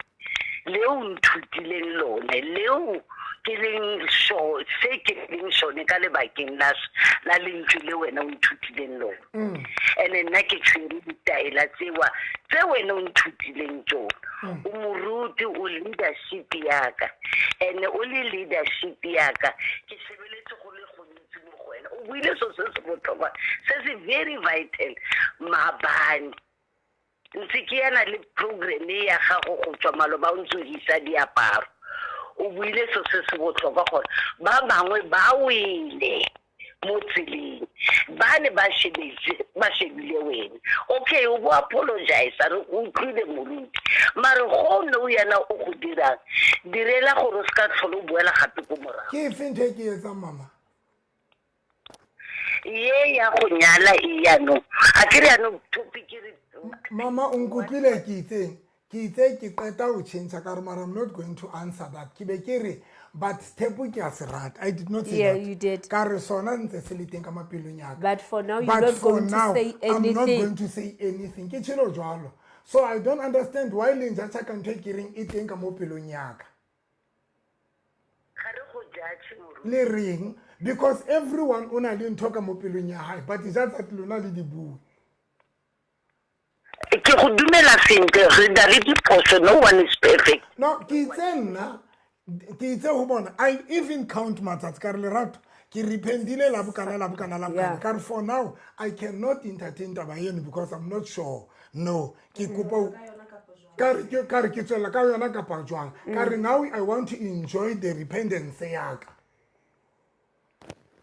leo nthutileng lone, leo ke leng so se ke leng sone ka lebakeng la lentswe le wena o nthutileng lone. And-e nna ke tshwere ditaela tsewa tse wena o nthutileng tsone. O moruti, o leadership yaka, and o le leadership yaka ke shebeletse go le gontsi mo go wena. O buile so se se botlhokwa, se se very vital maabane. Ntse ke yana le program e ya gago go tswa maloba o ntse o hisa diaparo, o buile so se se botlhokwa gore ba bangwe ba wele mo tseleng, ba ne ba shebetse, ba shebile wena. Okay, o bo apologize, re go utlwile moruti, mare go ne o yana o go dirang direla gore o se ka tlhole o boela gape ko morago. Ke efe ntho e ke e etsang, mama? Ye ya go nyala e yaanong a ke re yaanong topic re. Mama, o nkutlwile ke itseng? Ke itse ke qeta ho change ka re, mara I'm not going to answer that. Ke be ke re, but step ke a se rata. I did not say Yeah, that. you did. Ka re sona ntse se le teng ka mapelong ya ka. But for now, you're But not for going to now, say I'm not anything. going to say anything. Ke tjhelo jwalo. So I don't understand why le njatsa ka ntho e ke reng e teng ka mo pelong ya ka. Ga re go judge, moruti. Le reng? Because everyone o na le ntho ka mo pelong ya hae, but it's just that lona le di bue. Ke go dumela sentle, re na le diphoso, no one is perfect. No, ke itse nna, ke itse ho bona, I even count matsatsi ka re, Lerato, ke repentile la bokana, la bokana, la bokana. Ka re for now I cannot entertain taba eno because I'm not sure. No, ke kopa ka re ke tswela ka yona kapa jwang. Ka re now I want to enjoy the repentance yaka.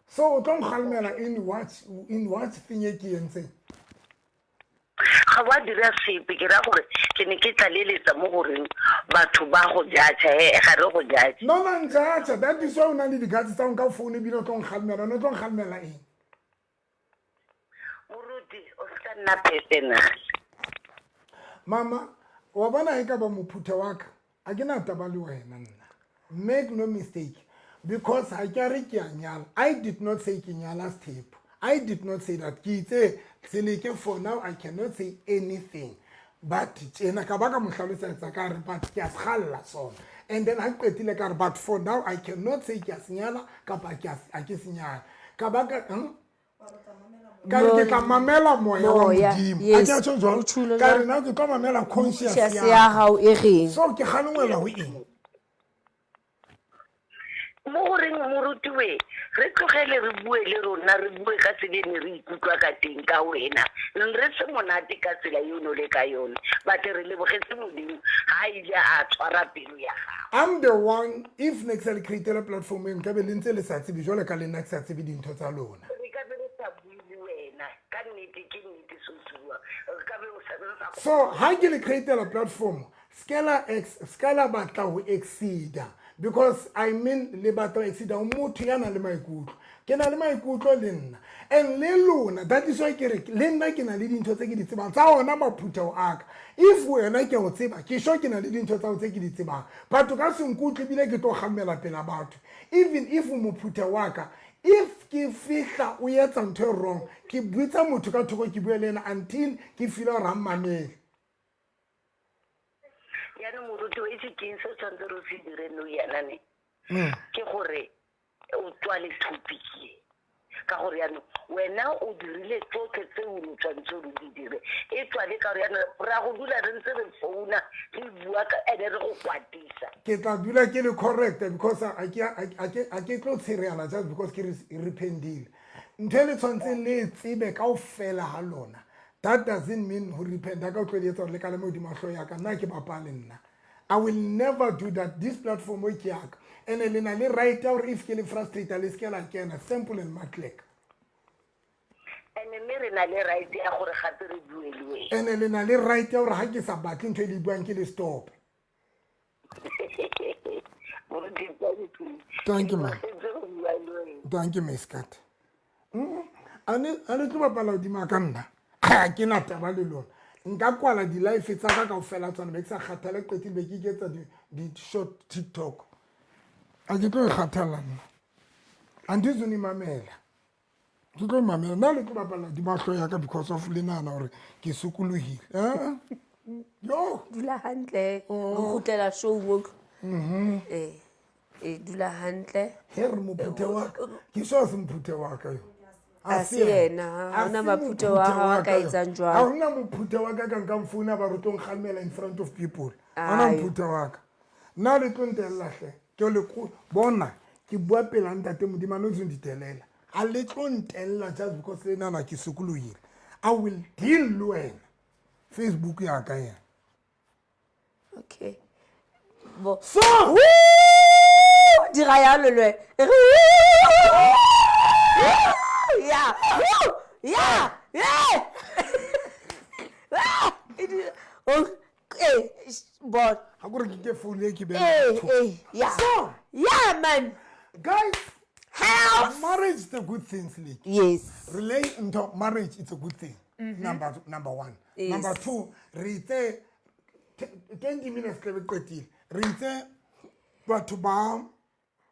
So o tlo nkgalemela in what thing e ke entseng? Ga wa dira sepe. Ke ra gore ke ne ke tlaleletsa mo goreng batho ba go judge, he ga re go judge. No, na njatša. That is why o na le di-guts tsa go nka phone ebile o tlo nkgalemela. O ne o tlo nkgalemela eng? Moruti, o se ka nna personal. Mama, wa bona, e ka ba mophutha wa ka, a ke na taba le wena nna. Make no mistake, because ha ke a re ke a nyala. I did not say ke nyala Sethepu. I did not say that. Ke itse seleke, for now I cannot say anything, but tjena ka ba ka mo hlalosetsa ka re, but ke a se galla sona. And then ha ke qetile ka re, but for now I cannot say ke a se nyala kapa ke a ke se nyala. Ka ba ka, Ka re ke tla mamela moya wa Moya, Modimo. yes. A ke a tjho jwalo? O tjholo Ka re jwalo. nna ke tlo mamela conscience Conscious ya ya ka. hao e reng? So ke kgalengwela ho eng? Mo goreng morutiwe, re tlogele re bue le rona, re bue ka tsela e ne re ikutlwa ka teng ka wena. Re se monate ka tsela eo no le ka yone, but re lebogetse Modimo ga a ile a tshwara pelo ya gago. I'm the one, if ne ke sa le createla platform e, nkabe le ntse le sa tsebe jwale ka le nna ke sa tsebe dintho tsa lona. Re ka be re sa bue le wena ka nnete, ke nnete se o se buang, re ka be o sa re sa. So ha ke le createla platform, ska la batla ho exceeda, because I mean, le batla ho exceeda ho motho ya nang le maikutlo. Ke na le maikutlo le nna and le lona. That is why ke re le nna ke na le dintho tse ke di tsebang tsa ona maphutheo a ka. If wena ke o tseba, ke sure ke na le dintho tsa tse ke di tsebang. Batho ka se nkutlwe ebile ke tlo kgammela pela batho. Even if o mophutheo wa ka, if ke fihla o etsa ntho e wrong, ke bitsa motho ka thoko, ke bue le ena until ke feela gore ha mmamele. Yaanong moruti o itse keng se o tshwanetse re o se dire nou yanane? Ke gore o tswale topic e, ka gore yaanong wena o dirile tsotlhe tse o ne tshwanetse o di dire. E tswale, ka gore yaanong re a go dula re ntse re founa re bua ka ene re go kwatisa. Ke tla dula ke le correct because a ke tlo tshereana just because ke repentile. Ntho e le tshwanetseng le e tsebe kaofela ha lona. That doesn't mean ho repent ka o tlo di etsa hore le kalame hodima hlooho ya ka. Nna ke bapale nna. I will never do that. This platform o ke ya ka. Ene le na le right ya hore if ke le frustrate le se ke la kena. Simple and matlek. Ene mme re na le right ya gore gape re bue le wena. Ene le na le right ya hore ha ke sa batle ntho e le buang ke le stop. Moruti, thank you. Thank you, ma'am. Ke go bua le wena. Thank you, Miss Kat. A ne tlo bapala hodima ka nna. Ha ke na taba le lona. Nka kwala di-life tsa ka kaofela tsona, be ke sa kgathale, qetile be ke iketsa di-short TikTok. A ke tlo e kgathalla nna. Andizo ni mamela. Ke tlo mamela. Nna le tlo bapala hodima hlooho ya ka because of le nahana hore ke sokolohile. Eh? Yo! Dula hantle. Re kgutlela show mo. Eh. Eh, dula hantle. He re mophuthe wa ka. Ke so se mophuthe wa ka yo. Ha se yena, ha hona maphuthe wa hao a ka etsang jwalo. Ha hona mophuthe wa ka ka nka mfouna ba re tlo nkgalemela in front of people. Ha hona Ayo. mophuthe wa ka. Nna le tlo ntella hle. Ke le bona ke bua pela ntate Modimo a no ntse ditelela. Ha le tlo ntella just because le nana ke sokolohile. I will deal le wena. Facebook ya ka yena. Okay. Bo. So, Woo! Dira yalo le wena. E re, woo! Yeah. Woo! Yeah. Yeah. Ah! E Oh, eh, bon. Ha kore ke ke phone e ke beha Eh, thoko. eh, yeah. So, Yeah, man. guys, House. marriage is a good thing, Slick. Yes. Relate into marriage, it's a good thing. Number one. Yes. Number two, re itse 20 minutes tla be qetile. Re itse batho ba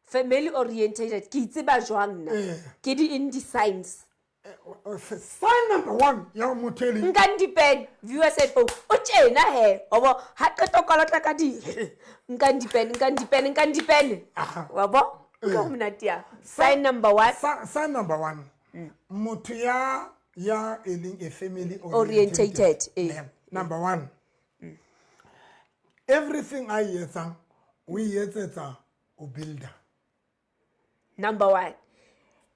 Family orientated. Ke itseba jwang nna? Eh. Ke di in the signs. Sign number one ya motho e leng Nkang di-pen, viewers at home. O tjena he, wa bo, ha qeta ho kolota ka di. Nkang di-pen, nkang di-pen, nkang di-pen. Aha. Wa bo? Ke ho monate ya. Sign number one. Sign number one. Motho ya e leng a family Orientated, eh. Ne, number one. Everything a e etsang, o e etsetsa o builder. Number one.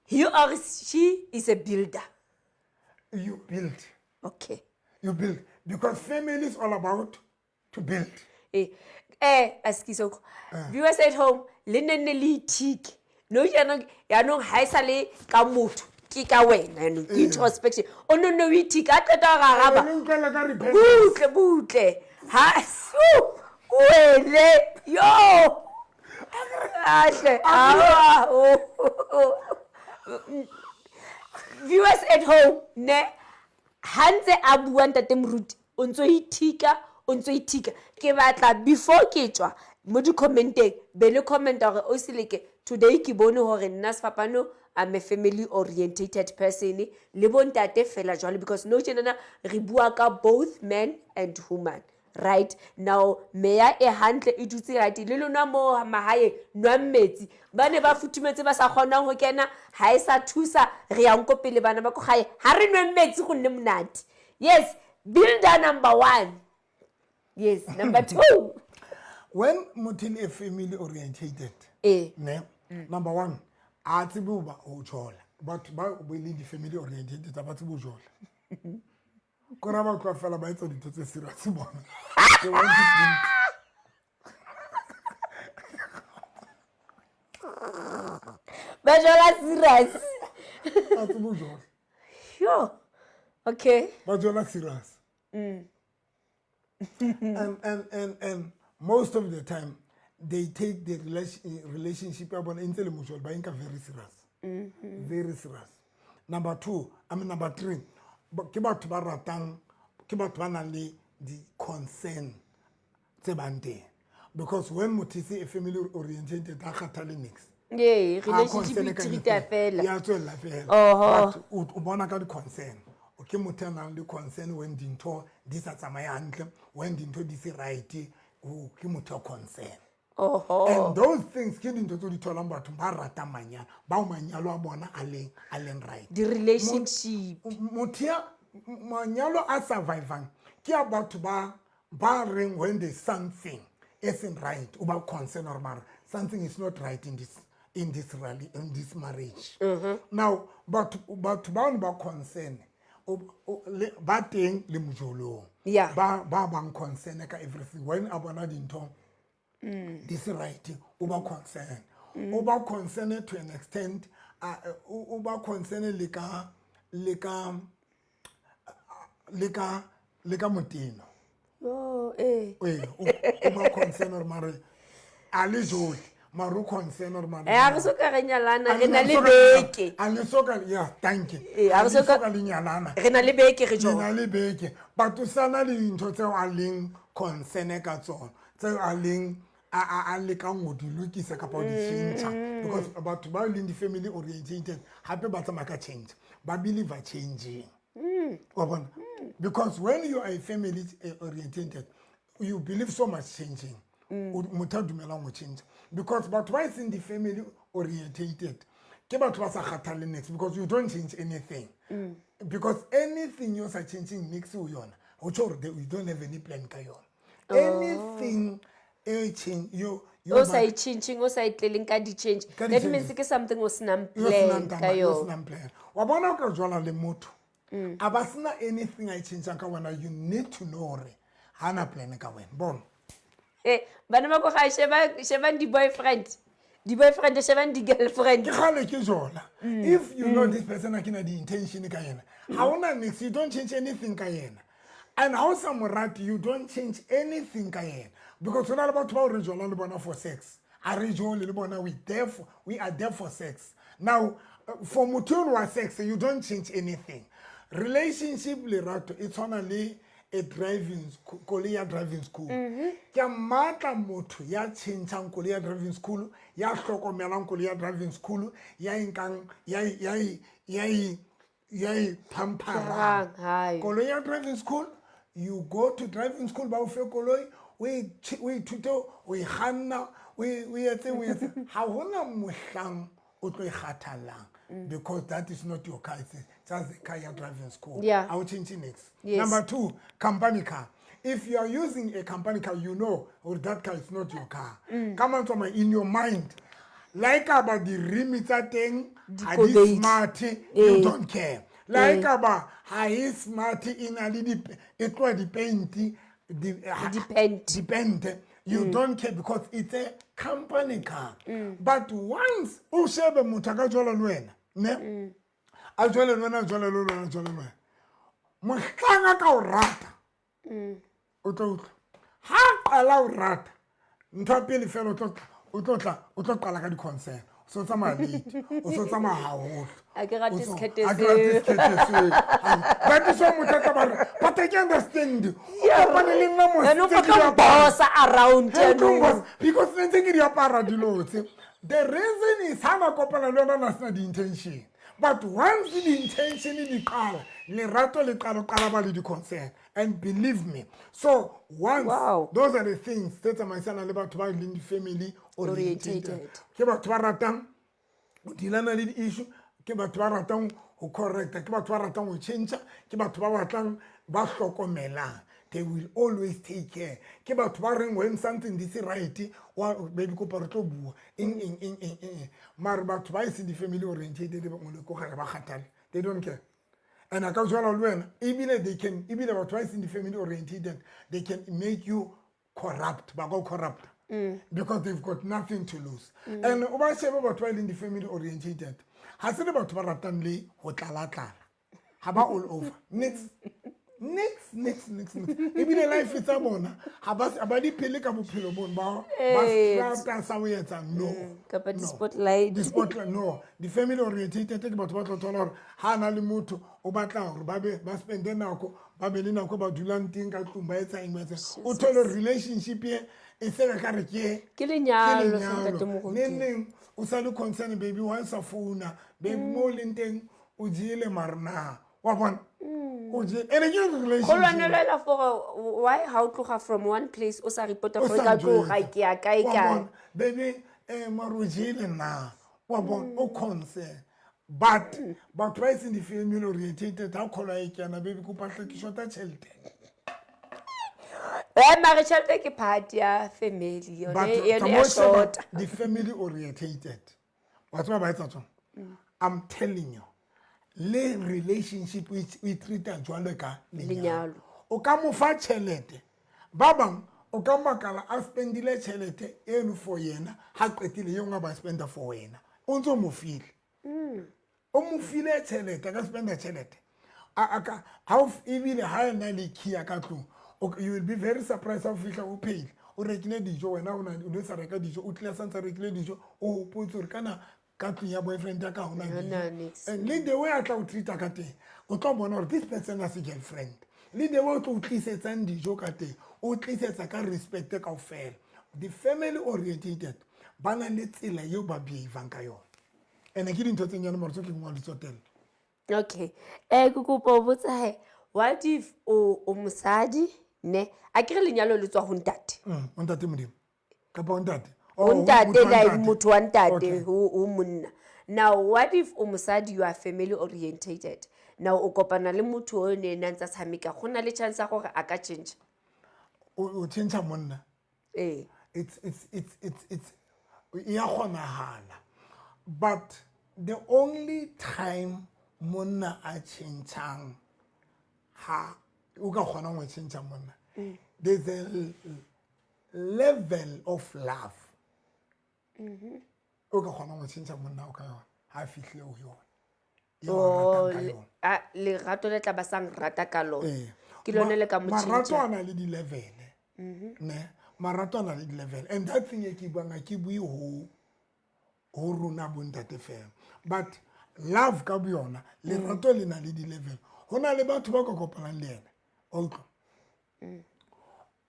He or she is a builder. You build. Okay. You build. Because family is all about to build. Eh, eh, askiso. Viewers at home, le nne nne le ithike. No jaanong, jaanong ha e sa le ka motho, ke ka wena jaanong, ke introspection. O nne nne o ithike, ha qeta ho araba. Le utlwela ka repentance. Butle, butle. Ha, su, wele, yo. Ahle, awa, oh. Viewers at home, ne, ha ntse a bua ntate Moruti, o ntso ithika, o ntso ithika. Ke batla before ke tswa mo di-commenteng, be le commenta hore o seleke, today ke bone hore nna Sefapano, I'm a family orientated person, le bo ntate fela jwalo, because no tjenana re bua ka both men and woman. Right now, meya e hantle e dutse right, le lona mo mahaeng nwang metsi, ba ne ba futhumetse ba sa kgonang ho kena, ha e sa thusa, re yang ko pele bana ba ko gae, ha re nweng metsi go nne monate. Yes, builder number one. Yes, number two. When motho e le family orientated, ne, number one, a tsebe ho ba ho jola. Batho ba bo leng di-family orientated ha ba tsebe ho jola. Kore ha ba tloha fela ba etsa dintho tse serious bona. They want to drink. Ba jola serious. Ba tsebe ho jola. Sure. Okay. Ba jola serious. And most of the time they take the relationship ya bona e ntse le mojolo, ba e nka very serious. Very serious. Number two, I mean number three, ke batho ba ratang, ke batho ba nang le di-concern tse bang teng. Because when motho e se a family oriented, ha kgathale niks. Yeah, Ha relationship concern e ka treat-a anything, fela. ya tswella fela. Oho. But o bona ka di-concern. O ke motho a nang le concern when dintho di sa tsamaye hantle, when dintho di se right, o ke motho a concern. Oho. And those things ke dintho tse di tholang batho ba ratang manyalo, bao manyalo a bona a leng right. Di-relationship. Motho ya manyalo a survivang ke a batho ba reng when there's something isn't right, o ba concern or mara something is not right in this, in this rally, in this marriage. Now, batho ba ba concern, Ba teng le mojolong. Yeah. Ba bang concern ka everything. When a bona dintho di se right, o ba concern. O ba concern to an extent, o ba concern le ka moteno. Oh, eh. Ee, o ba concern gore mare a le jole, mare o concern gore mare Eh, a re so ka re nyalana, re na le beke. A le so ka, yeah, thank you. Eh, a re A le so ka- so ka le nyalana. Re na le beke re Le na jola. le beke, but o sana le dintho tseo a leng concern ka tsona, tseo a leng a lekang ho di lokisa kapa ho di tjhentjha, because batho ba leng di-family orientated hape ba tsamaya ka change, ba believe changing, wa bona? Because when you are a family orientated, you believe so much changing. Motho a dumelang ho change, because batho ba e seng di-family orientated ke batho ba sa kgathalle niks, because you don't change anything, because anything yo sa changing niks ho yona, ho tjho hore you don't have any plan ka yona. Anything e change yo O sa e changing, o sa e tleleng ka di-change. Ka That di-changes. means ke something o senang Yo senang plan ka taba, yo yona. senang plan, wa bona? O ka jwala le motho a ba sena anything a e changeng ka wena, you need to know hore ha na plan ka wena, bona. Eh, bana ba ko gae, shebang di-boyfriend, shebang di-girlfriend. Ke kgale ke jola. If you know this person, a ke na di-intention ka yena, ha ona niks, you don't change anything ka yena. And ha o sa mo rate, you don't change anything ka yena, because ho na le batho bao re jolang le bona for sex. A re jole le bona, we are there for sex. Now, for motho ono wa sex, you don't change anything. Relationship, lerato e tshwana le a driving school, koloi ya driving school. Ke a mmatla motho ya tjhentjhang koloi ya driving school, ya hlokomelang koloi ya driving school, ya e nkang ya e pampering. Hai. Koloi ya driving school, you go to driving school, ba o fe koloi, o ithute o e kganna, o etse. Ha hona mohlang o tlo e kgathallang, because that is not your car, it's just the car ya driving school. Ha o change niks. Number two, company car. If you are using a company car, you know or that car is not your car. Ka mantswe a mang, in your mind, like about di-rim tsa teng ha di Dikobedi. smart, you don't care. Like about ha e smart, e na le e tloha di-paint Di-paint. di-paint, you don't care because it's a company car. But once o shebe motho a ka jwala le wena, ne a jwale le wena, a jwale le wena, a jwale le wena, mohlang a ka o rata, o tlo utlwa ha a qala o rata, ntho ya pele fela, o tlo qala ka di-concern. O so tsamaya late, o so tsamaya haholo. Ha ke rate sekhethe Ha ke rate seo. sekhethe seo. But so motho a tla ba re, but I can understand, o kopane le nna mos Yaanong tse o ke tlo di aparang. bossa around Hey, tlo yaanong. mbosa, because ne ntse ke di apara dilo tse. The reason is, ha ba kopana le yona, na sena di-intention, but once di-intention di qala, lerato le qala, o qala ba le di-concern, and believe me, so once those are the things tse tsamaisanang le batho ba leng di-family orientated. Orientated. Ke batho ba ratang go dealana le di-issue, ke batho ba ratang go correcta, ke batho ba ratang go change, ke batho ba batlang ba hlokomelang. They will always take care. Ke batho ba reng when something di se right, wa baby, kopa re tlo bua eng eng eng eng eng. Mare batho ba e seng di-family orientated, ba ngwe ko gare ba kgathale, they don't care. And a ka jwala le wena, ebile they can, ebile batho ba e seng di-family orientated, they can make you corrupt, ba ka corrupt because they've got nothing to lose. And o ba shebe, batho ba e leng di-family orientated ga se le batho ba ratang le go tlala-tlala, ga ba all over nix nix nix nix nix. Ebile life tsa bona ga ba di phele ka bophelo bone ba strata sa ho etsa, no. Kapa No. di-spotlight. Di-spotlight, no. Di-family orientated ke batho ba tlo thola gore ha na le motho o batla gore ba be ba spende nako, ba be le nako ba dulang teng ka tlung, ba etsa eng, ba etsa eng. O thole relationship e e se ka re ke Ke lenyalo, ke lenyalo. Ntate Moruti. Neng neng o sa le concern, baby, wa sa founa, baby, mo o leng teng o jele mare na, wa bona, o jele ene ke Go relationship. lwanelela for why ha o tloga from one place o sa reporta O gore sa ka tloga njwetsa. ke ya kae Wa kae. bona, baby, mare o jele na, wa bona, o concern. But batho ba e seng di-family orientated, ha kgolo a e kena, baby, kopa hle ke shota tjhelete. Eh, mare tjhelete ke part ya family yone, But yone ya tsamaya o sheba shota. di-family orientated, wa tseba ba etsa tsona, I'm telling you. Le relationship o e treat-a jwalo ka lenyalo. Lenyalo. O ka mo fa tjhelete. Ba bang o ka makala a spendile tjhelete eno for yena, ha qetile ye nngwe a ba spenda for wena. O ntso mo file. O mo file tjhelete, a ka spenda tjhelete. A ka ha o ebile ha ena le key ya ka tlung, you will be very surprised ha o fihla o phehile. O rekile dijo, wena o na o ne sa reka dijo, o tlile santse a rekile dijo, o hopotse hore kana ka tlung ya boyfriend ya ka ha hona Hona dijo. niks. And le the way a tla o treat-a ka teng, o tlo bona hore this person has a girlfriend. Le the way o tlo o tlisetsang dijo ka teng, o tlisetsa ka respect kaofela. The family orientated ba na le tsela eo ba behavang ka yona. Ene ke dintho tse nyane mara tso ke ngwa di tsotella. Okay. Ke kopa ho botsa he, what if o mosadi ne? A ke re lenyalo le tswa ho ntate. O ntate Modimo. Kapa o ntate. O ntate like motho wa ntate Okay. ho monna. Now what if o mosadi, you are family orientated. Now o kopana le motho o ne ena ntsa tshameka, go na le chance ya gore a ka change. O change monna. Ee. It's e a kgonahala. But the only time monna a changeng ha o ka kgonang ho change monna, there's a level of love o ka kgonang ho change monna o ka yona ha fihlile ho yona. Eo a ratang ka yona. Lerato le tla ba sang rata ka lona. Ee. Ke lone le ka mo Marato tjhentjha. a na le di-level. Ne? Marato a na le di-level. And that thing e ke buang, ha ke bue ho rona bontate fela. But love ka boyona, lerato le na le di-level. Ho na le batho ba ka kopanang le yena. Wa utlwa?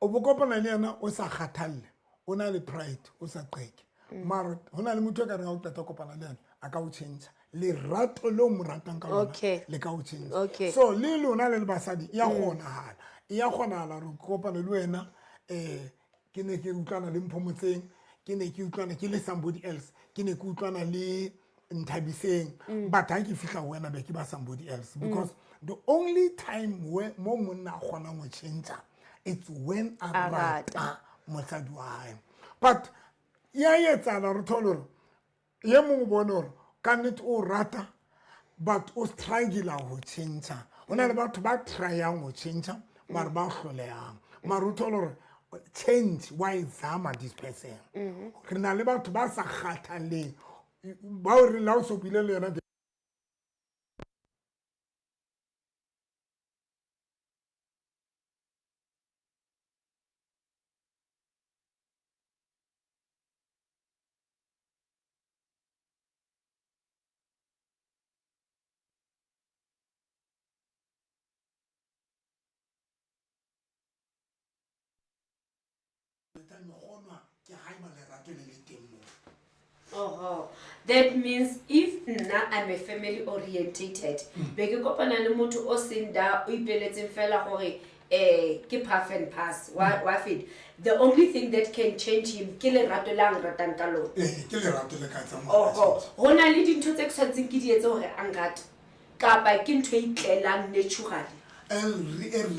O bo kopana le yena o sa kgathalle, o na le pride, o sa qeke. Mara ho na le motho e ka reng ha o qeta ho kopana le yena, a ka o change. Lerato leo mo ratang ka lona, le ka o change. So le lona le le basadi, e ya kgonahala. E ya kgonahala hore ke kopane le wena, ke ne ke utlwana le Mpho Motseng, ke ne ke utlwana ke le somebody else, ke ne ke utlwana le Nthabiseng. But ha ke fihla ho wena be ke ba somebody else. Because the only time where mo monna a kgonang ho change, it's when a A rata. rata mosadi wa hae. But ya etsahala re thole hore ye mongwe o bone hore ka nnete o rata, but o struggle ho change. Ho na le batho ba tryang ho change, mara ba hlolehang. Mara o thole hore change wa e zama this person. Re na le batho ba sa kgathaleng, bao re la o so buile le yena. Ke haeba lerato le le teng moo. Oho. That means if nna I'm a family orientated, be ke kopana le motho o seng da o ipeletseng fela gore ke puff and pass wa feta. The only thing that can change him ke lerato le a nratang ka lona. Ee, ke lerato le ka etsang hore a Oho. change. Ho na le dintho tse ke tshwanetseng ke di etse hore a nrate, kapa ke ntho e itlelang naturally. A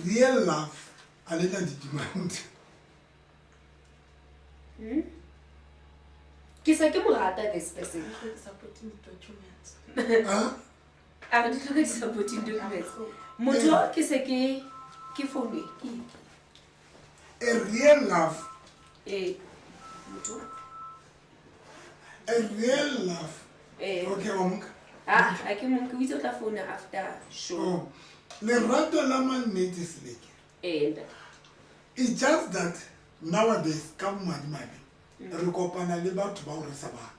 real love a le na di-demand. Ke se ke mo rata this person. Supporting documents. Huh? A re di hloka di-supporting documents. Motho ke se ke phone e, ke A real love. Ee. Motho. A real love. Ee. Okay, wa monka. Ah, ha ke monke, o itse o tla founa after show. Oh. Lerato la mannete Seleke. Ee, ntate. It's just that nowadays ka bomadimabe re kopana le batho bao re sa ba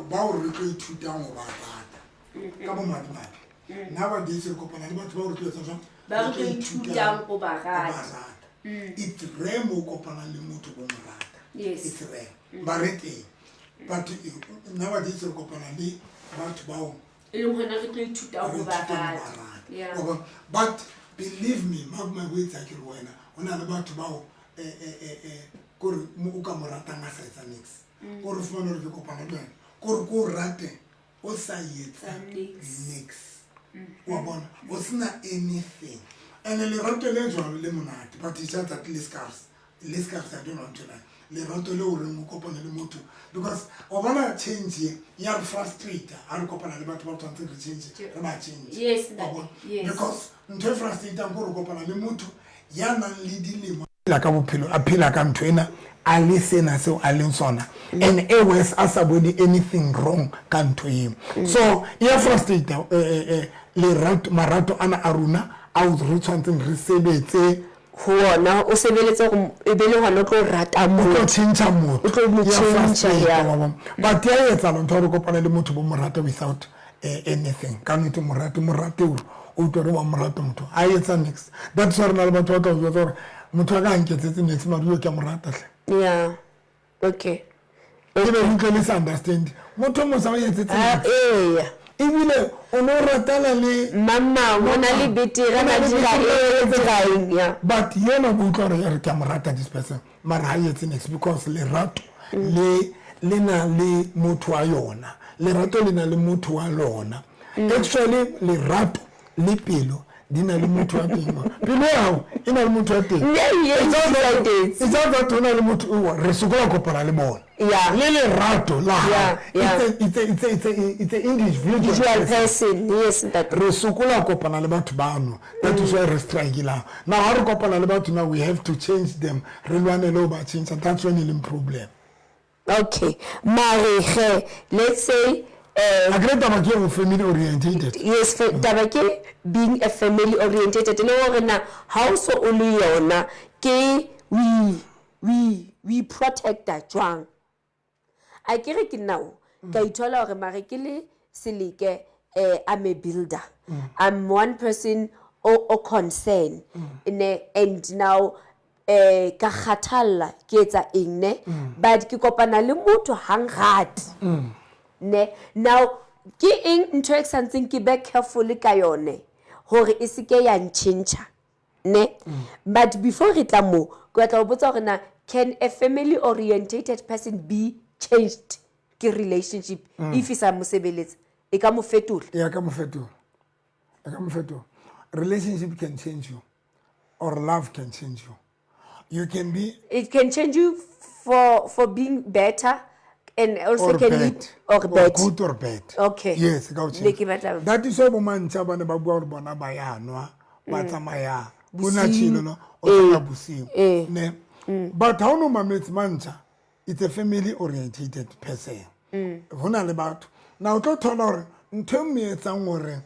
bao re tlo ithutang ho ba rata. Ka bomadimabe. Nowadays re kopana le batho bao re tlo etsang jwang? Ba re tlo ithutang ho ba Ho ba rata. rata. It's rare mo kopanang le motho bo mo rata. Yes. It's rare. Ba re teng. But nowadays re kopana le batho bao E leng hona re tlo ithuta re ho ba ithutang ho ba rata. rata. Yeah. Wa bona? But believe me, mark my words, ha ke re wena, ho na le batho bao, kore mo o ka mo ratang a sa etsa niks. Kore o fumane hore ke kopana le wena. Kore ke o rate, o sa etsa Sa niks. niks. Wa bona? O sena anything. And lerato le jwalo le monate, but it's just that le scarce. Le scarce, I don't want to lie. Lerato le o reng o kopane le motho, because o bona change e ya re frustrate ha re kopana le batho ba tshwanetseng re change, re ba change. Yes, Wa bona? yes. Because ntho e frustrating ke gore kopana le motho ya nang le dilemo phela ka bophelo, a phela ka ntho ena, a le sena seo a leng sona, and e worse a sa bone anything wrong ka ntho eo. So e ya frustrate lerato, marato ana a rona ao re tshwanetseng re sebetse ho ona, o sebeletse gore e be le gona o tlo rata o tlo motho. tšhentšha motho. O tlo mo Ya tjhentjha, frustrate, ya. wa bona. But ya etsala ntho ya gore kopana le motho bo mo rata without anything. Ka nnete mo rate, mo rate o utlwe gore wa mo rata motho a etsa nix. That's why re na le batho ba tla o jwetsa gore motho a ka a nketsetse nix, mare yo ke a mo rata hle. Yeah, okay. E be utlwe le sa understand motho o mosa o etsetse Ah, nix. eya. Ebile o no ratana le Mamang o na le betere, O na a le dira betere, e dira eng, ya. But yena o utlwa gore re ke a mo rata this person, mara ha etse nix, because lerato le na le motho wa yona. Lerato le na le motho wa lona. Actually lerato le pelo di na le motho wa teng. Pelo ya hao e na le motho wa teng. Yeah, yeah, It's all that- it's it's all that o na le motho o re sokola kopana le bona. Yeah. Le lerato la hao. Yeah, yeah. It's a individual Visual person. person, yes, ntate. Re sokola kopana le batho bano. That is why re struggle-ang. Now ha re kopana le batho now we have to change them. Re lwane le ho ba change. That's when e leng problem. Okay, mare ge let's say A kere taba ke go family orientated. Yes, taba ke being a family orientated le gore na ha o so o le yona ke we protecta jwang. A ke re ke nao ka ithola gore mare ke le Seleke, I'm a builder. I'm one person o concern. Ne, and now ka kgathalla ke etsa eng ne, but ke kopana le motho hangate. Ne, now ke eng ntho e ke santseng ke be careful ka yone hore e se ke ya ntjhentjha ne. But before re tla mo, ke batla ho botsa hore na can a family orientated person be changed ke relationship if e sa mo sebeletsa, e ka mo fetola? Ya ka mo fetola. E ka mo fetola. Relationship can change you or love can change you. You can be It can change you for being better and also or can bad. lead or bad. Good or bad. Okay. Yes, e ka o Ne change. ke batla- That is why bo mantšha ba ne ba bua gore bona ba ya nwa, ba tsamaya. Ho na Bosiu. tjhelo, no? O tsamaya bosiu. Eh. Ne. But ha o no mametse mantšha, it's a family orientated person. Ho na le batho. Now o tlo thola hore ntho e mo etsang hore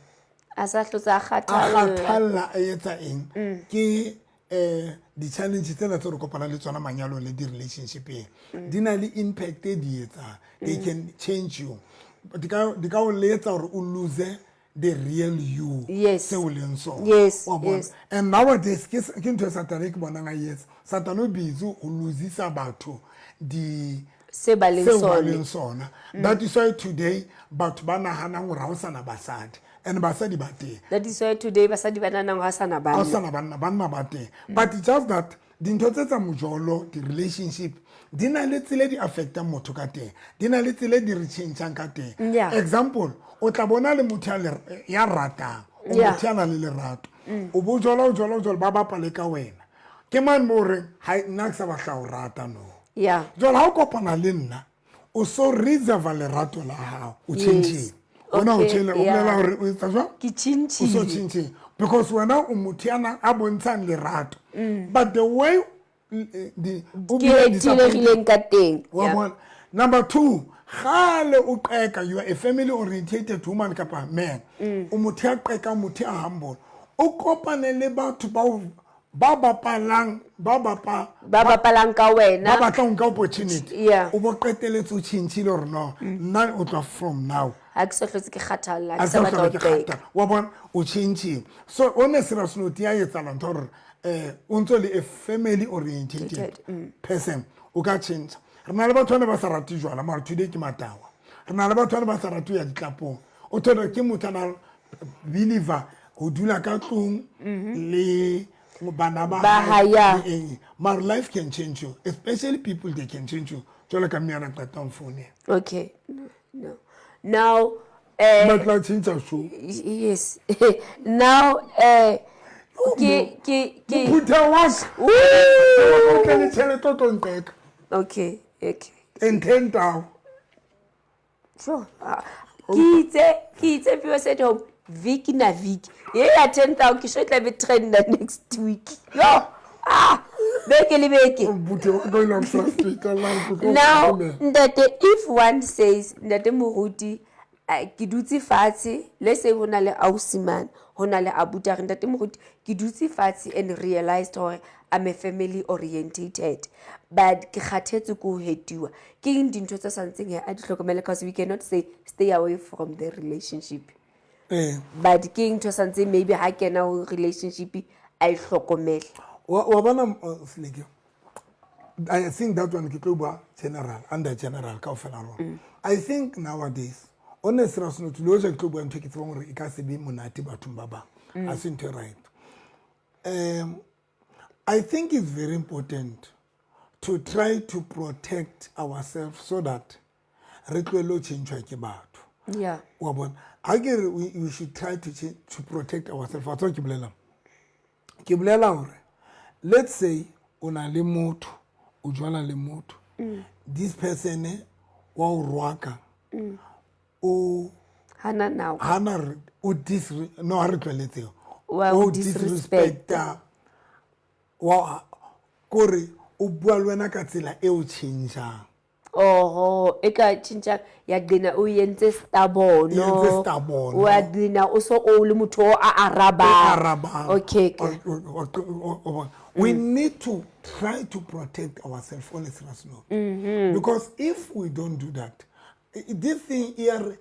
a sa hlotse a a kgathalla. kgathalla a etsa eng ke di-challenge tsena tse re kopanang le tsona manyalong le di-relationshipeng, di na le impact e di etsang. They can change you. Di ka o letsa hore o lose the real you. Yes. Seo o leng sona. Yes, Wa bona? yes. And nowadays ke ntho e Satane ke bonang a e etsa. Satane o busy ho losisa batho di Se ba leng seo ba sone. leng sona. That is why today batho ba nahanang hore ha ho sana basadi, and basadi ba teng. That is why today basadi ba nahanang ha sana Ha ho banna. sana banna, banna ba teng. But it's just that dintho tse tsa mojolo, di-relationship di na le tsela e di affectang motho ka teng, di na le tsela e di re changeng ka teng. Yeah. Example, o tla bona le motho ya ratang, o Yeah. motho ya nang le lerato, o bo jola, o jola, o jola, ba bapale ka wena. Ke mane mo o reng ha nna ke sa batla ho rata no. Yeah. Jwale ha o kopana le nna, o so reserve lerato la hao, o tjhentjhile. Ona o Okay, tjhentjhile, o yeah. bolela hore o etsa jwang? Ke O so tjhentjhile. tjhentjhile. Because wena o motho ya nang a bontshang lerato. But the way di o Ke bile disappointed. tilegileng ka teng. Wa Yeah. bona? Number two, kgale o qeka, you are a family orientated woman kapa man. O motho ya qekang, motho ya humble. O kopane le batho bao ba bapalang, ba bapa Ba bapalang ka wena. ba batlang ho nka opportunity. Yeah. O bo qetelletse o tjhentjhile hore no, nna o tloha from now. Ha ke so hlotse ke kgathalla, ha A ke sa sa batla ho hlole ke qeka. kgathala. Wa bona, o tjhentjhile. So on a serious note, ya etsahala ntho hore o ntso le a family orientated person, o ka tjhentjha. Re na le batho ba ne ba sa rate jwala, mara today ke matawa. Re na le batho ba ne ba sa rate ho ya ditlapong. O thole ke motho a na believer ho dula ka tlung le bana ba Ba hae hae, yeah. le eng. Mara life can change you, especially people, they can change you. Jwalo ka mme a na qetang founela. Okay. No, no. Now, Batla tjhentjha show. yes. Now, ke Phutha wa ka. Ooh. O tle le tjhelete o tlo nqeka. Okay, okay. And 10 thou. Sure. Ah, ke itse viewers at home, viki na viki ye ya 10,000 ke sure e tla be trenda next week. Yo, ah, beke le beke. Buti wa ka o ile a frustrate, la re ke tlo Now hlokomela. Ntate, if one says, ntate moruti, ke dutse fatshe, let's say ho na le ausimane, ho na le abuti, a re, ntate moruti, ke dutse fatshe and realized hore I'm a family orientated, but ke kgathetse ke ho hetiwa. Ke eng dintho tse santseng he a di hlokomele? Because we cannot say stay away from the relationship, but ke eng ntho santseng maybe ha kena ho relationship a e hlokomele? Wa bona, Seleke, I think that one ke tlo bua general, under general kaofela rona. I think nowadays, on a serious note, le hoja ke tlo bua ntho e ke tsebang hore e ka se be monate bathong ba bang, ha se ntho e right. I think it's very important to try to protect ourselves so that re tlohelle ho tjhentjhwa ke batho. Wa bona, ha ke re we should try to change, to protect ourselves, wa tseba ke bolelang? Ke bolela hore let's say o na le motho, o jwala le motho, this person wa o rwaka, o hana now. Hana re o no, ha re tlwaeletseo. Wa o o disrespecta. Disrespecta wa kore o bua le wena ka tsela e o changang. Oho, e ka tjhentjha ya gcina o entse stubborn. E entse stubborn. Wa gcina o so o le motho o a arabang. Arabang. Okay. We need to try to protect ourselves on a serious note. Because if we don't do that, this thing here,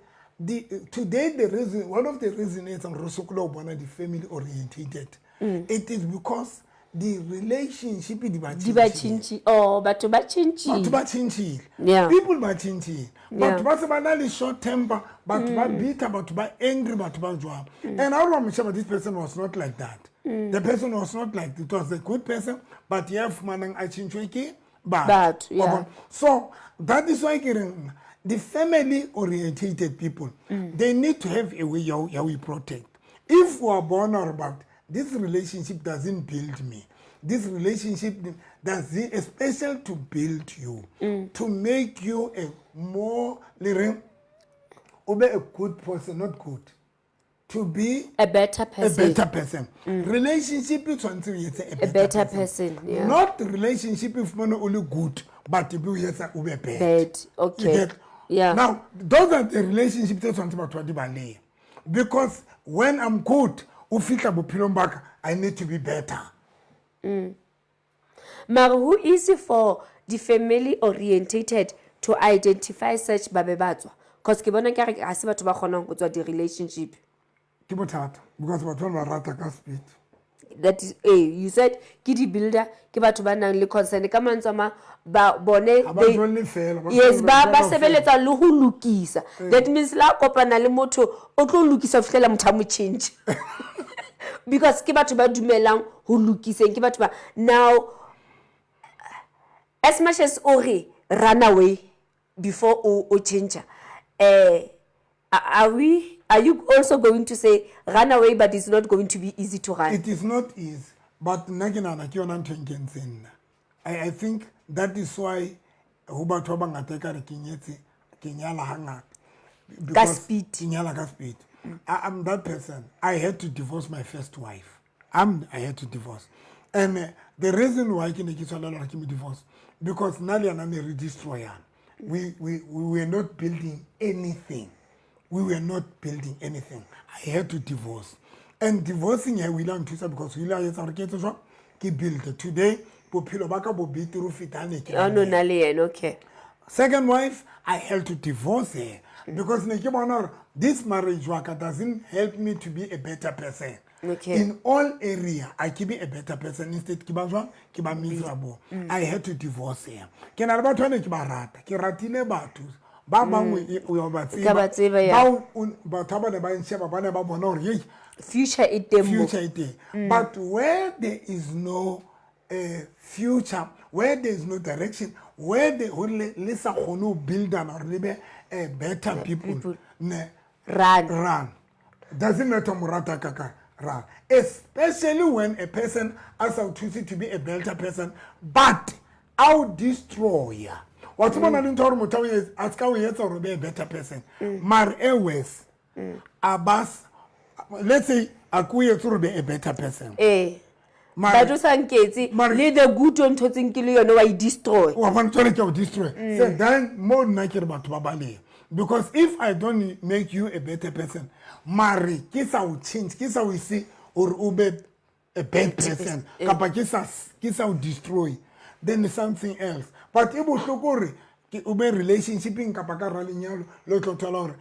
today the reason, one of the reasons is re sokola ho bona the family orientated. It is because the relationship di ba di ba tjhentjhile. Tjhentjhi, oh, batho ba Batho tjhentjhile. Ba tjhentjhile. People ba tjhentjhile. Batho ba se ba na le short temper, batho ba bitter, batho ba angry, batho ba jwang. And ha o sheba, this person was not like that. The person was not like, it was a good person, but ya fumanang a tjhentjhwe ke batho. Batho, Wa yeah. bona? So that is why ke reng the family orientated people, they need to have a way ya ho protect. If we are born or about this relationship doesn't build me, this relationship doesn't, especially to build you, to make you a more le reng, o be a good person, not good to be a better a person. Better person. Relationship e tshwanetse o etse a A better person, yeah. Not relationship e fumane o le good, but e be o etsa o be bad. Bad, You okay. get? Now those are the relationships tse tshwanetse batho ba di balehe, because when I'm good, o fihla bophelong ba ka, I need to be better. Mara who easy for the family orientated to identify such ba be ba tswa? Cause ke bona nkare ha se batho ba kgonang ho tswa di-relationship. Ke bothata because batho ba rata ka speed. That is, you said ke di-builder, ke batho ba nang le concern ka mantswe a mang, ba bone Ha ba jwale fela, ba yes, ba ba sebeletsa le ho lokisa. That means la kopana le motho o tlo lokisa ho fihlela motho a mo change, because ke batho ba dumelang ho lokiseng, ke batho ba. Now, as much as o re run away before o change, are you also going to say run away, but it's not going to be easy to run? It is not easy, but nna ke nahana ke yona ntho e nkentseng nna. I think that is why ho batho ba bangata e kare ke nyetse, ke nyala hangata. Because Speed. Ke nyala ka speed. I'm that person. I had to divorce my first wife. I had to divorce, and the reason why ke ne ke tshwanela hore ke mo divorce, because nna le yena ne re destroyana. We were not building anything. We were not building anything. I had to divorce, and divorcing her o ile a nthusa because o ile a etsa gore ke etse jwang, ke build. Today bophelo ba ka bo betere ho feta ha ne ke na Oh, no, le yena. na le yena, okay. Second wife, I had to divorce her because ne ke bona hore this marriage wa ka doesn't help me to be a better person. In all area I ke be a better person, instead ke ba jwang, ke ba miserable. I had to divorce her. Ke na le batho ba ne ke ba rata, ke ratile batho ba bangwe, o ya ba Ka ba tseba, yeah. Bao batho ba ne ba nsheba, ba ne ba bona hore yei future e teng mo. Future e teng. But where there is no future, where there is no direction, where the hore le sa kgone ho buildana hore le be better people, people. Ne Run. Run. Doesn't matter mo rata kaka, run. Especially when a person a sa o thuse to be a better person, but A o destroyer. Wa tseba na le ntho ya gore motho a se ka o etsa gore o be a better person, mare e worse, a ba let's say a ko etse gore o be a better person. Ee, but o sa nketse le the good o nthotseng ke le yone, wa e destroy. Wa bona, tsone ke o destroy. So then mo nna ke re batho ba balehe, because if I don't make you a better person, mare ke sa o change, ke sa o ise gore o be a bad person, kapa ke sa o destroy, then something else. But e bohloko gore ke o be relationshipeng kapa ka ra lenyalo le o tlo thola gore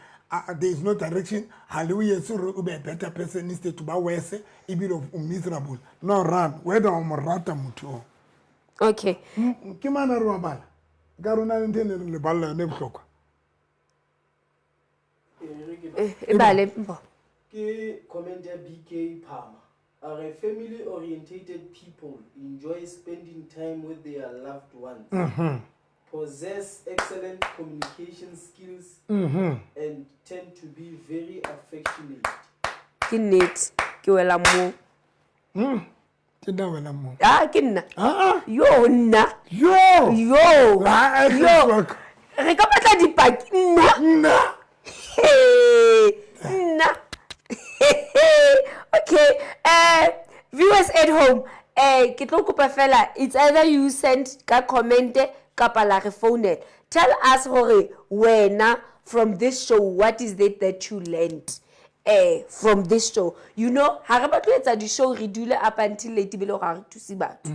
there is no direction, ha le o etse gore o be a better person, instead to ba worse, ebile o miserable. No, run, whether o mo rata motho o. Ke mana re wa bala ka rona le ntho e ne re le balla yone e bohlokwa. E bale, Mpho. Ke comment ya BK Palmer, a re family orientated people enjoy spending time with their loved ones, possess excellent communication skills and tend to be very affectionate. Ke nnete, ke wela mo. Ke nna wela mo. Ah, ke nna. Ah. Yo, nna. Yo. Yo. Ah, eh, yo. work. Re ka batla dipaki, nna. Nna. Hey, nna. Okay, viewers at home, ke tlo kopa fela, it's either you send ka comment kapa la re founela. Tell us gore wena, from this show, what is it that you learned from this show. Ha re batlo etsa di-show re dule up until late, ebile ga re thuse batho.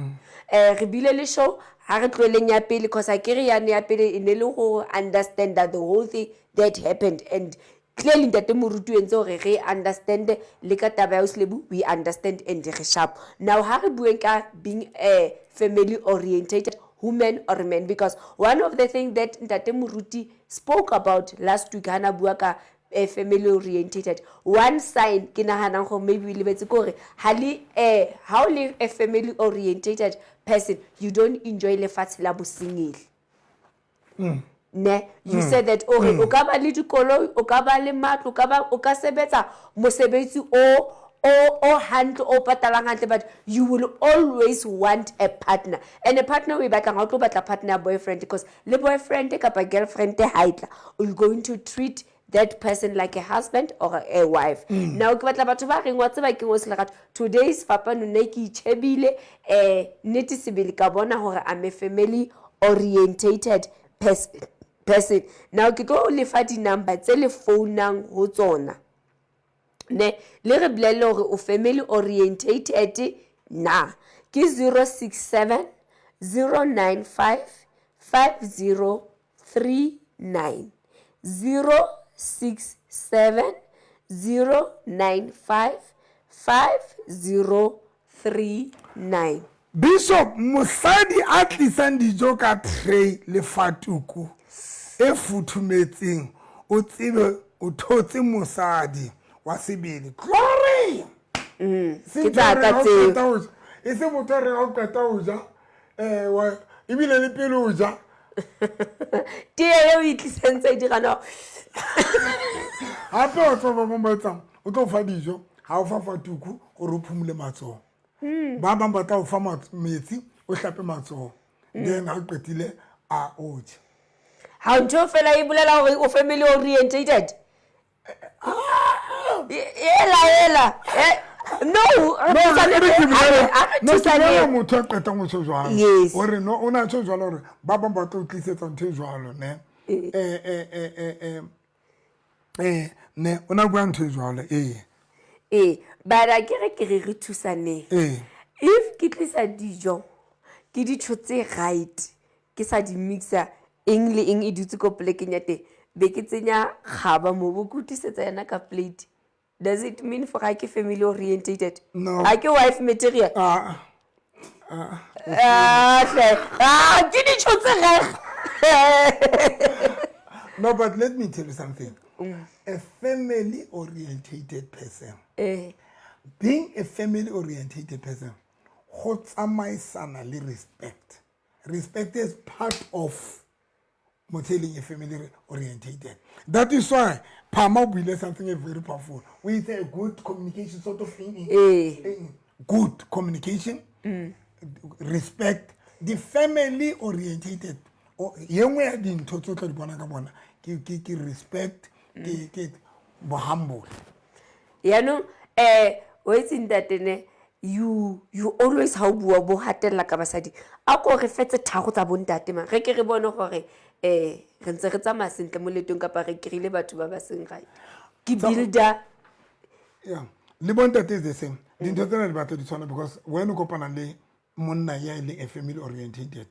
Re bile le show, ha re tloeleng ya pele, cause a ke re yane ya pele e ne le go understand that the whole thing that happened, and clearly ntate moruti o entse hore re understand le ka taba ya Oslebu, we understand and re sharp. Now ha re bueng ka being a family orientated woman or man, because one of the things that ntate moruti spoke about last week, hana bua ka family orientated, one sign ke nahanang gore maybe o lebetse ke gore ha le ha o le a family orientated person, you don't enjoy lefatshe la bosingele, ne? You said that ore o ka ba le dikoloi, o ka ba le matlo, o ka ba o ka sebetsa mosebetsi o hantle, o patalang hantle, but you will always want a partner. And a partner o e batlang, ha o tlo batla partner ya boyfriend, because le boyfriend kapa girlfriend ha e tla, you're going to treat that person like a husband or a wife. Now ke batla batho ba reng, wa tseba keng, o se lerato, today's fapano nne ke itjhebile, nnete sebele ka bona hore I'm a family orientated person. Now ke tlo lefa di-number tse le founang ho tsona, ne le re bolelle hore o family orientated na. Ke 067 095 5039, 067 095 5039. Bishop, mosadi a tlisang dijo ka tray le fatuku e futhumetseng, o tsebe o thotse mosadi wa sebele. Glory. Ke tsa ka tseo. E se motho a re ga o qeta ho ja, ebile le pele o ja. Tee eo e tlisang tse di gana. Hape wa tseba ba bang ba etsang, o tlo fa dijo, ha o fa fatuku gore o phumule matsoho. Ba bang ba tla o fa metsi, o hlape matsoho, then ha o qetile a o je. Ha ntho fela e bolela hore o family orientated. Ela ela. No, re No, thusane- e re ke a re no, ke thusaneng. bolela motho a qetang ho tjho jwalo. Yes. Hore no, o na tjho jwalo hore ba bang ba tlo o tlisetsa ntho e jwalo, ne? Ne, o na bua ntho e jwalo, ee. Ee, but a ke re ke re re thusaneng. If ke tlisa dijo, ke ditho tse right, ke sa di mixa eng le eng, e dutse ko polekeng ya teng, be ke tsenya kgaba mo, bo ke utlwisetsa yona ka plate. Does it mean for ha ke family orientated? No. Ha ke wife material? Ah. Ah, hle. Ah, ke ditho tse right. No, but let me tell you something. A family orientated person. Being a family orientated person, go tsamaisana le respect. Respect is part of motho e leng a family orientated. That is why Phama o buile something very powerful. We say a good communication sort of thing. Good communication, respect. The family orientated ye nngwe ya dintho tse o tla di bona ka bona ke respect, ke bo humble. Yaanong o itse ntatene, you always ha o bua bo hatella ka basadi, a ko re fetse tharo tsa bontate ma re ke re bone gore re ntse re tsamaya sentle mo leetong kapa re kry-ile batho ba ba seng right. Ke builder. Yeah, le bontate is the same. Dintho tsena di batla di tshwana because when o kopana le monna ya e leng a family orientated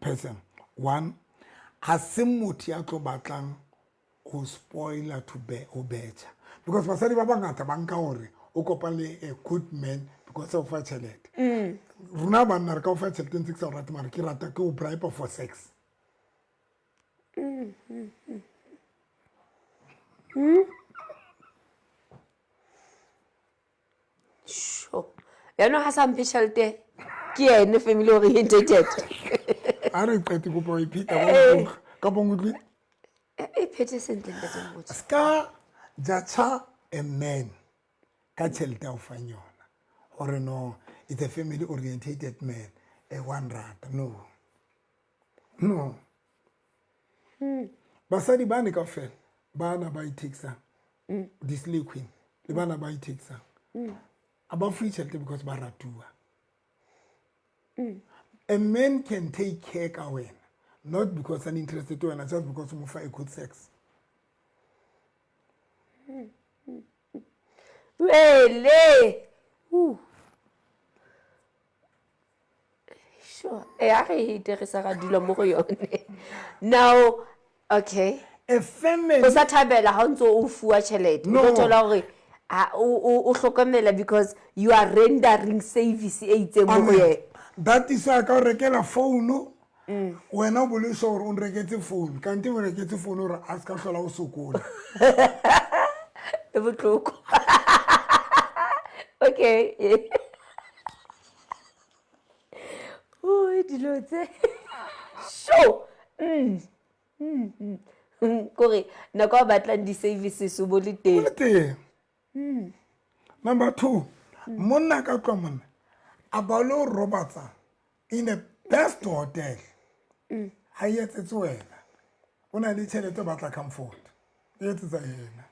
person, one, ha se motho ya tlo batlang ho spoiler to be ho betjha, because basadi ba bangata ba nka hore o kopane le a good man because o fa tjhelete. Rona banna re ka o fa tjhelete ntse ke sa o rate, mara ke rata ke o bribe for sex. Sure, yaanong ga sa mphe tšhelete ke ene family orientated? A re qete, kopa o ipheta ka bongutlwe. E phethe sentle, ntate Moruti. Ska judge a man ka tšhelete a o fang yona gore no, it's a family orientated man, e one rata. No, basadi bane kaofela bana ba ithekisang, di-slay queen le bana ba ithekisang, a ba fuwe tšhelete because ba ratuwa. A man can take care ka wena not because an interested to wena, just because o mo fa a good sex. Wele. Sure, e a re e dirisa ra dula mo go yone now, okay. A family O sa thabela ha o ntse o fuwa tšhelete, o No. tlo thola gore o hlokomela because you are rendering service e itseng mo go yena. That is why ka o rekela phone, wena o bolesa gore o nreketse phone, kante o reketse phone gore a se ka tlhola o sokola. E botlhoko, okay. Oi, dilo tse sure. Kore nako a batlang di-services o bo le teng. Le teng. Number two, monna ka tloa monna a ba lo robatsa in a best hotel, ha e etsetse wena. O na le tšhelete, o batla comfort, e etsetsa yena.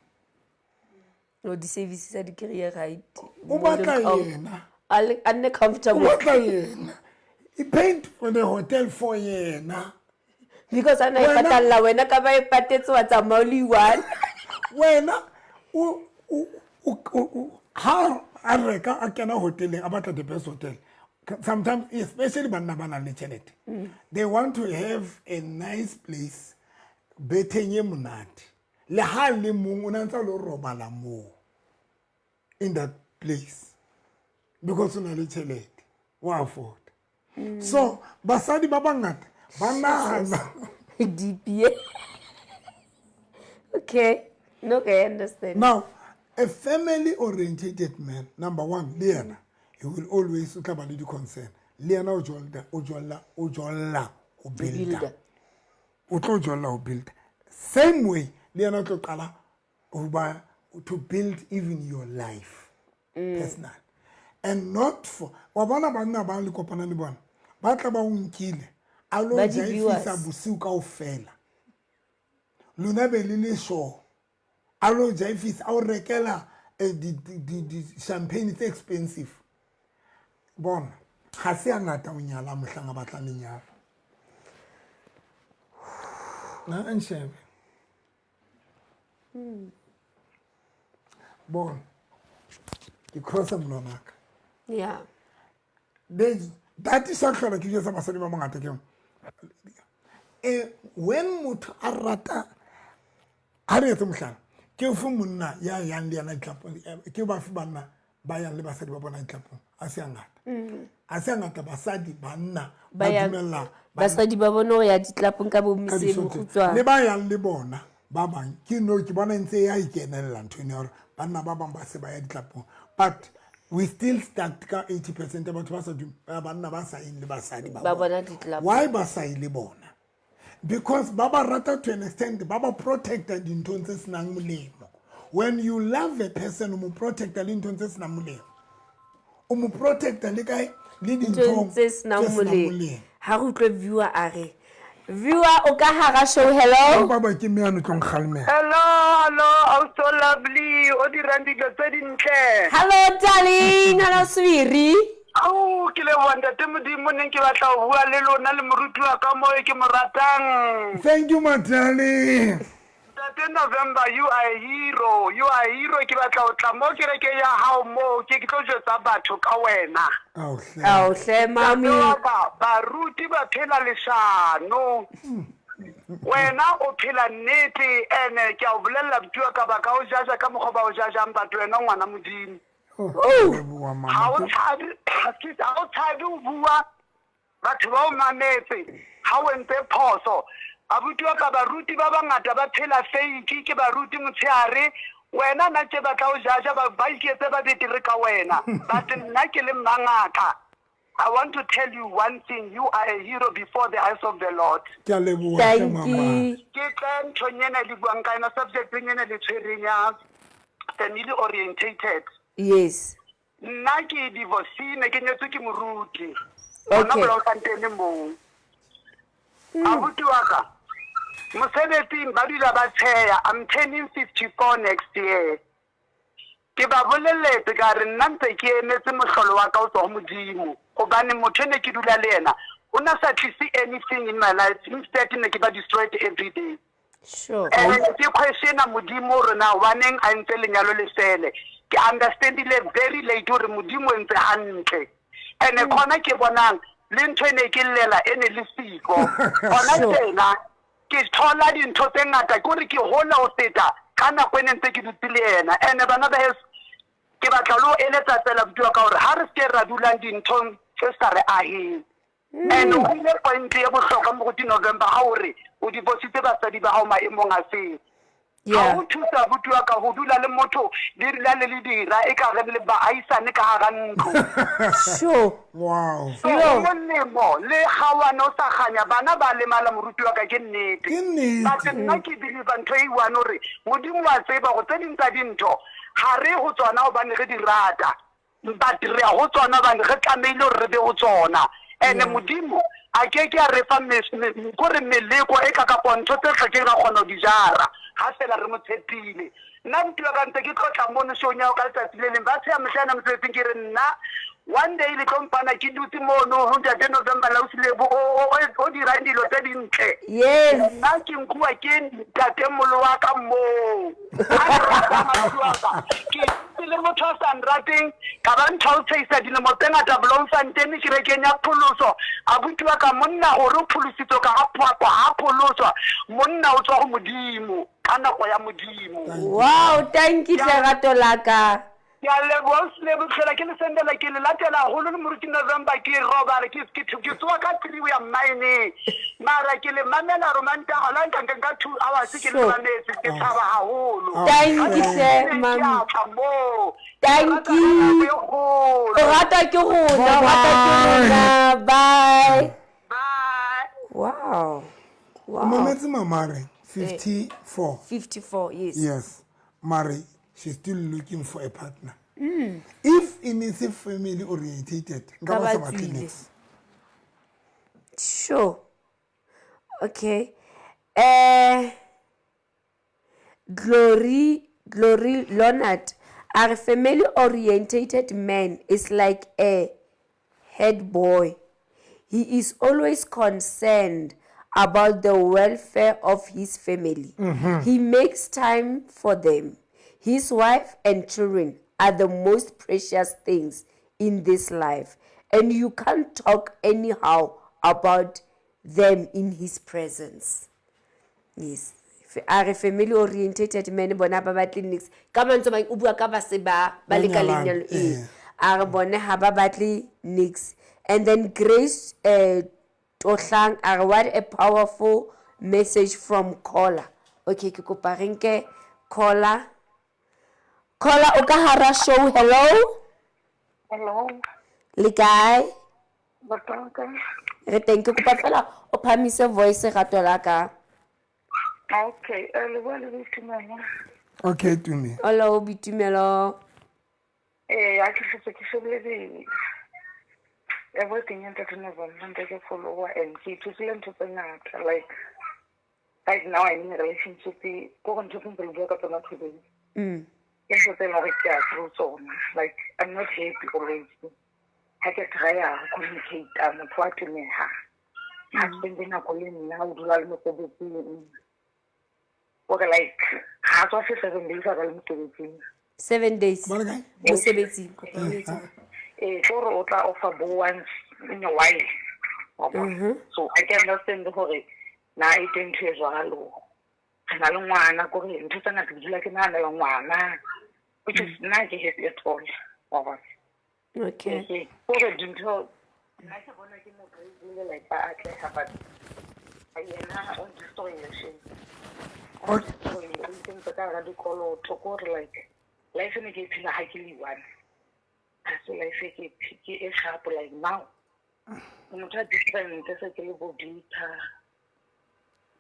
No, di-services a di kry-e right. O batla yena. A nne O comfortable. Batla yena. E paid for the hotel for yena. Because a na e patalla wena ka ba e patetse, wa tsamaya o le one. Wena o ha a reka, a kena hoteleng, a batla the best hotel. Sometimes, especially banna ba nang le tjhelete, they want to have a nice place, betheng e monate, le ha le mong o na ntse a lo robala moo in that place because o na le tjhelete, wa afford. So basadi ba bangata ba nahana DPA. Okay, no, okay, I understand. Now, a family orientated man, number one, le yena he will always, o tla ba le di-concern le yena, o jolla ho builder. Builder. O tlo jolla ho builder same way le yena o tlo qala ho ba to build even your life personal and not for wa bona. Banna ba le kopana le bona ba tla ba o nkile a lo Ba di jaifisa viewers. Bosiu kaofela lona be le le sure a lo jaifisa, a o rekela di-champagne tse expensive. Bona ga se a ngata o nyala mohlang a batlang lenyalo na a nshebe. Bona ke crossa monwanaka. That is a tlhola ke jwetsa basadi ba bangata ke when motho a rata, ha re etse mohlala, ke fe monna ya yang le yena ditlapong, ke ba fe banna ba yang le basadi ba bona ditlapong, a se a ngata, a se a ngata basadi banna ba Ba yang- dumella basadi ba bone go ya ditlapong ka ka bomise diso tse. mokgutswane. Le ba yang le bona ba bang ke no ke bona ntse ya ikenelela ntho eno ya gore banna ba bang ba se ba ya ditlapong, but we still start ka 80% ya batho ba sa banna ba sa eng le basadi ba ba bona. Bona ditlapong. Why ba sa ye le bona? Because ba ba rata to an extent, ba ba protecta dinthong tse senang molemo. When you love a person, o mo protecta le nthong tse senang molemo, o mo protecta le kae? Le dinthong tse senang molemo. Ha re utlwe viewer a re. Viewer o ka hara show hello. Ba ba ke me ano tlong kgalemela. Hello, hello, oh so lovely. O dirang dilo tse dintle. Hello darling, hello sweetie. Ao, ke leboha ntate Modimo neng ke batla ho bua le lona le moruti wa ka moo e ke mo ratang. Thank you my darling. Ntate November, you are a hero. You are a hero. Ke batla ho tla mo kerekeng ya hao moo ke ke tlo jwetsa batho ka wena. Ao hle. Ao hle mami. Ntate wa ka, baruti ba phela leshano. Wena o phela nnete ene ke a o bolella buti wa ka ba ka o jaja ka mokgwa ba o jajang batho wena o ngwana Modimo. Oh, leboha mama. Ha o tshabe, excuse, ha o tshabe ho bua batho ba o mametse ha o entse phoso. Abuti wa ka baruti ba bangata ba phela fake ke baruti motshehare wena nna tje ba tla o jaja ba ba iketse ba betere ka wena but nna ke le mmangaka I want to tell you one thing you are a hero before the eyes of the Lord. Ke a leboha hle Thank mama. you. Ke tle nthong ena le buang ka yona subjecteng ena le tshwereng ya family orientated. Yes. Nna ke divorcee ne ke nyetswe ke moruti. Hona Okay. Bloemfontein moo. Abuti wa ka mosebetsing ba dula ba tsheya I'm turning 54 next year. Ke ba boleletse ka re nna ntse ke emetse mohlolo wa ka o tswa ho Modimo hobane motho e ne ke dula le yena o na sa tlise anything in my life instead ne ke ba destroyed every day. Sure. And ke questiona Modimo hore na hobaneng a entse lenyalo le fele. Ke understandile very late hore Modimo o entse hantle. And khona ke bonang le ntho e ne ke llela e ne le siko. Hona Sure. tjena ke thola dintho tse ngata ke hore ke hola ho feta ka nako e ne ntse ke dutse le yena. And bana ba heso ke batla le ho eletsa fela buti wa ka hore ha re seke ra dulang dinthong tse sa re aheng. And o ile point e bohlokwa moruti November ha o re o divorcitse basadi ba hao maemong a feng. Ha Yeah. o thusa abuti wa ka ho dula le motho le dula le le dira e ka re le baahisane ka hara ntlo. Sure. Wow. So ho molemo le kgaohane o sa kganya bana ba lemala moruti wa ka ke nnete. Ke nnete. But nna ke believe ntho e one hore Modimo wa tseba hore tse ding tsa dintho ha re ho tsona hobane re di rata. But re ya ho tsona hobane re tlamehile hore re be ho tsona. And Modimo a ke ke a re fa kore meleko e ka kapa ntho tse hlokeng ra kgona ho di jara ha fela re mo tshepile. Nna buti wa ka ntse ke tlotla mono showng ya hao ka letsatsi le leng ba tsheha mohlaena mosebetsing ke re nna one day le tlo mpana ke dutse mono ho ntate November Lausi Lebo o dirang dilo tse dintle. Yes. Nna ke nkuwa ke ntatemolo wa ka moo. Ha ke rata abuti wa ka, ke le motho a sa nrateng ka ba ntho a o tshehisa dilemo tse ngata Bloemfontein kerekeng ya pholoso. Abuti wa ka monna hore o pholositswe ka ha ha pholoswa monna o tswa ho Modimo ka nako ya Modimo. Wow, thank you lerato la ka. Ke a leboha ausi Lebo tlhola ke le sendela ke le latela haholo le moruti November ke robala ke ke ke tsoha ka 3 ho ya mmineng. Mara ke le mamela Romantaha la nka nka 2 hours ke le Sure. mametse ke tshaba haholo. Thank you hle Ke mami. a tla moo. Ke Thank rata ka you. nako e kgolo. O rata ke rona, o rata ke rona. Bye. Bye. Wow. Wow. Mametse mama re 54. 54, yes. Yes. Mare she's still looking for a partner. If e ne se family orientated, nka Ka ba sa ba batle tswile. niks. Sure. Okay. Glory Leonard, a family orientated man is like a head boy. He is always concerned about the welfare of his family. He makes time for them. His wife and children are the most precious things in this life, and you can't talk anyhow about them in his presence. Yes. A re family orientated men bona ba batle niks. Ka mantswe a mang o bua ka ba se ba ba le ka Ba lenyalo nyalang, ee. eh. A re bone ha ba batle niks. And then Grace Tohlang a re what a powerful message from caller. Okay, ke kopa re nke caller. Caller o ka hara show, hello. Hello. Le kae? Botonka. Re teng, ke kopa fela o phamise voice rato la ka. Okay, le bua le Boitumelo. Okay, Tumi. Hello Boitumelo. Eh, ha ke setse ke shebile Everything ya Ntate November ntse ke followa and ke ithutile ntho tse ngata, like right now I'm in a relationship, ko go ntho tse ntse le bua ka tsona today. Ke ntho tse e leng gore ke a through tsona. Like, I'm not happy always. Ha ke try-a go communicate, motho wa teneha. Ha spende nako le nna, o dula le mosebetsing. Gore like, ha tswa se 7 days a ba le mosebetsing. 7 days Ba le kae? mosebetsing. Kopa o etse. Ee, ke gore o tla offer bo once in a while, wa bona. So I can understand gore na e teng ntho e jwalo. Re na le ngwana, kore ntho tse ngata ke dula ke nahanela ngwana, which is nna ke happy at all, wa bona. Ke kore dintho nna ke bona ke mo praisile, like a atleha, but yena o destroyile shame. O destroyile, o itsentse ka hara dikoloto, kore like life ne ke e phela ha ke le one, ha se life e ke e sharp. Like now ke motho a different, se ke le boditha.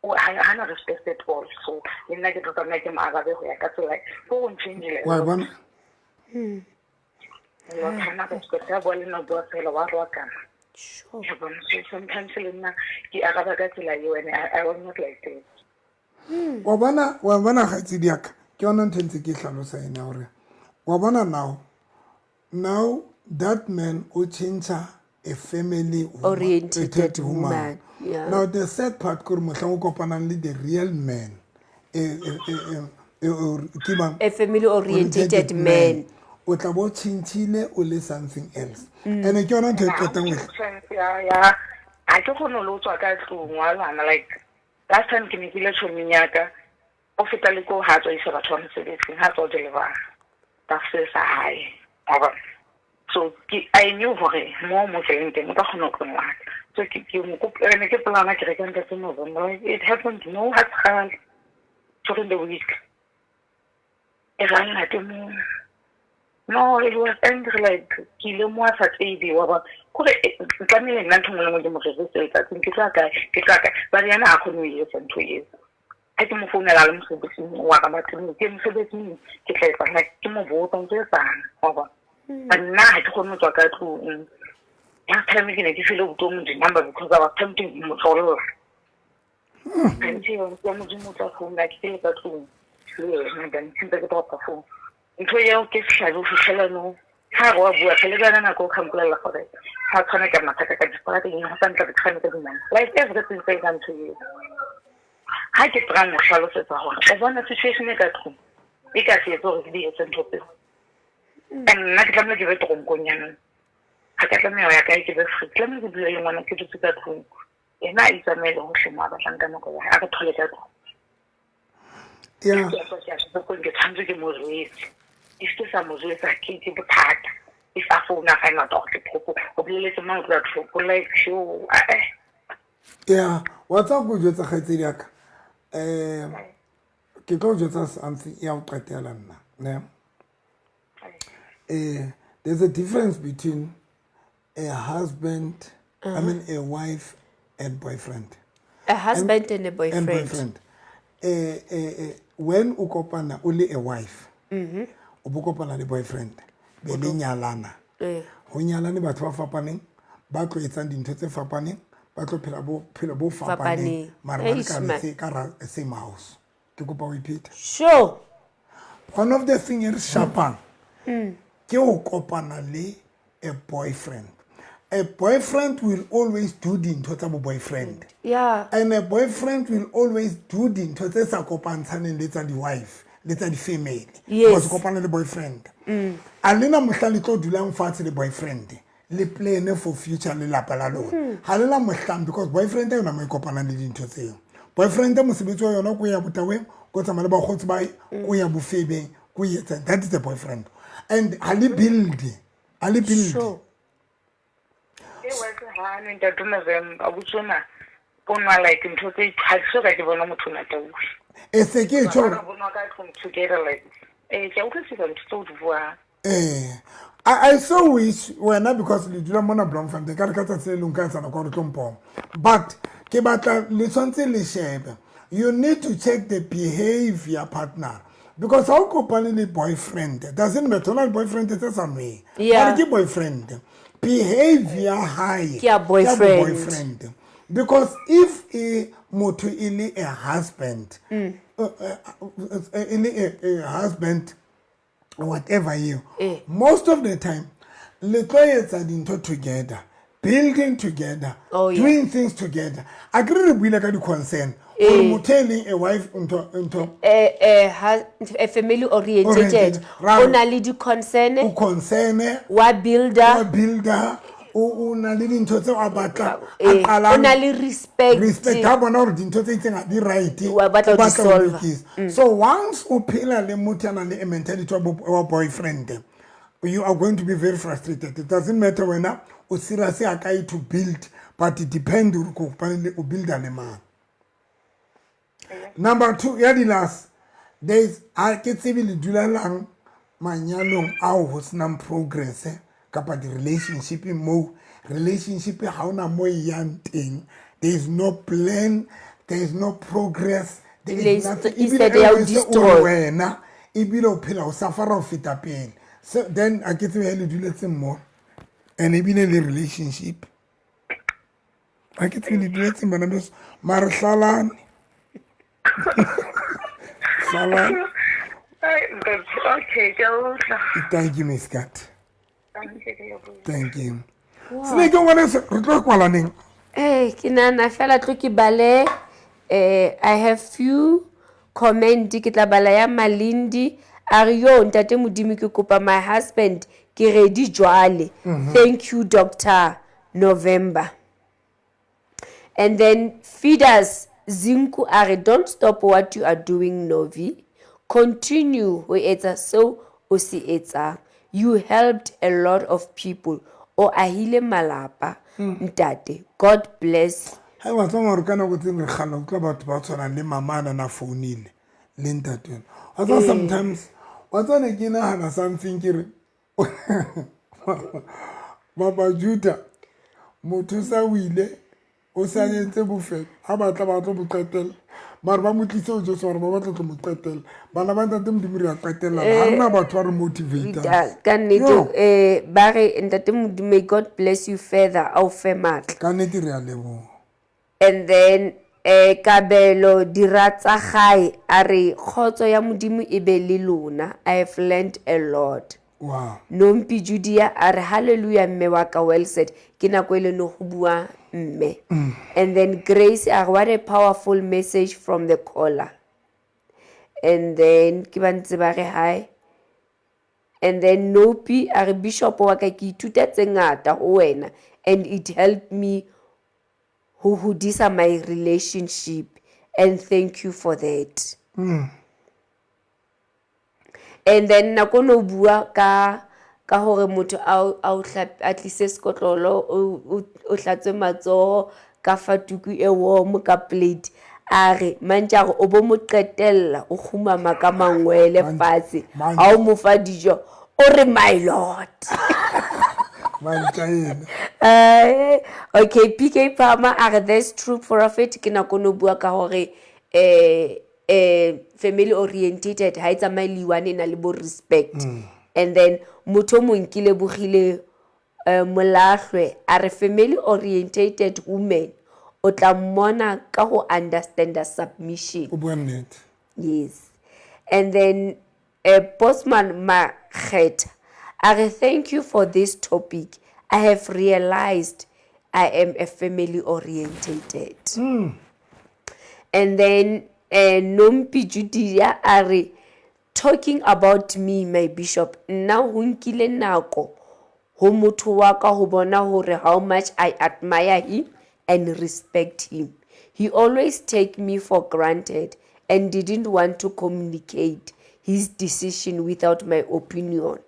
Ha na respect at all, so le nna ke tlo tsamaya ke mo arabe go ya ka tsela ko go ntšhangile. Wa e bona. Ha na respect, ha bua le nna o bua fela wa roakana. Ya bona, so sometimes le nna ke araba ka tsela eo, and I was not like that. Wa bona kgaitsedi ya ka, ke yona ntho e ntse ke e hlalosa ena hore wa bona, now that man o change a family orientated woman. Yeah. Now the sad part kore mohlang o kopanang le the real man, ke mang? A family orientated man. O tla bo tšhentšhile, o le something else, and ke yona ntho e qetang ho Sense ya ha ke kgone le ho tswa ka tlung wa lwana. Like last time ke ne ke ile tjhoming ya ka, o feta le ko ha tswa isa batho ba mosebetsing, ha tswa deliver ba se sa hae, wa bona. So ke I knew hore mo ke leng teng o tla kgona ho tlo ngwata, so ke mo kopa ne ke plana ke reka Ntate November. Like, it happened no ha kgale during the week e ra ntate mo, no, it was angry, like ke ile mo a sa tsebe, wa bona, kore tlamehile nna ntho nngwe le nngwe ke mo rerise letsatsing, ke tla kae, ke tla kae, but yena ha kgone ho e etsa ntho eo. Ha ke mo founela le mosebetsing wa ka bathong, ke mosebetsing, ke tla etsang, like ke mo botsa ntse etsang, wa bona. But nna ha ke kgone ho tswa ka tlung. Last time ke ne ke file botomo di-number because I was tempting ho mo tlolla. Gantsi ya Modimo o tla founa ke le ka tlung le yena, then ke ntse ke dropa phone. Ntho eo ke sehlabe ho fitlhela no ha re wa bua phele ka yona nako o khampolela gore ga tshwana ka mathata ka diporateng, go sa ntla ke tshwane ka dinama, like everything tse ka ntho eo. Ha ke try mo hlalosetsa gore o bona situation e ka tlung e ka se etse gore ke di etse ntho tseo, and nna ke tlamehile ke be toronkong yanong, ga ka tlameha ho ya kae, ke be free, ke tlamehile ke dule le ngwana, ke dutse ka tlung, yena a itsamaele hohle mo a batlang ka nako ya hae, a re thole ka tlung. Ke tshwanetse ke mo jwetse, if ke sa mo jwetsa ke bothata. If a founa find out gore ke thoko, o boleletse mang o tloa thoko, like sure, eh. Yeah, wa tseba ko jwetsa kgaitsedi ya ka, ke tlo jwetsa something ya go qetela nna ne. There's a difference between a husband, I mean a wife and boyfriend. A husband and a boyfriend. And boyfriend. When o kopana o le a wife, o bo kopana le boyfriend, be le nyalana. Ho nyalane batho ba fapaneng, ba tlo etsang dintho tse fapaneng, ba tlo phela bophelo bo fapaneng, Fapaneng. mara ba le Eish, ka man. ka ra same house. Ke kopa ho ipheta. One of the thing e re shapang ke ho kopana le a boyfriend. A boyfriend will always do dintho tsa bo boyfriend. And a boyfriend will always do dintho tse sa kopantshaneng le tsa di-wife le tsa di-family. Because kopana le boyfriend, a lena mohla le tlo dulang fatshe le boyfriend le plan for future lelapa la lona, ga le na mohlang, because boyfriend yona mo e kopanang le dintho tseo. Boyfriend mosebetsi wa yona ko ya botaweng, ko tsamaya le bakgotsi ba, ko ya bofebeng, ko etsang. That is the boyfriend, and ha le build, ha le build. E wetse hane Ntate November, abuti ona o nwa like ntho tse ha ke so ka ke bona motho o natauwe. E se ke tjho. Ba bonwa ka tlung together, like ke a utlwisisa ntho tse o di buang. I so wish wena, because le dula mona Bloemfontein, ka re ka tsatsi le leng ka etsana kwa re tlo mpona, but ke batla le tshwanetse le shebe. You need to check the behavior partner, because ha o kopane le boyfriend, doesn't matter, o na le boyfriend tse sa nweng. Mare ke boyfriend. Behavior hae Ke ya boyfriend. Boyfriend, because if e motho e le a husband, e le a husband, whatever you, most of the time le tlo etsa dintho together, building together, Oh, yeah. doing things together. A ke re buile ka di-concern gore motho e leng a wife, ntho Family orientated. Oriented. O na le di-concern. O concern wa builder. Wa builder, o na le dintho tseo a batla a O qalang. Na le respect. Respect, ha bona gore dintho tse itseng ga di right, Wa batla o ho di batla ho solve. lokisa. So once o phela le motho a nang le a mentality wa boyfriend, you are going to be very frustrated. It doesn't matter wena o serious a kae to build, but it depend gore ko kopane le o builda le mang. Number two ya di-last days, a ke tsebe le dulelang manyalong ao ho senang progress, kapa di-relationship moo relationship ha ona mo e yang teng. There is no plan, there is no progress, there Ebile is nothing. Instead Ebile ya ho e o se o destroy. re wena ebile o phela o safara ho feta pele. So then a ke tsebe he le duletse mmoho and ebile le relationship, a ke tsebe le duletseng, bana beso, mare hlalane, hlalane. Ai, ntate, okay, ke a utlwa. Thank you, Miss Cat. Thank you, ke lebohile. Thank you. Seneke ngwaneso, re tlo kwalaneng. Ke nahana fela tlo ke bale, I have few comment. Ke tla bala ya Malindi, a re, "Yo ntate Modimo, ke kopa my husband, ke ready jwale. Thank you, Dr November." And then Feeders Zinku a re, "Don't stop what you are doing, Novi. Continue ho etsa seo o se etsang. You helped a lot of people. O ahile malapa, ntate. God bless." Ga wa tswa gore ka nako tse re kgala utlwa batho ba tshwanang le mama a nana founile le ntate ena wa tswa. Sometimes wa tswa ne ke nagana something, ke re baba Juda, motho sa o ile o sa entse bofelo, ha batla ba tlo mo qetella, mare ba mo tlise ho Jesu gore ba batla tlo mo qetella. Bana ba ntate Modimo, re a qetella, ha rena batho ba re motivatang. Ka nnete. Yo. Ba re, "Ntate Modimo, may God bless you further, a o fe matla." Ka nnete, re a leboha. And then Kabelo Dira tsa gae a re, "Kgotso ya Modimo e be le lona. I have learned a lot." Nompi Judia a re, "Hallelujah, mme wa ka, well said." Ke nako e le no go bua mme. And then Grace a re, "What a powerful message from the caller." And then ke ba ntse ba re hi. And then Nopi a re, "Bishop wa ka, ke ithuta tse ngata ho wena and it helped me ho hodisa my relationship, and thank you for that." And then nako no bua ka hore motho a tlise sekotlolo, o hlatswe matsoho ka fatuku e warm ka plate, a re mantše, a re o bo mo qetella o kgumama ka mangwele fatshe, ha o mo fa dijo o re, "My lord." Mantša ena. Okay, PK Palmer a re, "That's true, prophet." Ke nako no bua ka hore family orientated ha e tsamaye le one e na le bo respect. And then motho o mong, ke lebogile, Molahlwe a re, "Family orientated woman o tla mmona ka ho understanda submission." O bua nnete. Yes. And then Postman Makgetha a re, "Thank you for this topic. I have realized I am a family orientated." And then Nompi Judia a re, "Talking about me, my bishop, nna ho nkile nako ho motho wa ka ho bona hore how much I admire him and respect him. He always take me for granted and didn't want to communicate his decision without my opinion.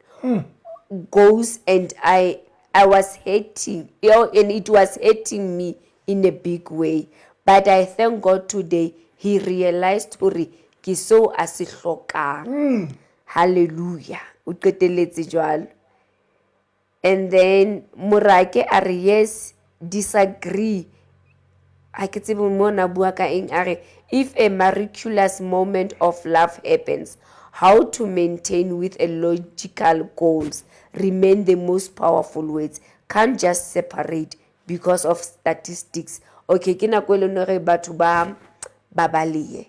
Goes and I was hating, and it was hurting me in a big way. But I thank God today he realized hore ke seo a se hlokang. Hallelujah." O qetelletse jwalo. And then Morake a re, "Yes, disagree." Ha ke tsebe mo na bua ka eng. A re, "If a miraculous moment of love happens, how to maintain with a logical goals remain the most powerful words." Can't just separate because of statistics. Okay, ke nako e leng hore batho ba ba balehe.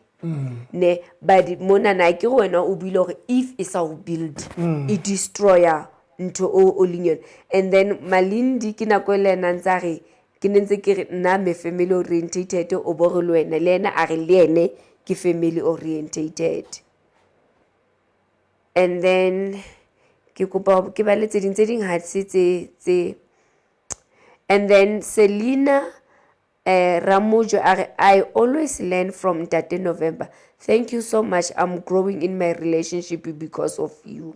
Ne, but monana ke re wena o buile hore if e sa o build, e destroyer ntho o o leng yona. And then Malindi ke nako e le ena ntse a re ke ne ntse ke re nna me family orientated o bo re le wena le ena a re le ene ke family orientated. And then ke kopa ke bale tse ding tse ding ha se tse tse. And then Selina Ramojo a re I always learn from Ntate November. Thank you so much. I'm growing in my relationship because of you.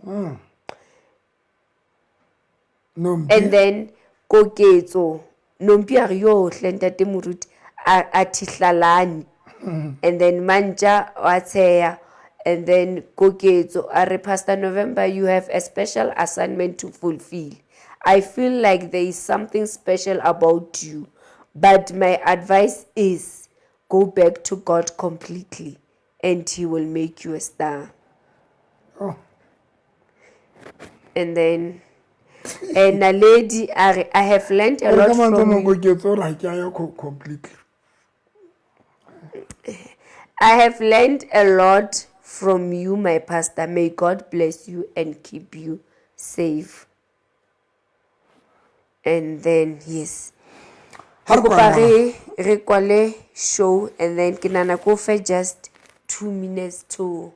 Nompi. And then Koketso Nompi a re yo hle Ntate Moruti a thihlalane. And then Mantja wa tsheya. And then Koketso a re Pastor November, you have a special assignment to fulfill. I feel like there is something special about you, but my advice is go back to God completely and he will make you a star. Oh. And then Naledi a re I have learned a Ore lot ka mantswe a from mang you. Koketso o re ha ke a ya completely. I have learned a lot from you, my pastor. May God bless you and keep you safe. And then, yes. Ha re Kopa kwale re re kwale show and then ke nahana ko fe just 2 minutes to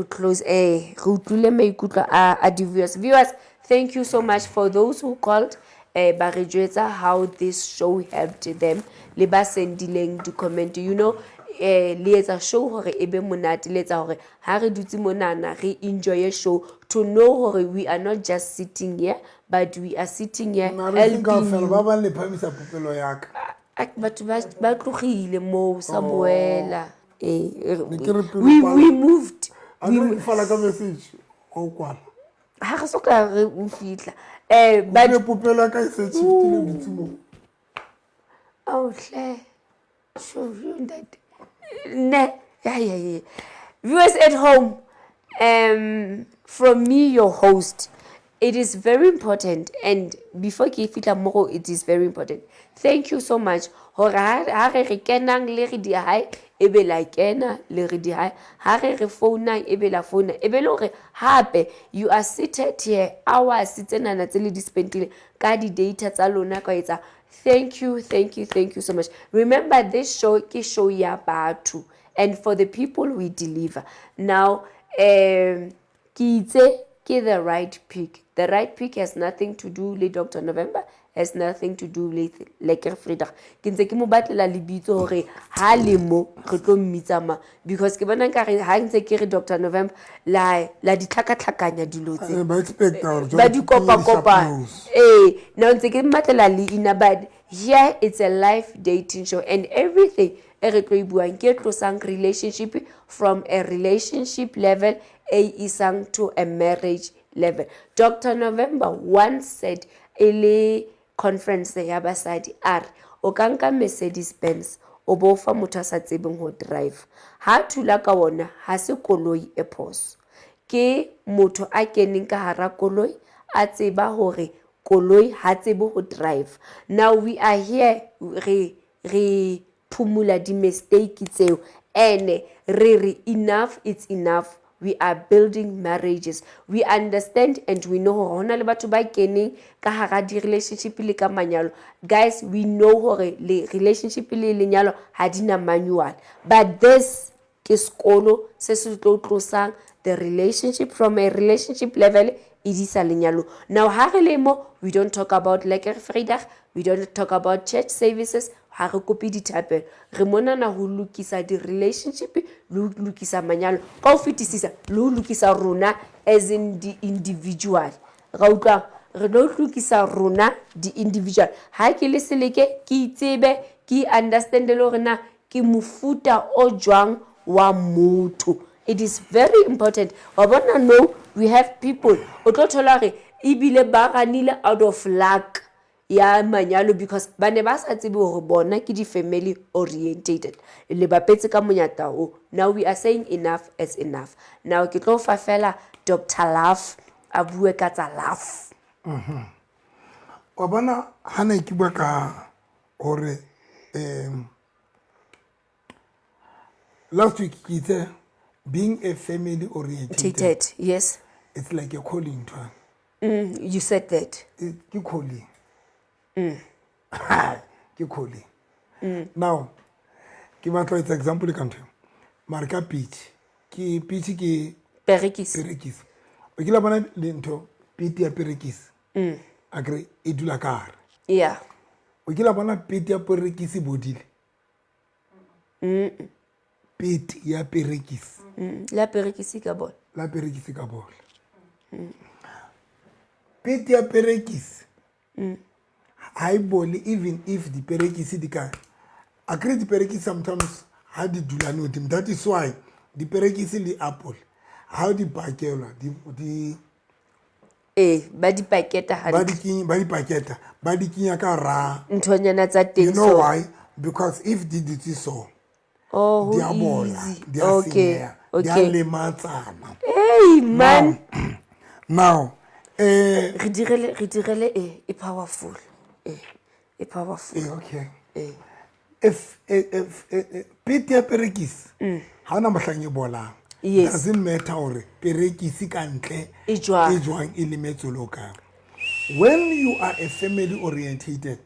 close. Re utlwile maikutlo a di-viewers. Viewers, thank you so much for those who called. Ba re jwetsa how this show helped them. Le ba sendileng di-comment. You know, le etsa show hore e be monate, le etsa hore ha re dutse monana re enjoy show, to know hore we are not just sitting here, but we are sitting here Mara e seng helping kaofela, you. ba bang le phamisa popelo ya ka. Batho ba tlogile moo sa boela. Ne ke re pelo kwala. We moved. A ke re ke fala ka message, wa o kwala. Ha re soka re o fihla. O But rile popelo ya ka e se shiftile o dutse moo. Ao hle. Sure, you ntate. Ne, ya, ya, ya. Viewers at home, from me, your host, it is very important, and before ke fihla mo go, it is very important. Thank you so much. Hore ha re re kenang le re di hae, e be la kena le re di hae. Ha re re founang, e be la founa. E be le hore hape, you are seated here, hours tsenana tse le di spendile ka di data tsa lona ka etsa. Thank you, thank you, thank you so much. Remember, this show ke show ya batho, and for the people we deliver. Now, ke itse ke the right pick. The right pick has nothing to do with Dr. November, has nothing to do with Lekker Vrydag. Ke ntse ke mo batlela lebitso hore ha le mo re tlo mmitsa ma, because ke bona nkare ha ntse ke re Dr. November la di tlhakatlhakanya dilo tse. Ba expect hore Ba jwale di ke tlo kopa-kopa. di sharp nose. Now ntse ke mmatlela leina, but here it's a live dating show and everything e re tlo e buang ke e tlosang relationship from a relationship level e isang to a marriage level. Dr. November once said e le conference ya basadi, a re o ka nka Mercedes Benz o bo fa motho a sa tsebeng ho drive, ha thula ka wona ha se koloi e phoso, ke motho a keneng ka hara koloi a tseba hore koloi ha tsebe ho drive. Now we are here re phumula di-mistake tseo, ene re re enough, it's enough. We are building marriages. We understand and we know hore hona le batho ba keneng ka hara di-relationship le ka manyalo. Guys, we know hore le relationship le lenyalo ha di na manual. But this ke sekolo se se tlo tlosang the relationship from a relationship level e di sa lenyalo. Now ha re le mo, we don't talk about Lekker Vrydag, we don't talk about church services, ha re kope dithapelo. Re monana ho lokisa di-relationship le ho lokisa manyalo. Ka ho fetisisa le ho lokisa rona as in the individual. Ra utlwa, re tlo lokisa rona di-individual. Ha ke le seleke, ke itsebe, ke understand le hore na ke mofuta o jwang wa motho. It is very important. Wa bona no, we have people o tlo thola hore ebile ba ranile out of luck ya manyalo because ba ne ba sa tsebe hore bona ke di-family orientated. Le bapetse ka monyata o. Now we are saying enough is enough. Now ke tlo fa fela Doctor Love a bue ka tsa love. Wa bona ha ne ke bua ka hore last week ke itse being a family oriented, Tated, yes. it's like a calling to You said that. Ke calling. Ke calling. Now ke batla ho etsa example ka ntho eo. Mare ka pitch, ke pitch ke Perekisi. Perekisi. O kile wa bona le ntho pete ya perekisi? Akere e dula ka hare. Yeah. O kile wa bona pete ya perekisi bodile? Pete ya perekisi. La perekisi ka bona. La perekisi ka bola. Pete ya perekisi ha e bole, even if diperekisi di ka, akere diperekisi sometimes ha di dulane hodimo. That is why diperekisi le apple ha di pakelwa di Eh, ba di paketa ba di hantle. kenya, ba di paketa, ba di kenya ka hara Nthonyana tsa teng. You know so. why? Because if di dutse so, Oh, di a bola, easy. di a Okay. senyeha, di a Okay. lematsana. Hey man. Now, Re direle e powerful. E powerful. Okay. Eh. If pete ya perekisi ha ona mohlang e bolang. Yes. Doesn't matter hore perekisi ka ntle E jwang. e jwang, e lemetse le ho kae. When you are a family orientated,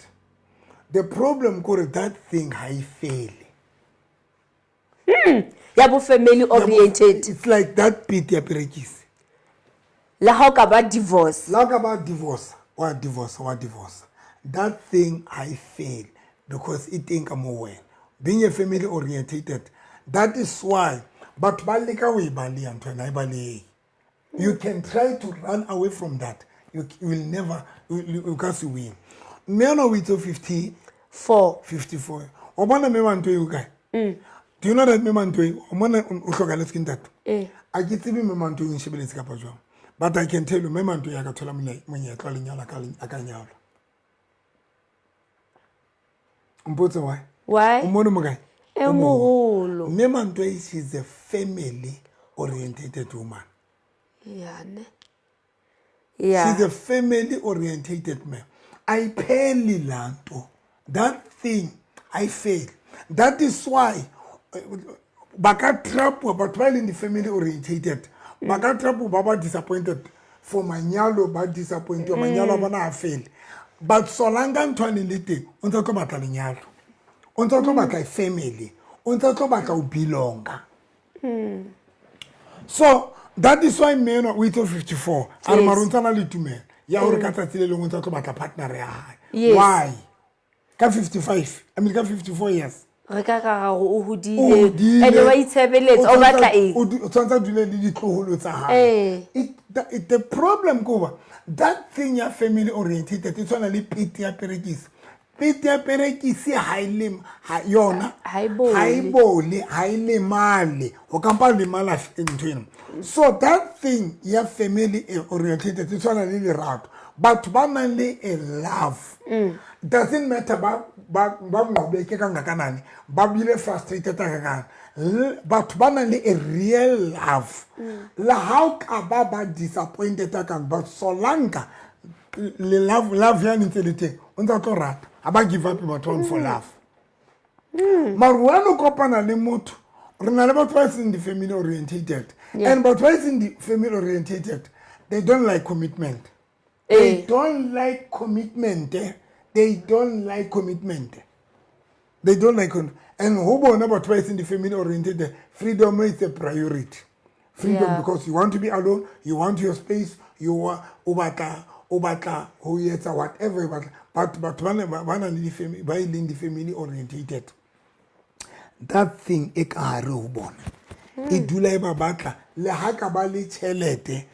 the problem ke hore that thing ha e fele. Ya bo family oriented. It's like that pete ya perekisi. Le ha o ka ba divorce. La ka ba divorce, wa divorce, wa divorce. That thing ha e fele because e teng ka mo wena. Being a family orientated, that is why batho ba leka ho e baleha ntho ena, ha e balehe. You can try to run away from that. You will never, you ka se win. Mme ona o itse 50, 4. 54. O bona mme wa ntho eo kae? Do you know that mme wa ntho eo, o mona o hlokaletswe ke ntate? Eh. A ke tsebe mme wa ntho eo o nshebeletse kapa jwang. But I can tell you, mme wa ntho eo a ka thola monyetla wa lenyalo, a ka nyalwa. Mpotse why? Why? O mone mo kae? E moholo. Mme Mantwe, she's a family orientated woman. Yeah, ne. She's Yeah. a family orientated man. Ayipheli laa nto. That thing I fail. That is why ba ka trapwa batho ba e leng di-family orientated. Ba ka trapwa ba ba disappointed for manyalo, ba disappointed manyalo a bona a fail. But solanka ntho a neng le teng, o ntse a tlo batla lenyalo. O ntse a tlo batla family. O ntse a tlo batla ho belonga. So that is why mme enwa o itse 54. A re Yes. mara o ntse a na le tumelo ya hore ka tsatsi le lengwe o ntse a tlo batla partner ya hae. Yes. Why? Ka 55, I mean ka 54 years. Re ka ka ra hore o O hodile. hodile. Ene wa itshebeletsa, o batla eng? O tshwanetse a dule le ditloholo tsa hae. Eh. The problem ke hoba that thing ya family orientated e tshwana le pete ya perekisi. Pete ya perekisi ha e lem-, ha yona, Ha e bole. ha e bole, ha e lemale. O ka mpa lemala ntho ena. So that thing ya family orientated e tshwana le lerato. Batho ba nang le a love. Doesn't matter ba nqobeke kangakanani, ba bile frustrated kangakanani. Batho ba nang le a real love. Le ha o ka ba ba disappointed kang, but solanka le love, love ya ntse le teng, o ntse a tlo rata. Ha ba give up batho ba for love. Mara wena o kopana le motho, re na le batho ba seng di-family orientated. Yeah. And batho ba seng di-family orientated, they don't like commitment. They Eh. don't like commitment. They don't like commitment. They don't like and ho bona batho ba seng di-family orientated, freedom is a priority. Freedom Yeah. because you want to be alone, you want your space, you wa, o batla, o batla ho etsa whatever you batla. But batho ba ne ba na le di-family, ba e leng di-family orientated. That thing e ka hare ho bona. E dula e ba batla, le ha ka ba le tjhelete,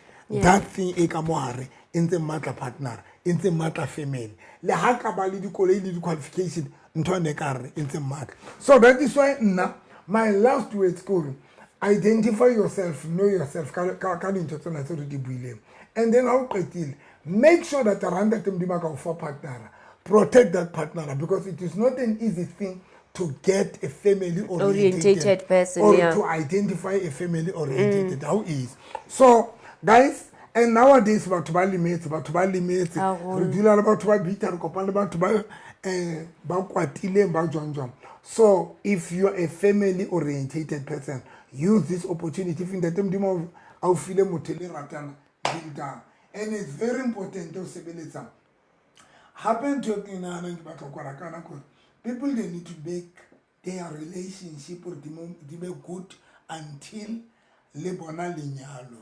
that thing e ka mo hare, e ntse matla partner, e ntse matla family. Le ha ka ba le dikoloi le di-qualification, ntho ene e ka hare, e ntse matla. So that is why nna, my last words ke hore, identify yourself, know yourself ka dintho tsena tse re di buileng. And then ha o qetile, make sure that around that Modimo a ka o fa partner, protect that partner, because it is not an easy thing to get a family orientated, Orientated person, or yeah. to identify a family orientated. How is so, guys? And nowadays batho ba lemetse, batho ba lemetse. Haholo. Re dula le batho ba bitter, re kopana le batho ba ba kwatileng, ba jwang jwang. So if you're a family orientated person, use this opportunity. If ntate Modimo a o file motho le ratana, build-ang. And it's very important ho sebeletsang. Hape ntho e ke nahanang ke batla ho kwala ka yona kore people, they need to make their relationship hore di be good until le bona lenyalo,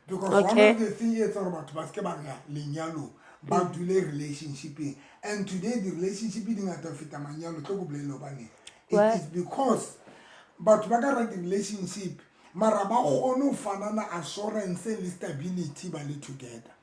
because one of the thing e etsa hore batho ba seke ba ya lenyalong, ba dule relationshipeng. And today the relationship di ngata ho feta manyalo. Tlo ko bolelle hobaneng. It Why? is because batho ba ka ra di-relationship, mara ba kgone ho fanana assurance le stability ba le together.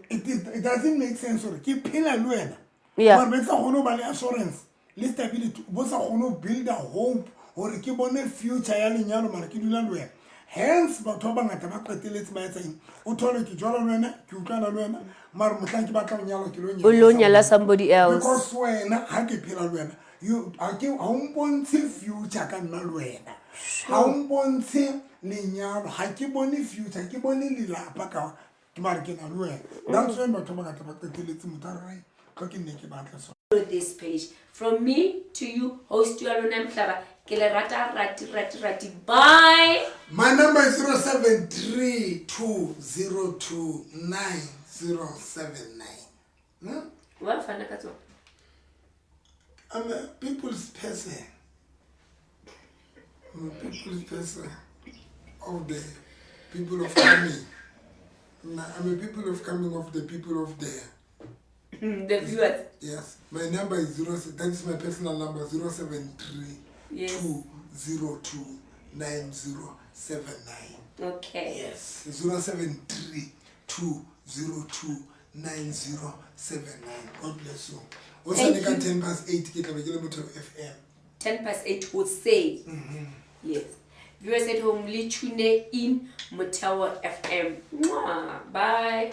It doesn't make sense hore ke phela le wena, mara be ke sa kgone ho ba le assurance le stability, bo sa kgone ho build a hope hore ke bone future ya lenyalo, mara ke dula le wena. Hence batho ba bangata ba qeteletse ba etsa eng? O thole ke jwala le wena, ke utlwana le wena, mara mohlang ke batla ho nyala, ke lo O lo nyala somebody else. Because wena ha ke phela le wena, you ha ke ha o mpontshe future ka nna le wena, ha o mpontshe lenyalo, ha ke bone future, ke bone lelapa ka ke mare ke na le wena. That's when batho ba bangata ba qeteletse motho a re, "Ai, tlo ke nne ke batla so." This page from me to you, host ya lona Mhlaba, ke le rata, rati rati rati. Bye. My number is 0732029079. Hmm? Wa fana ka tsona. I'm a people's person. I'm a people's person of the people of coming. I'm a people of coming of the people of the The viewers. Yes, my number is 0. That is my personal number, 073 202 9079. Okay. Yes, 073 202 9079. God bless you. O Thank sane ka you. 8:10 ke tla be ke le Motheo FM. 8:10 hoseng. Yes. Viewers at home, le tune in Motheo FM. Mwah. Bye.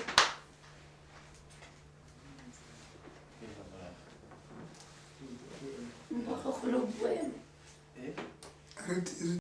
Mmogo go lo bua yana. Re-